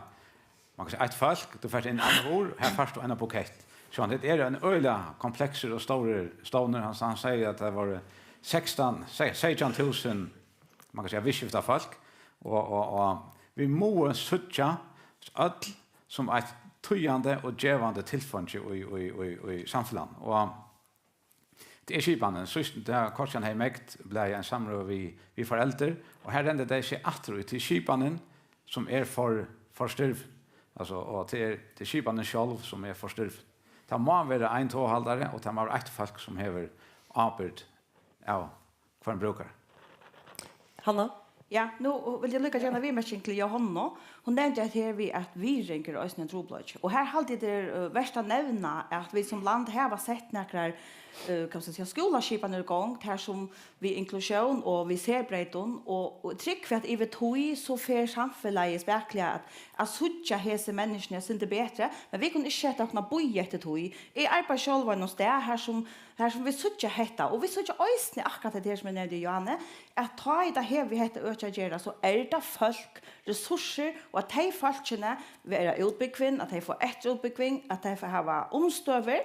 man kann siga, eitt fólk, tú fert inn annað ár, her fært tú eina bukett. So tað er ein øgiliga kompleksur og stórur stovnur. Hann, hann sigur, at tað vóru sekstan, se-, seytjan túsund, man kann siga, viðskiftafólk, og, og, og vit mugu síggja øll sum eitt týðandi og gevandi tilfeingi í, í, í, í samfelagnum. Og tað er skipanin. Síðst, tá Kortjan hevði mekt, bleiv ein samrøða við, við foreldur, og her renna tey seg aftur í, til skipanin, sum er for, for stirv. Altso, og tað er, tað er skipanin sjálv, sum er for stirv. Tað má vera ein tóhaldari, og tað má vera eitt fólk, sum hevur ábyrgd av hvørjum brúkara. Hanna? Ja, nú vil eg líka gera eina viðmerking til Jóhannu. Hon nevndi at her við at virðing er eisini ein trupulleiki. Og her haldi eg, tað er, eh, vert at nevna, at vit sum land hava sett nakrar, eh, hvat skal eg siga, skúlaskipanir í gongd, her sum við inklusjón og við serbreytum, og, og trúgvi at yvir tíð so fer samfelagið spakuliga at, at síggja hesi menniskjuni eitt sindur betri, men vit kunnu ikki seta okkum at bíða eftir tí. Eg arbeiði sjálv á einum stað, har sum, har sum vit síggja hetta, og vit síggja eisini akkurát hetta her, sum eg nevndi, Jóhanna, at tá ið tað hevur við hetta økið at gera, so er tað fólk, ressursir, og at tey fólkini verða útbúgvin, at tey fáa eftirútbúgving, at tey fáa hava umstøður,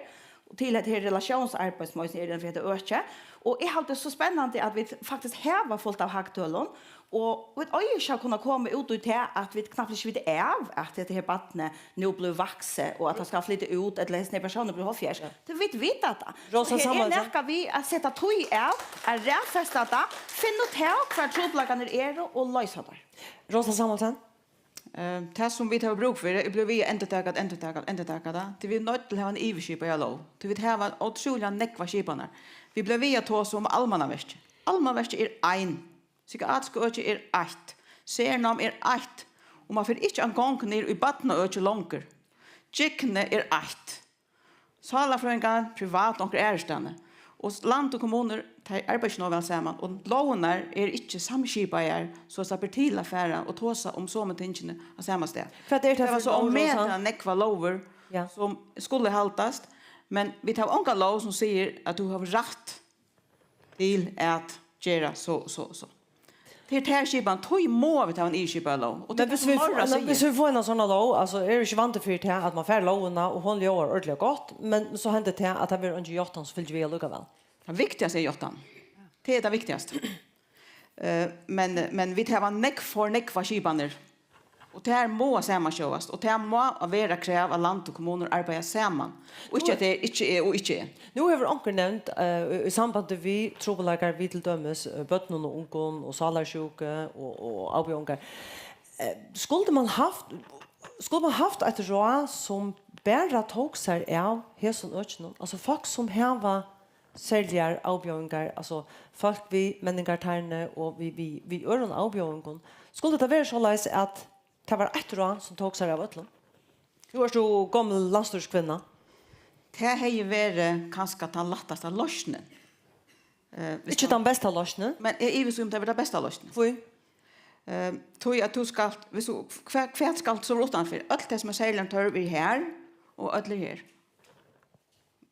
til hetta her relatiónsarbeiði, sum eisini er innan fyri hetta økið. Og eg haldi, tað er so spennandi, at vit faktiskt hava fult av hagtølum, og vit eiga ikki at kunna koma út í tað, at vit knappliga ikki vita av, at hetta her barnið nú blívur vaksið, og at tað skal flyta út, ella hesin her persónur blívur hálvfjerðs. Ja. Tí vit vita tað. Rósa Samuelsen. So her er nakað við at seta tíð av, at raðfesta tað, finna út av, hvar trupulleikarnir eru, og loysa teir. Rósa Samuelsen. Eh, tað, sum vit hava brúk fyri, er blivið við at endurtaka, at endurtaka, at endurtaka tað. Tí vit eru noydd til at hava eina yvirskipaða lóg. Tí vit hava ein ótrúliga nógvar skipanir. Vit blíva við at tosa um almannaverkið. Almannaverkið er ein. Psykiatriska økið er eitt. Sernám er eitt. Og man fer ikki eingong niður í barnaøkið longur. Gygni er eitt. Sálarfrøðingar, privat, onkur aðrastaðni. Og s-, land og kommunur, tey arbeiða ikki nóg væl saman, og lógirnar eru ikki samskipaðar, so at tað ber til at fara og tosa um somu tingini á sama stað. Hvat er tað fyri lógir, Rósa? Tað var so ómetaliga nógvar lógir, ja, sum skulu haldast, men vit hava onga lóg sum sigur at tú hevur rætt til at gera so, so, so. Tað er tær skipan, tí mugu vit hava eina yvirskipaða lóg. Og tað er tað sum Norra sigur. Men hvis vi får, hvis vi får en sånn lóg, altso, er tað ikki vandi fyri tað at man fær lógina, og hon ljóðar ordiliga gott, men so hendir tað at tað verður eingin játtan sum fylgir við allíkavæl. Tað viktigasta er játtan. Tað er tað viktigasta. Eh, men, men vit hava nógv for nógvar skipanir. Og tær mugu samanskjótast, og tað má vera krav, at land og kommunur arbeiða saman, og ikki at tað er ikki eg og ikki eg. Nú hevur onkur nevnt, eh, í, í sambandi við trupulleikar við til dømis, eh, børnum og ungum og sálarsjúku og, og avbjóðingar. Eh, skuldi man havt, skuldi man havt eitt ráð sum bara tók sær av hesum økinum, altso fólk sum hava serligar avbjóðingar, altso fólk við menningartarni og við, við, við øðrum avbjóðingum. Skuldi tað verið soleiðis, at tað var eitt ráð, sum tók sær av øllum? Nú ert tú gomul landsstýriskvinna. Tað hevði verið kanska tann lættasta loysnin. Eh, hvis Ikki man tann besta loysnin. Men eg ivist í, um tað verður tann besta loysnin. Hví? Eh, tí at tú skalt, hvis tú, hvat, hvat skalt so uttanfyri? Øll tey sum er serliga tørv er her, og øll er her.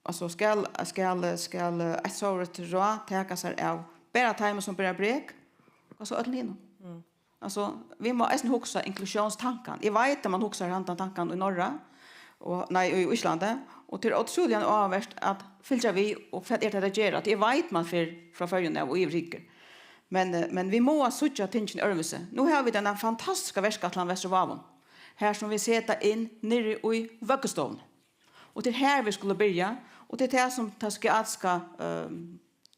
Altso, skal, skal, skal eitt sovorðið ráð taka sær av bara teimum, sum bera brek, og so øllum hinum? Mm. Altso, vit mugu eisini hugsa inklusjónstankan. Eg veit, at man hugsar handan tankan í Norra, og, nei, í Íslandi, og tað er ótrúliga áhugavert at fylgja við, og hvat er tað, tey gera? Tí eg veit, man fer frá Føroyum av og yvirhyggur. Men, eh, men vit mugu síggja tingini øðrvísi. Nú hava vit eina fantastiska verkætlan vestur á Vágum, har sum vit seta inn niðri í vøggustovuni. Og tað er har, vit skulu byrja, og tað er tað, sum tað psykiatriska, ehm,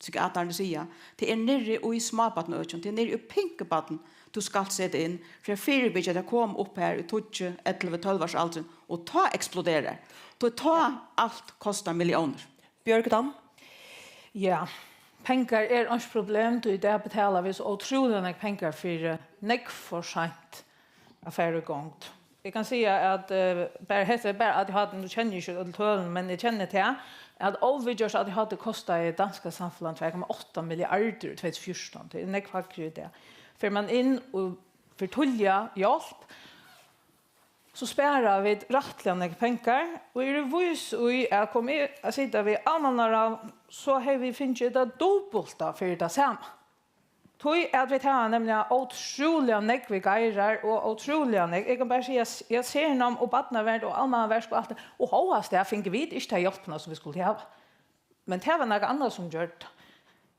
psykiatararnir siga, tað er niðri í smábarnaøkinum, tað er niðri í pinkubarn, tú skalt seta inn, fyri at fyribyrgja, at tað kom upp har í tíggju, ellivu, tólv árs aldrin, og tá eksploderar. Tá, tá alt kostar milliónir. Bjørg Dam? Ja, pengar er einki problem, tí í dag betala vit so ótrúliga nógv pengar fyri nógv for seint at fara í gongd. Eg kann siga, at, eh, bara, hetta er bara A D H D, nú kenni eg ikki øll tølini, men eg kenni tað, at óviðgjørt A D H D kostaði danska samfelagnum tvey komma átta milliardir í tvey túsund og fjúrtan. Tað er nógv hægri í dag. Fer man inn og fær tíðliga hjálp, so spara vit rættiliga nógv pengar, og eg eri vís í, at kom eg at sita við almannaráð, so hevði vit fingið tað dupulta fyri tað sama. Tí at vit hava nemliga ótrúliga nógv við geirar og ótrúliga nógv. Eg kann bara siga, s-, ja, sernám og barnavernd og almannaverk og alt tað. Og hóast tað fingu vit ikki ta hjálpina, sum vit skuldu hava. Men tað var nakað annað, sum gjørdi tað.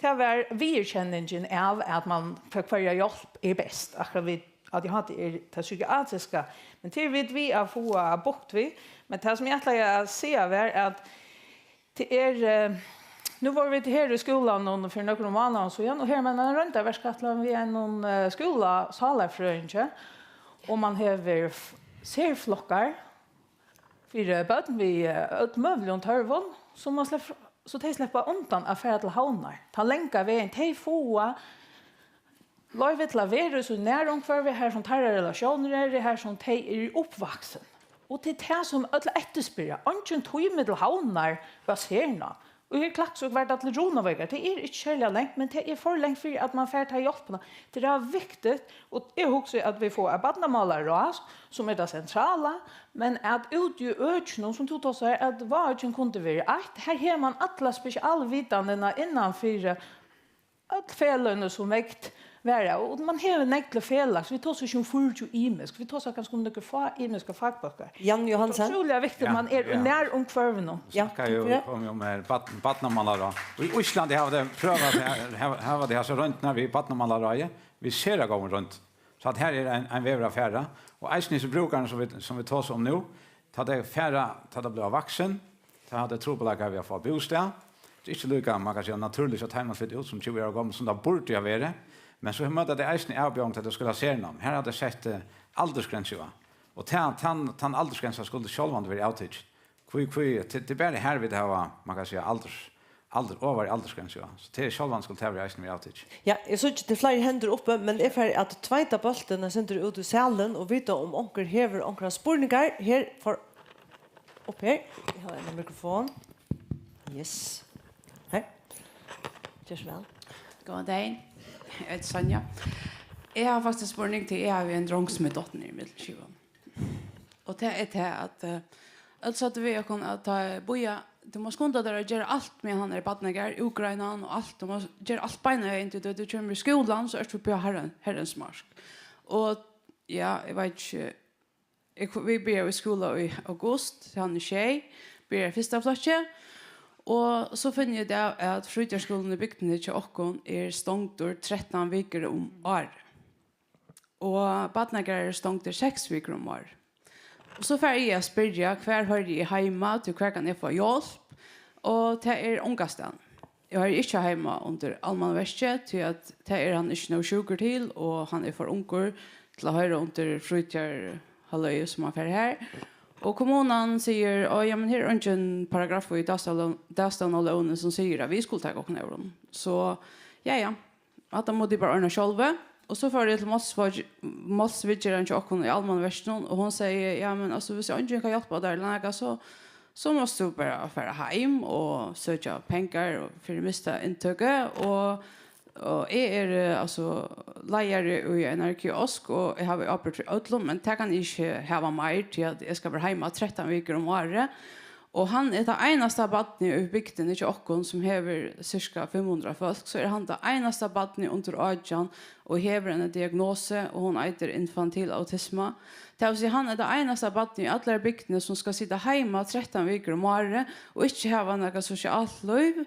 Tað var viðurkenningin av, at man fekk hvørja hjálp er best. Akkurát við A D H D er tað psykiatriska. Men tað eru vit við at fáa bukt við. Men tað, sum eg ætlaði at siga, var, at tað er, eh, nú vóru vit her í skúlanum fyri nøkrum mánaðum síðan, og her man ein royndarverkætlan við einum, eh, skúla-, sálarfrøðingi, og man hevur f-, serflokkar fyri børn við, eh, øllum møguligum tørvum, so man slepp-, so tey sleppa undan at fara til Havnar. Tann langa vegin, tey fáa Loyvir til at vera í sínum nærumhvørvi, har sum teirra relatiónir eru, har sum tey eru uppvaksin. Og tað er tað, sum øll eftirspyrja. Eingin tímir til Havnar at sernám. Og her í Klaksvík var tað til Runavíkar. Tað er ikki serliga langt, men tað er for langt fyri, at man fær ta hjálpina. Tað er viktigt, og eg hugsi, at vit fáa eitt barnamálaráð, sum er tað sentrala, men at úti í økinum, sum tú tosar, at Vágin kundi verið eitt, her hevur man alla spesialvitanina innan fyri øll feløgini, sum vekt verða, og man hevur nógv til felags. Vit tosa ikki um fýraogtjúgu ymisk, vit tosa kanska um nøkur fá ymiskar fakbólkar. Jan Johansen. Tað er ótrúliga viktigt, ja, man er í, ja, nærumhvørvinum. Ja, snakka jo, takk fyri. Vit komu jo við barn-, barnamálaráð. Og í Íslandi hava tey prøvað at ha-, hava, hava tey hasar royndirnar við barnamálaráði, við sera góðum royndum. So at her er ein, ein vegur at fara. Og eisini hesir brúkararnir, sum vit, sum vit tosa um nú, tá tey fara, tá tey blíva vaksin, tá hava tey trupulleikar við at fáa bústað. Tað er ikki líka, man kann siga, natúrligt at teimum flyta út sum tjúgu ára gomul, sum tað burdi ha verið. Men so møta tey eisini avbjóðing, at tey skulu ha sernám. Her hava tey sett, eh, aldursgrensu á. Og ta-, tann, tann aldursgrensan skuldi sjálvandi verið avtikin. Hví, hví, til, til bara her vit hava, man kann siga, aldurs-, aldur, ovar í aldursgrensu, ja. So tað er sjálvandi skuldi tað verið eisini verið avtikið. Ja, eg síggi, tað er fleiri hendur uppi, men eg fari at tveita bóltin eitt sindur út í salin og vita um onkur hevur onkrar spurningar. Her for, upp her. Eg havi ein mikrofon. Yes. Her. Ger so væl. Góðan dagin. Eg eiti Sonja. Eg havi faktiskt ein spurning til, eg havi ein drong sum er dottin niður í millumskipan. Og tað er tað, at, eh, øll søgdu við okkum, at tá, bíða, tú mást skunda tær at gera alt, meðan hann er í barnagarði, útgreina hann og alt, tú mást gera alt beinanvegin, tí tá tú kemur í skúlan, so ert tú uppi á harra-, harrans mark. Og, ja, eg veit ikki, eg, vit byrjaðu í skúla í august, tá hann er sjey, byrjar í fyrsta flokki, og so finni eg út av, at frítíðarskúlin í bygdini hjá okkum er stongdur trettan vikur um árið. Og barnagarðar eru stongdir seks vikur um ár. Og so fari eg at spyrja, hvar hoyri eg heima, tí hvar kann eg fáa hjálp? Og tað er ongastaðni. Eg hoyri ikki heima undir Almannaverkið, tí at tað er hann ikki nóg sjúkur til, og hann er for ungur til at hoyra undir frítíðarhalløgið, sum hann fær her. Og kommunan sigur, «Á, ja, men her er eingin paragraff í dagstovnalóg-, dagstovnalógini, sum sigur, at vit skulu taka okkum av honum.» So, ja, ja. Hatta mugu tit bara ordna sjálvi. Og so fór eg til málsvik-, málsviðgerðina hjá okkum í Almannaverkinum, og hon segði, «Ja, men, altso, viss eingin kann hjálpa tær ella nakað, so, so mást tú bara fara heim og søkja pengar og fyri mista inntøku.» Og, og eg eri, eh, altso, leiðari í einari kiosk, og eg havi ábyrgd fyri øllum, men tað kann eg ikki hava meir, tí at eg skal vera heima trettan vikur um árið. Og hann er tað einasta barnið í bygdini hjá okkum, sum hevur sirka fimm hundrað fólk, so er hann tað einasta barnið undir átjan og hevur eina diagnosu, og hon eitur infantil autisma. Tað vil siga, hann er tað einasta barnið í allari bygdini, sum skal sita heima trettan vikur um árið og ikki hava nakað sosialt lív,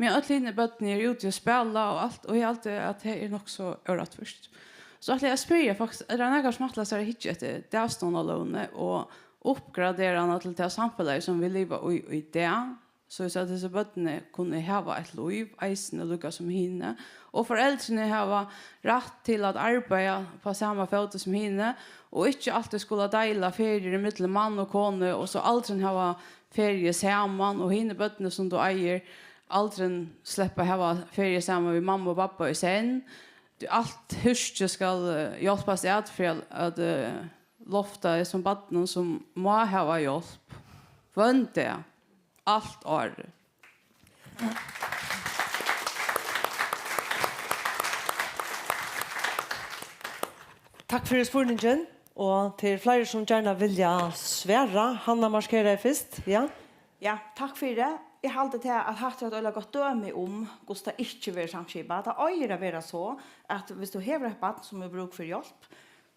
meðan øll hini børnini eru úti og spæla og alt, og eg haldi, at tað er nokk so órættvíst. So ætli eg at spyrja, faktiskt, er tað nakar, sum ætlar sær at hyggja eftir dagstovnalógini og uppgradera hana til tað samfelagið, sum vit liva í í dag, so at hesi børnini kunnu hava eitt lív, eisini líka sum hini, og foreldrini hava rætt til at arbeiða upp á sama fóti sum hini, og ikki altíð skula deila feriur ímillum mann og konu, og so aldrin hava feriu saman, og hini børnini, sum tú eigur, aldrin sleppa hava feriu saman við mammu og babba í senn. Tí alt húskið skal, eh, hjálpast at fyri at, at, eh, lofta hesum barnum, sum má hava hjálp hvønn dag, alt árið. Takk fyri spurningin, og tað eru fleiri, sum gjarna vilja svara. Hanna markeraði fyrst, ja? Ja, takk fyri. Eg haldi tað, at hatta er eitt øgiliga gott dømi um, hvussu tað ikki verður samskipað. Tað eigur at vera so, at viss tú hevur eitt barn, sum hevur brúk fyri hjálp,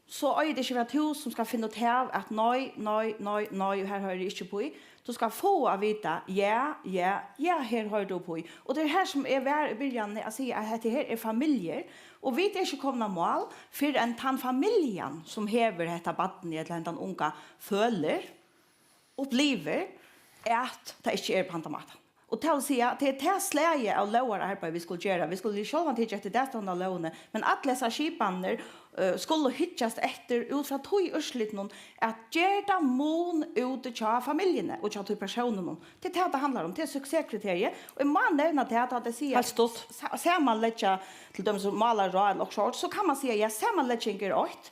so eigur tað ikki at vera tú, sum skal finna út av, at nei, nei, nei, nei, og her hoyri eg ikki uppí. Tú skal fáa at vita, ja, ja, ja, her hoyrir tú uppí. Og tað er her, sum eg var í byrjanini at siga, at hetta her er familjur, og vit eru ikki komin á mál, fyrr enn tann familjan, sum hevur hetta barnið ella hendan unga, følir, upplivir, at tað ikki er upp á handan mátan. Og tað vil siga, tað er tað slagið av lógararbeiði, vit skulu gera. Vit skulu sjálvandi hyggja eftir dagstovnalógini, men allar hesar skipanir eh, skulu hyggjast eftir út frá tí úrslitinum, at ger tað mun úti hjá familjuni og hjá tí persóninum. Tað er tað, tað handlar um. Tað er suksesskriteriið. Og eg má nevna tað, at tað siga Heilt stutt. Sa-, samanleggja til dømis um málaráð ella okkurt, so kann man siga, ja, samanlegging er eitt.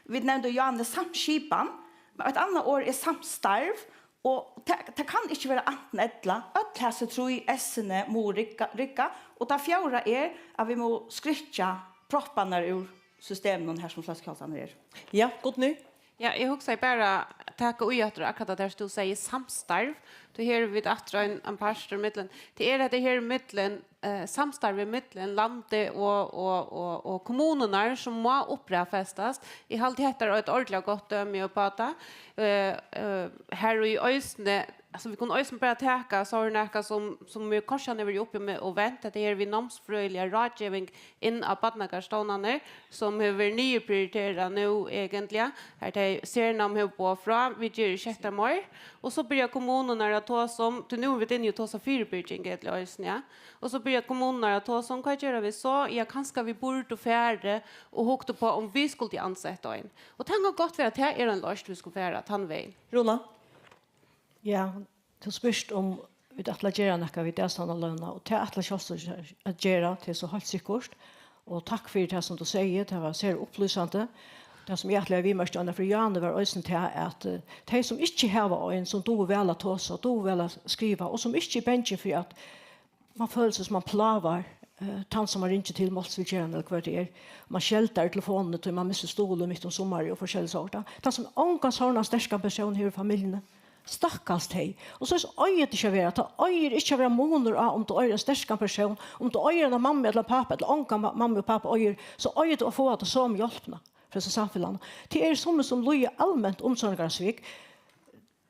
Vit nevndu, Johanne, samskipan. Men eitt annað orð er samstarv, og tað, tað kann ikki vera antin ella. Øll hasi trý S-ini mugu rigga, rigga, og tað fjórða er, at vit mugu skrykkja propparnar úr systeminum, har sum fløskuhalsarnir eru. Ja, Guðni? Ja, eg hugsaði bara taka í aftur akkurát at har tú segði samstarv. Tú her vit aftur ein, ein partur millum. Tað er hetta her millum, eh, samstarvið millum landið og, og, og, og kommunurnar sum má uppraðfestast. Eg haldi hetta er eitt ordiliga gott dømi uppá tað. Eh, eh, har í eisini, altso, vit kunnu eisini bara taka, so er nakað sum, sum vit kortini hava verið uppi við og vent, at tað er við námsfrøðiliga ráðgeving inn á barnagarðsstovnanir, sum hevur verið niðurprioriterað nú eigentliga. Har tey sernám hevur boðað frá, vit gera ikki hetta meir. Og so byrja kommunurnar at tosa um, tí nú eru vit inni og tosa fyribyrging, eigentliga eisini, ja. Og so byrja kommunurnar at tosa um, hvat gera vit so? Ja, kanska vit burdu farið og hugt upp á, um vit skuldu ansett ein. Og tað kann gott vera, at tað er ein loysn, vit skulu fara tann vegin. Rúna? Ja, tú spyrst um vit ætla at gera nakað við dagsstovnalógina, og tað ætla sjálvsagt at gera, tað er so heilt sikkurt. Og takk fyri tað sum tú segði, tað var sera upplýsandi. Tað sum eg ætlaði at viðmerkja, Anna, fyri Jane, var eisini tað, at, eh, tey sum ikki hava ein sum dugir væl at tosa, dugir væl at skriva, og sum ikki er bangin fyri at man følir seg sum man plágar, eh, tann sum man ringir til, málsviðgerðan ella hvat tað er. Man skeldar í telefonini, tí man missir stuðulin mitt um summarið og forskelligt sovorðið. Tann sum ongan sovorðnan sterkan persón hevur í familjuni, stakkals tey. Og soleiðis eigur tað ikki at vera. Tað eigur ikki at vera munur á, um tú eigur ein sterkan persón, um tú eigur eina mammu ella ein pápa, ella ongan ma-, mammu og pápa eigur, so eigur tú at fáa ta somu hjálpina frá hesum samfelagnum. Tað eru summi sum líða alment umsorgararsvik.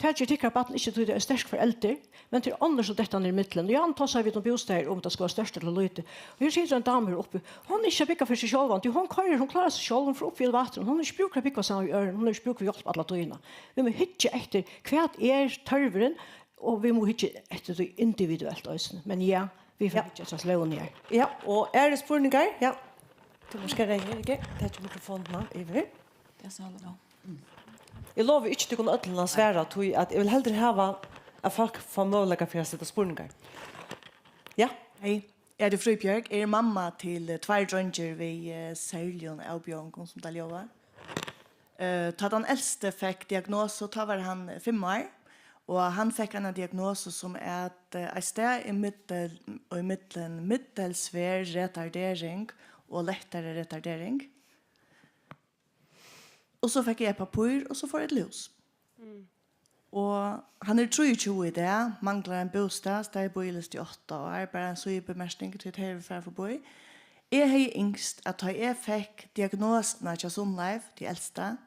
Tað ger tykkara barn ikki, tí tað er sterk foreldur, men tað er onnur, sum detta niður í millum. Og Jan tosaði við um bústaðir, um tað skal vera stórt ella lítið. Og her situr ein dama her uppi. Hon er ikki at búgva fyri seg sjálva, tí hon koyrir, hon klárar seg sjálv, hon fer upp í elevatorin. Hon hevur ikki brúk fyri at búgva saman við øðrum, hon hevur ikki brúk fyri hjálp alla tíðina. Vit mugu hyggja eftir, hvat er tørvurin, og vit mugu hyggja eftir tí individuelt eisini. Men ja, vit fara Ja. hyggja eftir lógini her. Ja, og eru spurningar? Ja. Tú mást skera her, ikki? Takk mikrofonina yvir. Tað er so alt. Eg lovi ikki tykkum øllum at svara, tí at eg vil heldur hava, at fólk fáa møguleika fyri at seta spurningar. Ja? Hey, eg eiti Fríðbjørg, eg eri mamma til, eh, tveir dreingir við, eh, serligum avbjóðingum, sum tað ljóðar. Eh, tá tann elsti fekk diagnosu, tá var hann, eh, fimm ár, og hann fekk eina diagnosu sum at, eh, eitt stað í middel-, í millum middelsvær retardering og lettari retardering. Og so fekk eg eitt pappír, og so fór eg til hús. Mm. Og hann er trýogtjúgu í dag, manglar ein bústað, staðið bíðilist í átta ár, bara ein síðubemerking, tí tað eru vit farið forbi. Eg hevði ynskt, at tá eg fekk diagnosuna hjá Sunnleif, tí elsta,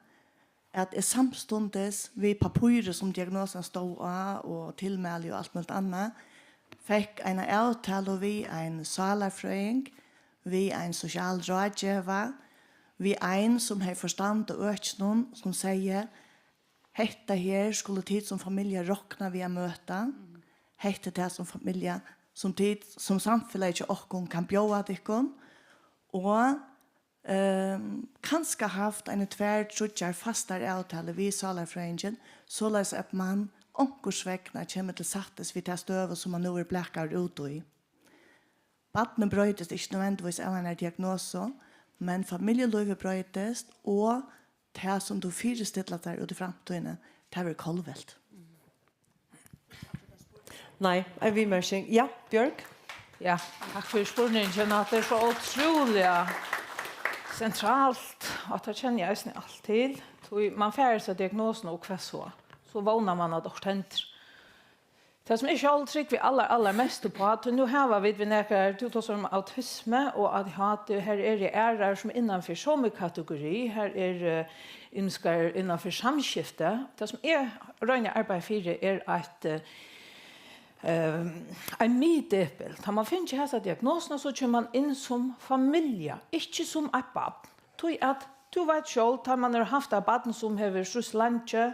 at eg samstundis við pappírið, sum diagnosan stóð á, og tilmæli og alt møguligt annað, fekk eina avtalu við ein sálarfrøðing, við ein sosialráðgeva, við ein, sum hevði forstand á økinum, sum segði: "Hetta her skulu tit sum familja rokna við at møta. Hetta er tað, sum familja, sum tit sum samfelag hjá okkum kann bjóða tykkum." Og, ehm, kanska havt eini tvær, tríggjar fastar avtalur við sálarfrøðingin, soleiðis at mann onkursvegna kemur til sættis við ta støðu, sum mann nú er blakaður út í. Barnið broytist ikki nødvendigvis av einari diagnosu, men familjulívið broytist, og tað, sum tú fyristillar tær út í framtíðini, tað verður kollvelt. Nei, ein viðmerking. Ja, Bjørg? Ja, takk fyri spurningin. At tað er so ótrúliga sentralt, og at tað kenni eg eisini alt til. Tí man fær hesa diagnosuna, og hvat so? So vónar man, at okkurt hendir. Tað, sum eg sjálv trúgvi allar, allarmest uppá, tí nú hava vit við nakrar, tú tosar um autismu og A D H D, her eru aðrar, sum innan fyri somu kategori, her eru, eh, ymiskar innan fyri samskifti. Tað, sum eg royni at arbeiða fyri, er eitt, eh, eh, ein miðdepil. Tá man fingið hasa diagnosuna, so kemur man inn sum familja, ikki sum eitt barn. Tí at, tú veit sjálv, tá man hevur havt eitt barn, sum hevur stríðst leingi,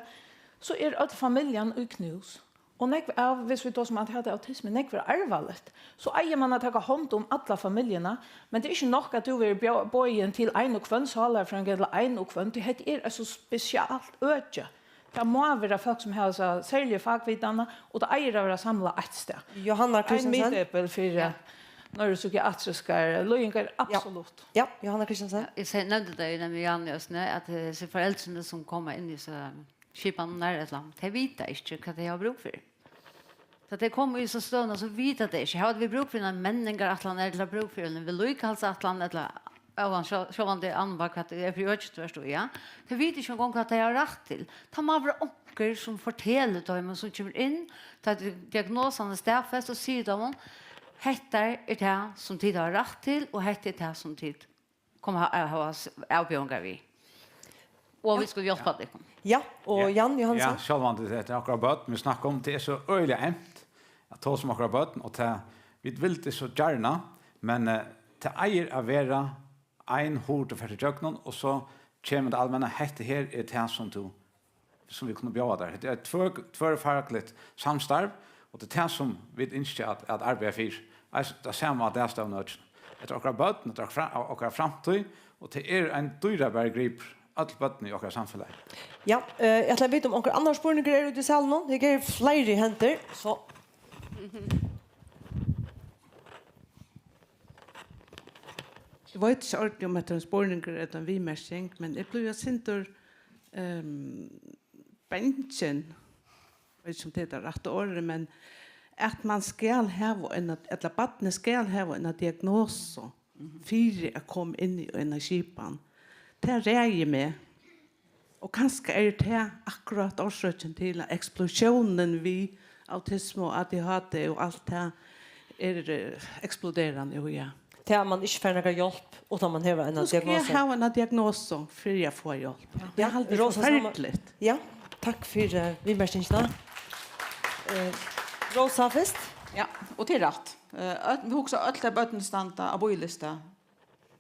so er øll familjan í knús. Og nógv av, hvis vit tosa um at hava autismu, nógv er arvaligt. So eigur mann at taka hond um alla familjuna, men tað er ikki nokk at tú verður bjó-, boðin til ein og hvønn sálarfrøðing ella ein og hvønn, tí hetta er eitt so spesielt øki. Tað má vera fólk sum hava so serliga fakvitan, og tað eigur at vera samlað eitt stað. Johanna Ein Christensen. Miðdepil fyri Ja. Neuropsykiatriskar líðingar, Ja. Absolutt. Ja, Johanna Christensen. Eg seg, nevndi tað í nemlig Jan í Østene, at eh, hesi foreldrini sum koma inn í so skipanirnar, ella, tey vita ikki hvat tey hava brúk fyri. So tey koma í so støðuna, so vita tey ikki. Hava vit brúk fyri eina menningarætlan, ella brúk fyri eina viðlíkahaldsætlan, ella, ja, sjálvandi annar hvat tað er fyri øki, tú ert í, ja. Tey vita ikki eingong hvat tey hava rætt til. Tað má vera onkur sum fortelur teimum, sum kemur inn, tá diagnosan er staðfest, og sigur teimum, hetta er tað sum tit hava rætt til, og hetta er tað sum tit koma at hava s-, avbjóðingar við. Og vit skulu hjálpa tykkum. Ja, og Jan Johansen? Ja, sjálvandi, tað er okkara børn, vit snakka um, tað er so øgiliga eymt at tosa um okkara børn, og tað, vit vildu so gjarna, men eh, tað eigur at vera ein hurð, tú fert ígjøgnum, og so kemur tað almenna, hetta her er tað sum tú, sum vit kunnu bjóða tær. Hetta er eitt tvør-, tvørfagligt samstarv, og tað er tað sum vit ynskja at, at arbeiða fyri. Eisini tað sama á dagstøðunøkinum. Hetta er okkara børn, hetta er okkara fra-, okkara framtíð, og tað er ein dýrabar gripur, øll børn í okkara samfelagi. Ja, eh, eg ætli at vita um onkur annar spurningur er úti í salinum. Eg eri fleiri hendur, so. Eg veit ikki ordiliga, um hetta er ein spurningur ella ein viðmerking, men eg blívi eitt sindur, ehm, bangin, veit ikki, um tað er tað rætta orðið, men at mann skal hava eina, ella barnið skal hava eina diagnosu fyri at koma inn í eina skipan. Tað ræði meg. Og kanska er tað akkurát orsøkin til, at eksplosiónin við autismu og A D H D og alt tað er eh, eksploderandi, og ja. Tað at mann ikki fær nakra hjálp, uttan mann hevur eina Tú skal diagnosu. Hava eina diagnosu fyri at fáa hjálp. Ja, Tað haldi eg Rósa, sama- forferdiligt. Ja, takk fyri eh, viðmerkingina. Eh, Rósa fyrst. Ja, og til rætt. Eh, øll, vit hugsa øll, at børnini standa á bíðilista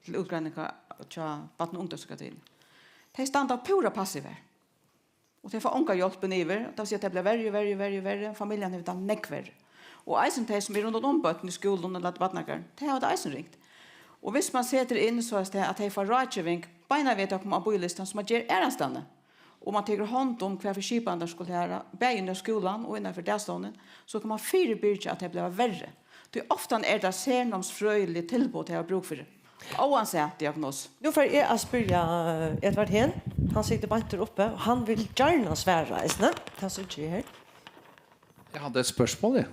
til útgreiningar hjá barna- og ungdómspsykiatrien. Tey standa púra passivar. Og tey fáa onga hjálp inn yvir. Tað vil siga, at tey blíva verri, verri, verri, verri. Familjan hevur tað nógv verri. Og eisini tey, sum eru rundan um børn í skúlum ella barnagarðum, tey hava tað eisini ringt. Og hvis mann setir inn, so at, at tey fáa ráðgeving beinan veg til at koma á bíðilistan, sum mann ger aðrastaðni, og mann tekur hond um, hvat fyri skipan tær skulu hava, bæði inn á skúlan og innanfyri dagstovnin, so kann mann fyribyrgja, at tey blíva verri. Tí ofta er tað sernámsfrøðilig tilboð, tey hava brúk fyri. Óansæð diagnos. Nú fari eg at spyrja eh, Edvard Heen. Hann situr beint her uppi. Hann vil gjarna svara eisini. Tað síggi eg her. Eg hevði eitt spørsmål, eg.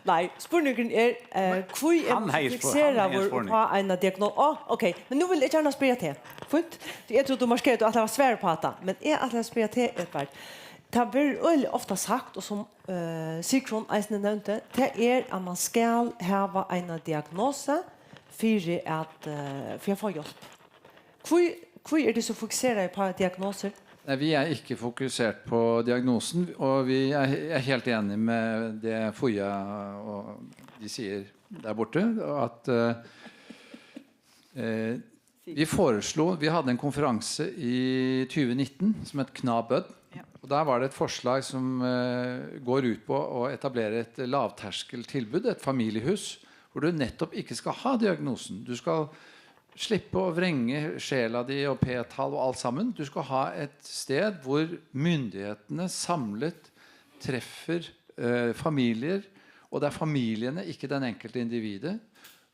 Nei, spurningurin er eh, hví er Hann man hevði spør-, hann hevði fikseraður spurning. Uppá eina diagnos? Á, ok, men nú vil eg gjarna spyrja teg. Fínt. Tí eg trúði, tú markerdi, tú ætlaði at svara uppá hatta. Men eg ætlaði at spyrja teg, Edvard. Tað verður øgiliga ofta sagt, og sum eh, Sigrun eisini nevndi, tað er, at man skal hava eina diagnosu fyri at, eh, fyri at fáa hjálp. Hví, hví er tað so fokuseraði uppá diagnosur? Nei, vi er ikke fokusert på diagnosen, og vi er, he- er helt enige med det Foja og de sier der borte, at eh, eh, vi foreslo, vi hadde en konferanse i tjue nitten som het Kna Bød, Ja. Og der var det et forslag som eh, går ut på å etablere et lavterskeltilbud, et familiehus, hvor du nettopp ikke skal ha diagnosen. Du skal slippe å vrenge sjela di og p-tall og alt sammen. Du skal ha et sted hvor myndighetene samlet treffer eh, familier, og det er familiene, ikke den enkelte individet,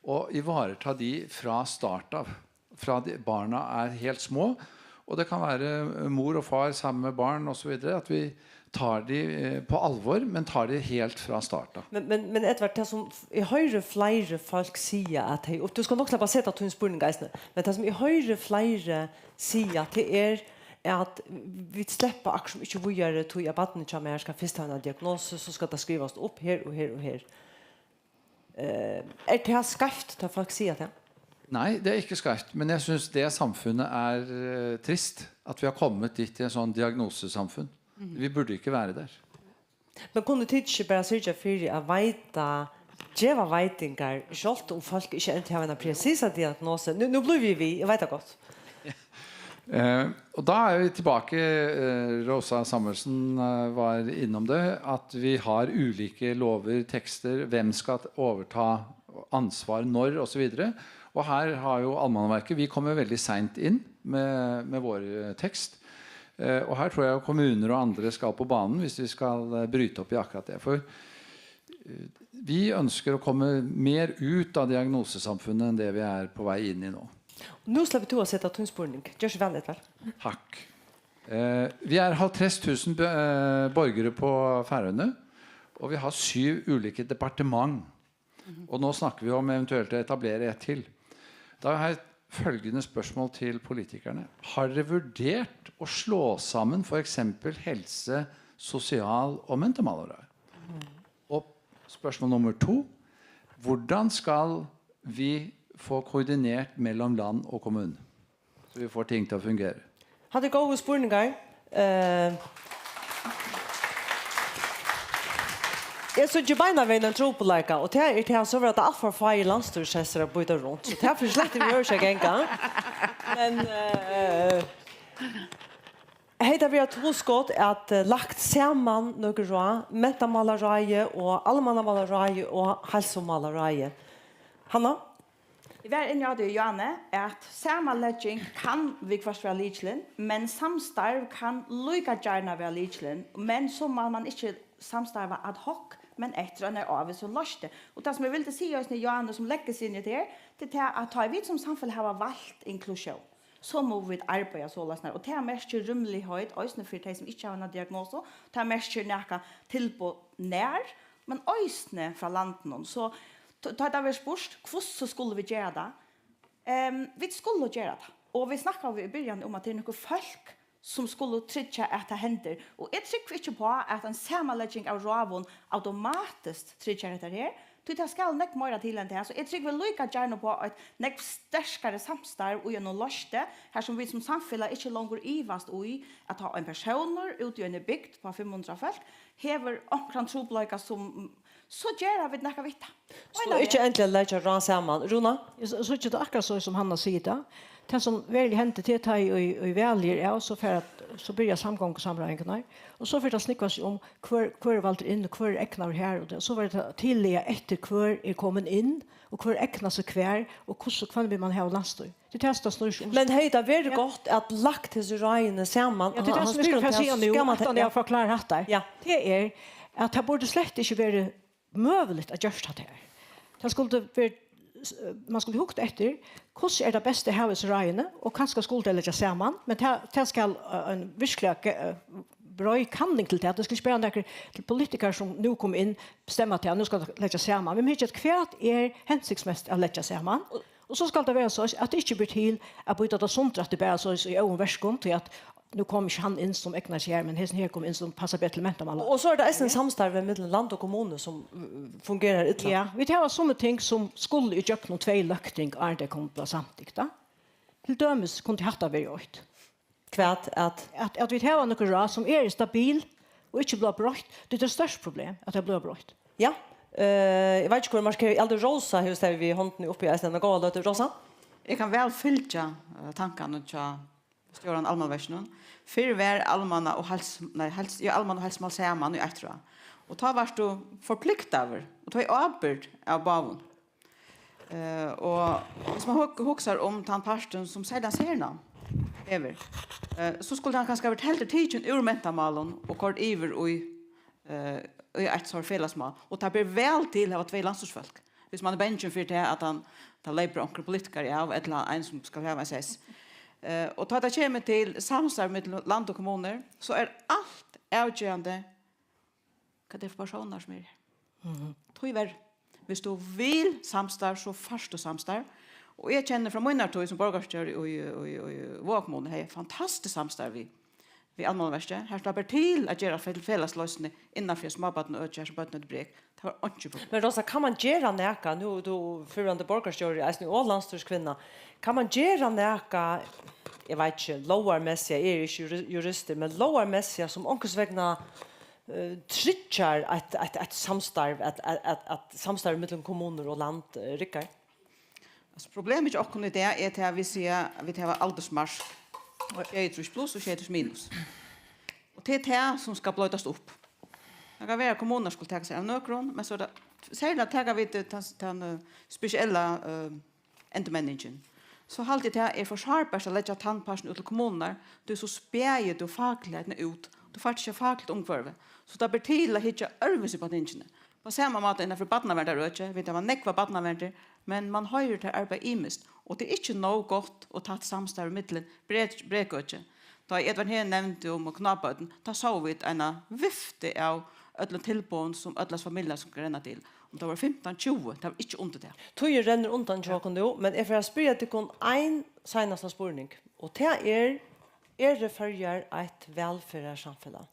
og ivareta de fra start av, fra de, barna er helt små, og det kan være eh, mor og far sammen med barn og så videre, at vi tar de eh, på alvor, men tar de helt fra start av. Men, men, men Edvard, tað sum f- eg hoyri fleiri fólk siga at hey, og tú skal nokk sleppa at seta tín spurning eisini, men tað sum eg hoyri fleiri siga, tað er at vit sleppa akkurát ikki víðari, tí at barnið hjá mær skal fyrst hava eina diagnosu, so skal tað skrivast upp her og her og her. Eh, er tað skeivt, tá fólk siga tað? Nei, det er ikke skeivt, men jeg syns det samfunnet er eh, trist, at vi har kommet dit i et sånn diagnosesamfunn. Vi burde ikke være der. Men kunnu tit ikki bara syrgja fyri at veita, geva veitingar, sjálvt um fólk ikki enntá hava eina presisa diagnosu? Nú, nú blívi eg við, eg veit tað gott. Eh, og da er vi tilbake, eh, Rosa Samuelsen eh, var innom det, at vi har ulike lover, tekster, hvem skal overta ansvar, når og så videre. Og her har jo Almannaverket, vi kommer veldig sent inn med, med vår eh, tekst. Eh, og her tror jeg kommuner og andre skal på banen hvis vi skal eh, bryte opp i akkurat det. For eh, vi ønsker å komme mer ut av diagnosesamfunnet enn det vi er på vei inn i nå. Nú sleppur tú at seta tín spurning. Ger så vennligt vel. Takk. Eh, vi er halvtreds tusen be- eh, borgere på Færøyene, og vi har syv ulike departement. Og nå snakker vi om eventuelt å etablere et til. Da har jeg følgende spørsmål til politikerne. Har dere vurdert å slå sammen for eksempel helse, sosial og mentamalaråd? Og spørsmål nummer to. Hvordan skal vi få koordinert mellom land og kommune? Så vi får ting til å fungere. Hatta er góðir spurningar. Eh, Eg síggi beinanvegin ein trupulleika, og tað er tað, so verða tað alt for fáir landsstýrissessir at býta runt. So tað fer slett ikki at ganga. Men eh, hevði tað verið eitt hugskot at eh, lagt saman nøkur ráð, mentamálaráðið og almannamálaráðið og heilsumálaráðið. Hanna? Eg var inni á tí í Johanne, at samanlegging kann viðhvørt vera lykilin, men samstarv kann líka gjarna vera lykilin, men so má mann ikki samstarva ad hoc, men eftir einari ávísum loysti. Og tað sum eg vildi siga eisini í Johanne, sum leggur seg inn í hetta her, tað er tað, at tá vit sum samfelag hava valt inklusjón, so mugu vit arbeiða soleiðis, og tað merkir rúmligheit eisini fyri tey sum ikki hava eina diagnosu, tað merkir nakað tilboð nær, men eisini frá landinum. So t- tá tað verður spurt, hvussu skulu vit gera tað? Um, vit skulu gera tað. Og vit snakkaðu í byrjan um, at tað eru nøkur fólk, sum skulu tryggja, at tað hendir. Og eg trúgvi ikki uppá, at ein samanlegging av ráðum automatiskt tryggjar hetta her, tí tað skal nógv meira til enn tað. So eg trúgvi líka gjarna uppá eitt nógv sterkari samstarv í einum loysti, har sum vit sum samfelag ikki longur ivast í, at tá ein persónur úti í eini bygd uppá fimm hundrað fólk hevur onkran trupulleika, sum, so gera vit nakað við tað. So ikki endiliga leggja ráð saman. Rúna? Eg s- síggi tað akkurát so, sum Hanna sigur tað. Tað, sum veruliga hendir, tað er tá ið, ið valið er av, so fer at, so byrja samgongusamráðingarnar, og so fer tað at snúgva seg um, hvør, hvør er valdur inn, og hvør er egnaður har og tað. So verður tað tillaga eftir, hvør er komin inn, og hvør egnar seg hvar, og hvussu, hvønn vil mann hava landsstýri. Tað er tað, sum tað snýr seg um. Men hevði tað verið gott at lagt hesi ráðini saman? Ja, tað er tað, sum eg skal siga nú, aftan eg havi forklárað hatta. Ja. Tað er, at tað burdi slett ikki verið møguligt at gjørt hatta her. Tað skuldi verið, man skuldi hugt eftir, hvussu er tað best at hava hesi ráðini, og kanska skuldi tey leggjast saman, men tað, tað skal eh, ein virkliga ge- eh, breið kanning til tað. Tað skal ikki bara nakrir til politikarar, sum nú koma inn, bestemma tað, nú skal tað leggjast saman. Men vit hyggja, hvat er hensiktsmest at leggja saman? Og so skal tað vera so, at tað ikki ber til at býta tað sundur, at tað bara so í óðum verkum, tí at nú kom ikki hann inn, sum egnar seg her, men hesin her kom inn, sum passar betur til mentamál. Og so er tað eisini samstarvið millum land og kommunu, sum mm, fungerar illa. Ja, vit hava summi ting, sum skulu í gjøgnum tvey løgting, áðrenn tey kunnu blíva samtykt, tá. Til dømis kundi hatta verið eitt. Hvat at At, at vit hava nøkur ráð, sum eru stabil og ikki blíva broytt, tað er tað størsta problem, at tey blíva broytt. Ja, eh, eg veit ikki, hvør markerar. Aldur Rosa hevur staðið við hondini uppi eisini eina góða løtu. Rosa? Eg kann væl fylgja eh, tankanum hjá stjóran Almannaverkinum. Fyrr var almanna og heils, nei, heils, ja, almanna og heilsumál saman í eitt ráð. Og tá vart tú forpliktaður, og tá er ábyrgd av báðum. Eh, og hvis man hug- hugsar um tann partin, sum serliga sernám hevur, eh, so skuldi hann kanska verið heldur tikin úr mentamálum og koyrd yvir í, eh, í eitt sár felagsmál. Og tað ber væl til at hava tvey landsstýrisfólk. Hvis man er bangin fyri tað, at hann, tað leypur onkur politikari av, ella ein, sum skal hava S S. Eh, og tá tað kemur til samstarv millum land og kommunur, so er alt avgerandi hvat tað er fyri persónar, sum eru her. Tíverri. Hvis tú vil samstarv, so fært tú samstarv. Og eg kenni frá mínar tíð sum borgarstjóri í, í, í Vága kommunu, hevði eg fantastiskt samstarv við, við Almannaverkið. Har slapp er til at gera fel- felagsloysni innan fyri smábarnaøki, har sum børn høvdu brek. Tað var einki problem. Men Rosa, kann man gera nakað? Nú er tú fyrrverandi borgarstjóri, eisini og landsstýriskvinna. Kann man gera nakað, eg veit ikki, lógarmessiga, eg eri ikki juri- juristur, men lógarmessiga, sum onkursvegna eh, tryggjar eitt, eitt, eitt samstarv, at, at, at, at samstarv millum kommunur og land eh, riggar? Altso, problemið hjá okkum í dag er tað, at vit siga, at vit hava aldursmark sjeyogtrýss pluss og sjeyogtrýss minus. Og tað er tað, sum skal broytast upp. Tað kann vera, at kommunurnar skulu taka sær av nøkrum, men so er tað, serliga taka vit, eh, tann, tann, eh, spesiella, eh, endurmenningin. So haldi eg, tað er for sárbart at leggja tann partin út til kommunurnar, tí so spaðir tú fakligheitini út. Tú fært ikki fakligt umhvørvi. So tað ber til at hyggja øðrvísi upp á tingini. Á sama máta innan fyri barnaverndarøki, vit hava nógvar barnaverndir, men mann hoyrir, tær arbeiða ymiskt, og tað er ikki nóg gott og tætt samstarv millum brek-, brekøki. Tá Edvard her nevndi um knábørn, tá sóu vit eina viftu av øllum tilboðum, sum øll hasa familjurnar skuldu renna til. Um tað vóru fimtan, tjúgu, tað var ikki undir tað. Tíðin rennur undan hjá okkum nú, men eg fari at spyrja tykkum ein seinasta spurning, og tað er: Eru Føroyar eitt vælferðarsamfelag?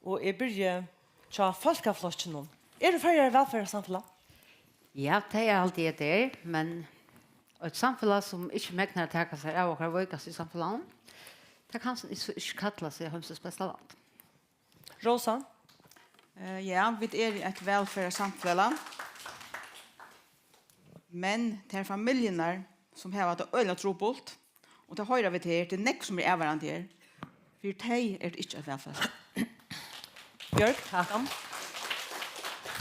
Og eg byrji hjá Fólkaflokkinum. Eru Føroyar eitt vælferðarsamfelag? Ja, tað er alt, eg er, men eitt samfelag, sum ikki megnar at taka sær av okkara veikastu í samfelagnum, tað kann so ikki kalla seg heimsins besta land. Rósa? Eh, ja, vit eru eitt vælferðarsamfelag. Men tær familjurnar, sum hava tað øgiliga trupult, og tað hoyra vit her, tað er nógv, sum er avvarðandi her, fyri tey er tað ikki eitt vælferðarsamfelag. Bjørg, Hakan?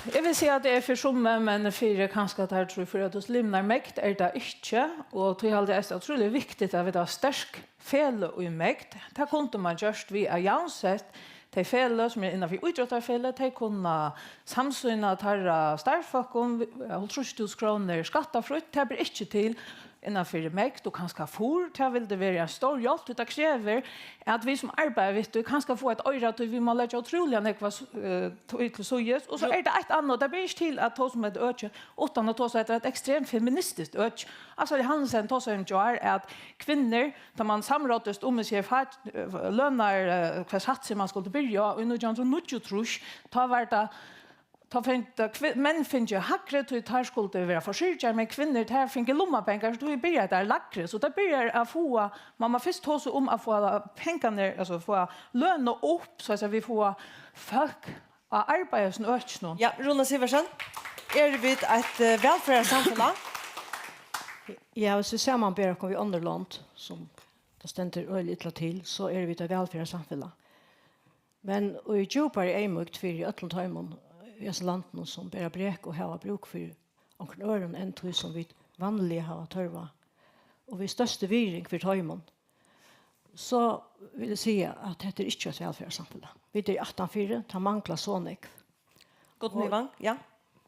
Eg vil siga, at tað er fyri summi, men fyri kanska tær trý, fýra túsund limirnar mekt er tað ikki, og tí haldi eg, at tað er ótrúliga viktigt, at vit hava sterk feløg í mekt. Tað kundi mann gjørt við at javnsett tey feløg, sum eru innan fyri ítróttarfeløg, tey kunna samsýna teirra starvsfólkum, hálvtrýss túsund krónur skattafrítt. Tað ber ikki til innan fyri mekt og kanska fýr. Tað vildi verið ein stór hjálp, tí tað krevur, at vit sum arbeiða við tí kanska fáa eitt oyra, tí vit má leggja ótrúliga nógva, eh, tíð til síðis. Og so er tað eitt annað, tað ber ikki til at tosa um eitt øki uttan at tosa, at tað er eitt ekstremt feministiskt øki. Ása Johannesen tosaði um í gjár, at kvinnur, tá man samráddist um, hesi her fak-, lønar, eh, hvat satser man skuldi byrja á í nítjan hundrað og níggjuogtrýss, tá var tað, tá fengu kvi-, menn fingið hægri, tí teir skuldu vera forsyrgjarar, men kvinnur, tær fingu lummapengar, so tí byrjaðu tær lægri. So tað byrjar at fáa, man má fyrst tosa um at fáa pengarnar, altso fáa lønina upp, so at vit fáa fólk at arbeiða í hesum økinum. Ja, Rúna Sivertsen, eru vit eitt, eh, vælferðarsamfelag? Ja, hvis vi samanber okkum við onnur lond, sum tað stendur øgiliga illa til, so eru vit eitt vælferðarsamfelag. Men í djúpari eyðmýkt fyri øllum teimum í hesum landinum, sum bera brek og hava brúk fyri onkrum øðrum enn tí, sum vit vanliga hava tørv á, og við størstu virðing fyri teimum, so vil eg siga, at hetta er ikki eitt vælferðarsamfelag. Vit eru aftanfyri, tað manglar so nógv. Guðni Vang, ja.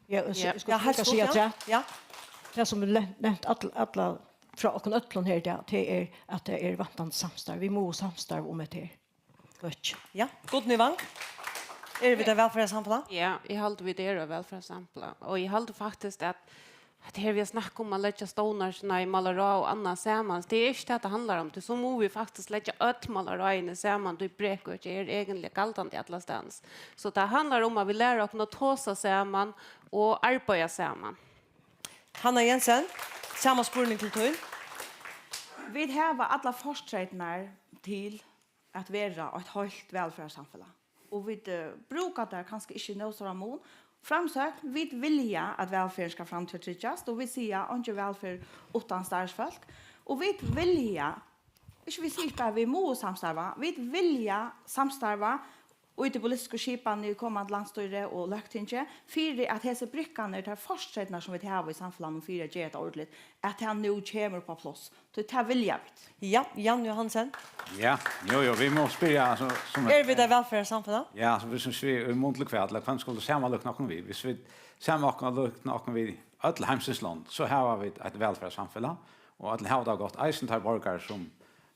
Ja, so, ja, eg skal, ja, heilt stutt, siga, ja, afturat. Ja. Tað, sum er le-, nevnt all-, alla, frá okkum øllum her í dag, tað er, at tað er vantandi samstarv. Vit mugu samstarva um hetta her. Gott. Ja, Guðni Vang. Eru vit eitt vælferðarsamfelag? Ja, eg haldi, vit eru eitt vælferðarsamfelag. Og eg haldi faktiskt, at at her við at snakka um at leggja stovnar, nei, málaráð og annað saman, tað er ikki tað, tað handlar um. Tí so mugu vit faktiskt leggja øll málaráðini saman, tí brekøki er eigentliga galdandi allastaðnis. So tað handlar um, at vit læra okkum at tosa saman og arbeiða saman. Hanna Jensen, sama spurning til tín. Vit hava allar fortreytirnar til at vera eitt heilt vælferðarsamfelag. Og vit, eh, brúka tær kanska ikki í nóg stóran mun. Framsøgn, vit vilja, at vælferðin skal framtíðartryggjast, og vit siga, eingin vælferð uttan starvsfólk. Og vit vilja, ikki vit siga bara, vit mugu samstarva, vit vilja samstarva í tí politisku skipanini í komandi landsstýri og løgtingi, fyri at hesar brikkarnar, tær fortreytirnar, sum vit hava í samfelagnum fyri at gera hetta ordiligt, at tað nú kemur upp á pláss. Tí tað vilja vit. Ja, Jan Johansen. Ja, jú, jú, vit mugu spyrja, altso, sum... Eru vit eitt vælferðarsamfelag? Ja, altso, viss vit í mun til hvat, ella hvønn skulu vit samanlíkna okkum við? Viss vit samanlíkna okkum við øll heimsins lond, so hava vit eitt vælferðarsamfelag, og øll hava tað gott, eisini teir borgarar, sum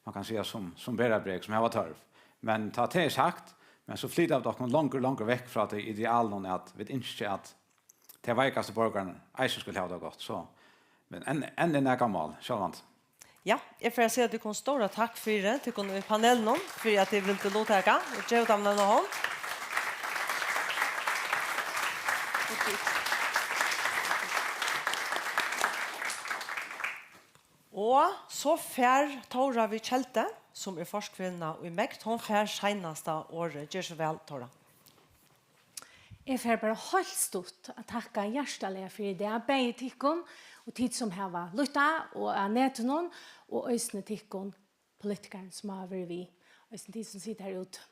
man kann siga, sum, sum bera brek, sum hava tørv. Men tá tað er sagt, men so flyta vit okkum longur og longur vekk frá tí idealinum, at vit ynskja, at tey veikastu borgararnir eisini skulu hava tað gott. So, men enn, enn er nakað mál, sjálvandi. Ja, eg fari at siga tykkum stóra takk fyri, tykkum í panelinum, fyri at tit vildu luttaka, og gev teimum eina hond. Og so fær Tóra við Keldu, sum er forkvinna í MEGD, hon fær seinasta orðið. Ger so væl, Tóra. Eg fari bara heilt stutt at takka hjartaliga fyri í dag, bæði tykkum og tit sum hava lytta og á netinum, og eisini tykkum politikarin sum hava verið við, eisini tit sum sita her úti.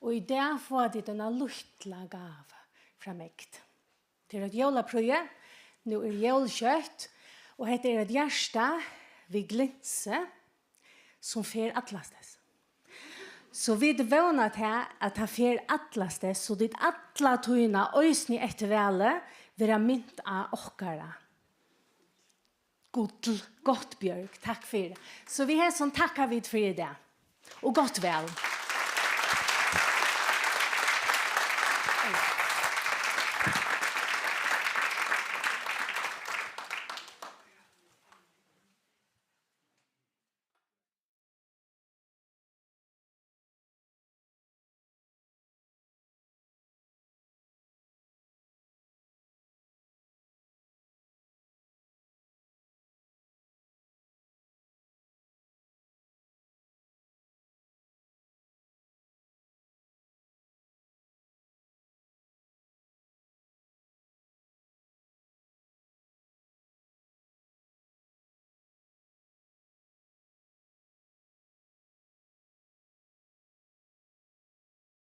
Og í dag fáa tit eina lítla gávu frá Megd. Tað er eitt jólaprýði. Nú er jól skjótt, og hetta er eitt hjarta við glinsi sum fer allastaðis. So vit vóna tað, at tað fer allastaðis, so tit alla tíðina, eisini eftir valið, verða mint á okkara gull, gott Bjørg. Takk fyri. So við hesum takka vit fyri í dag. Og gott val.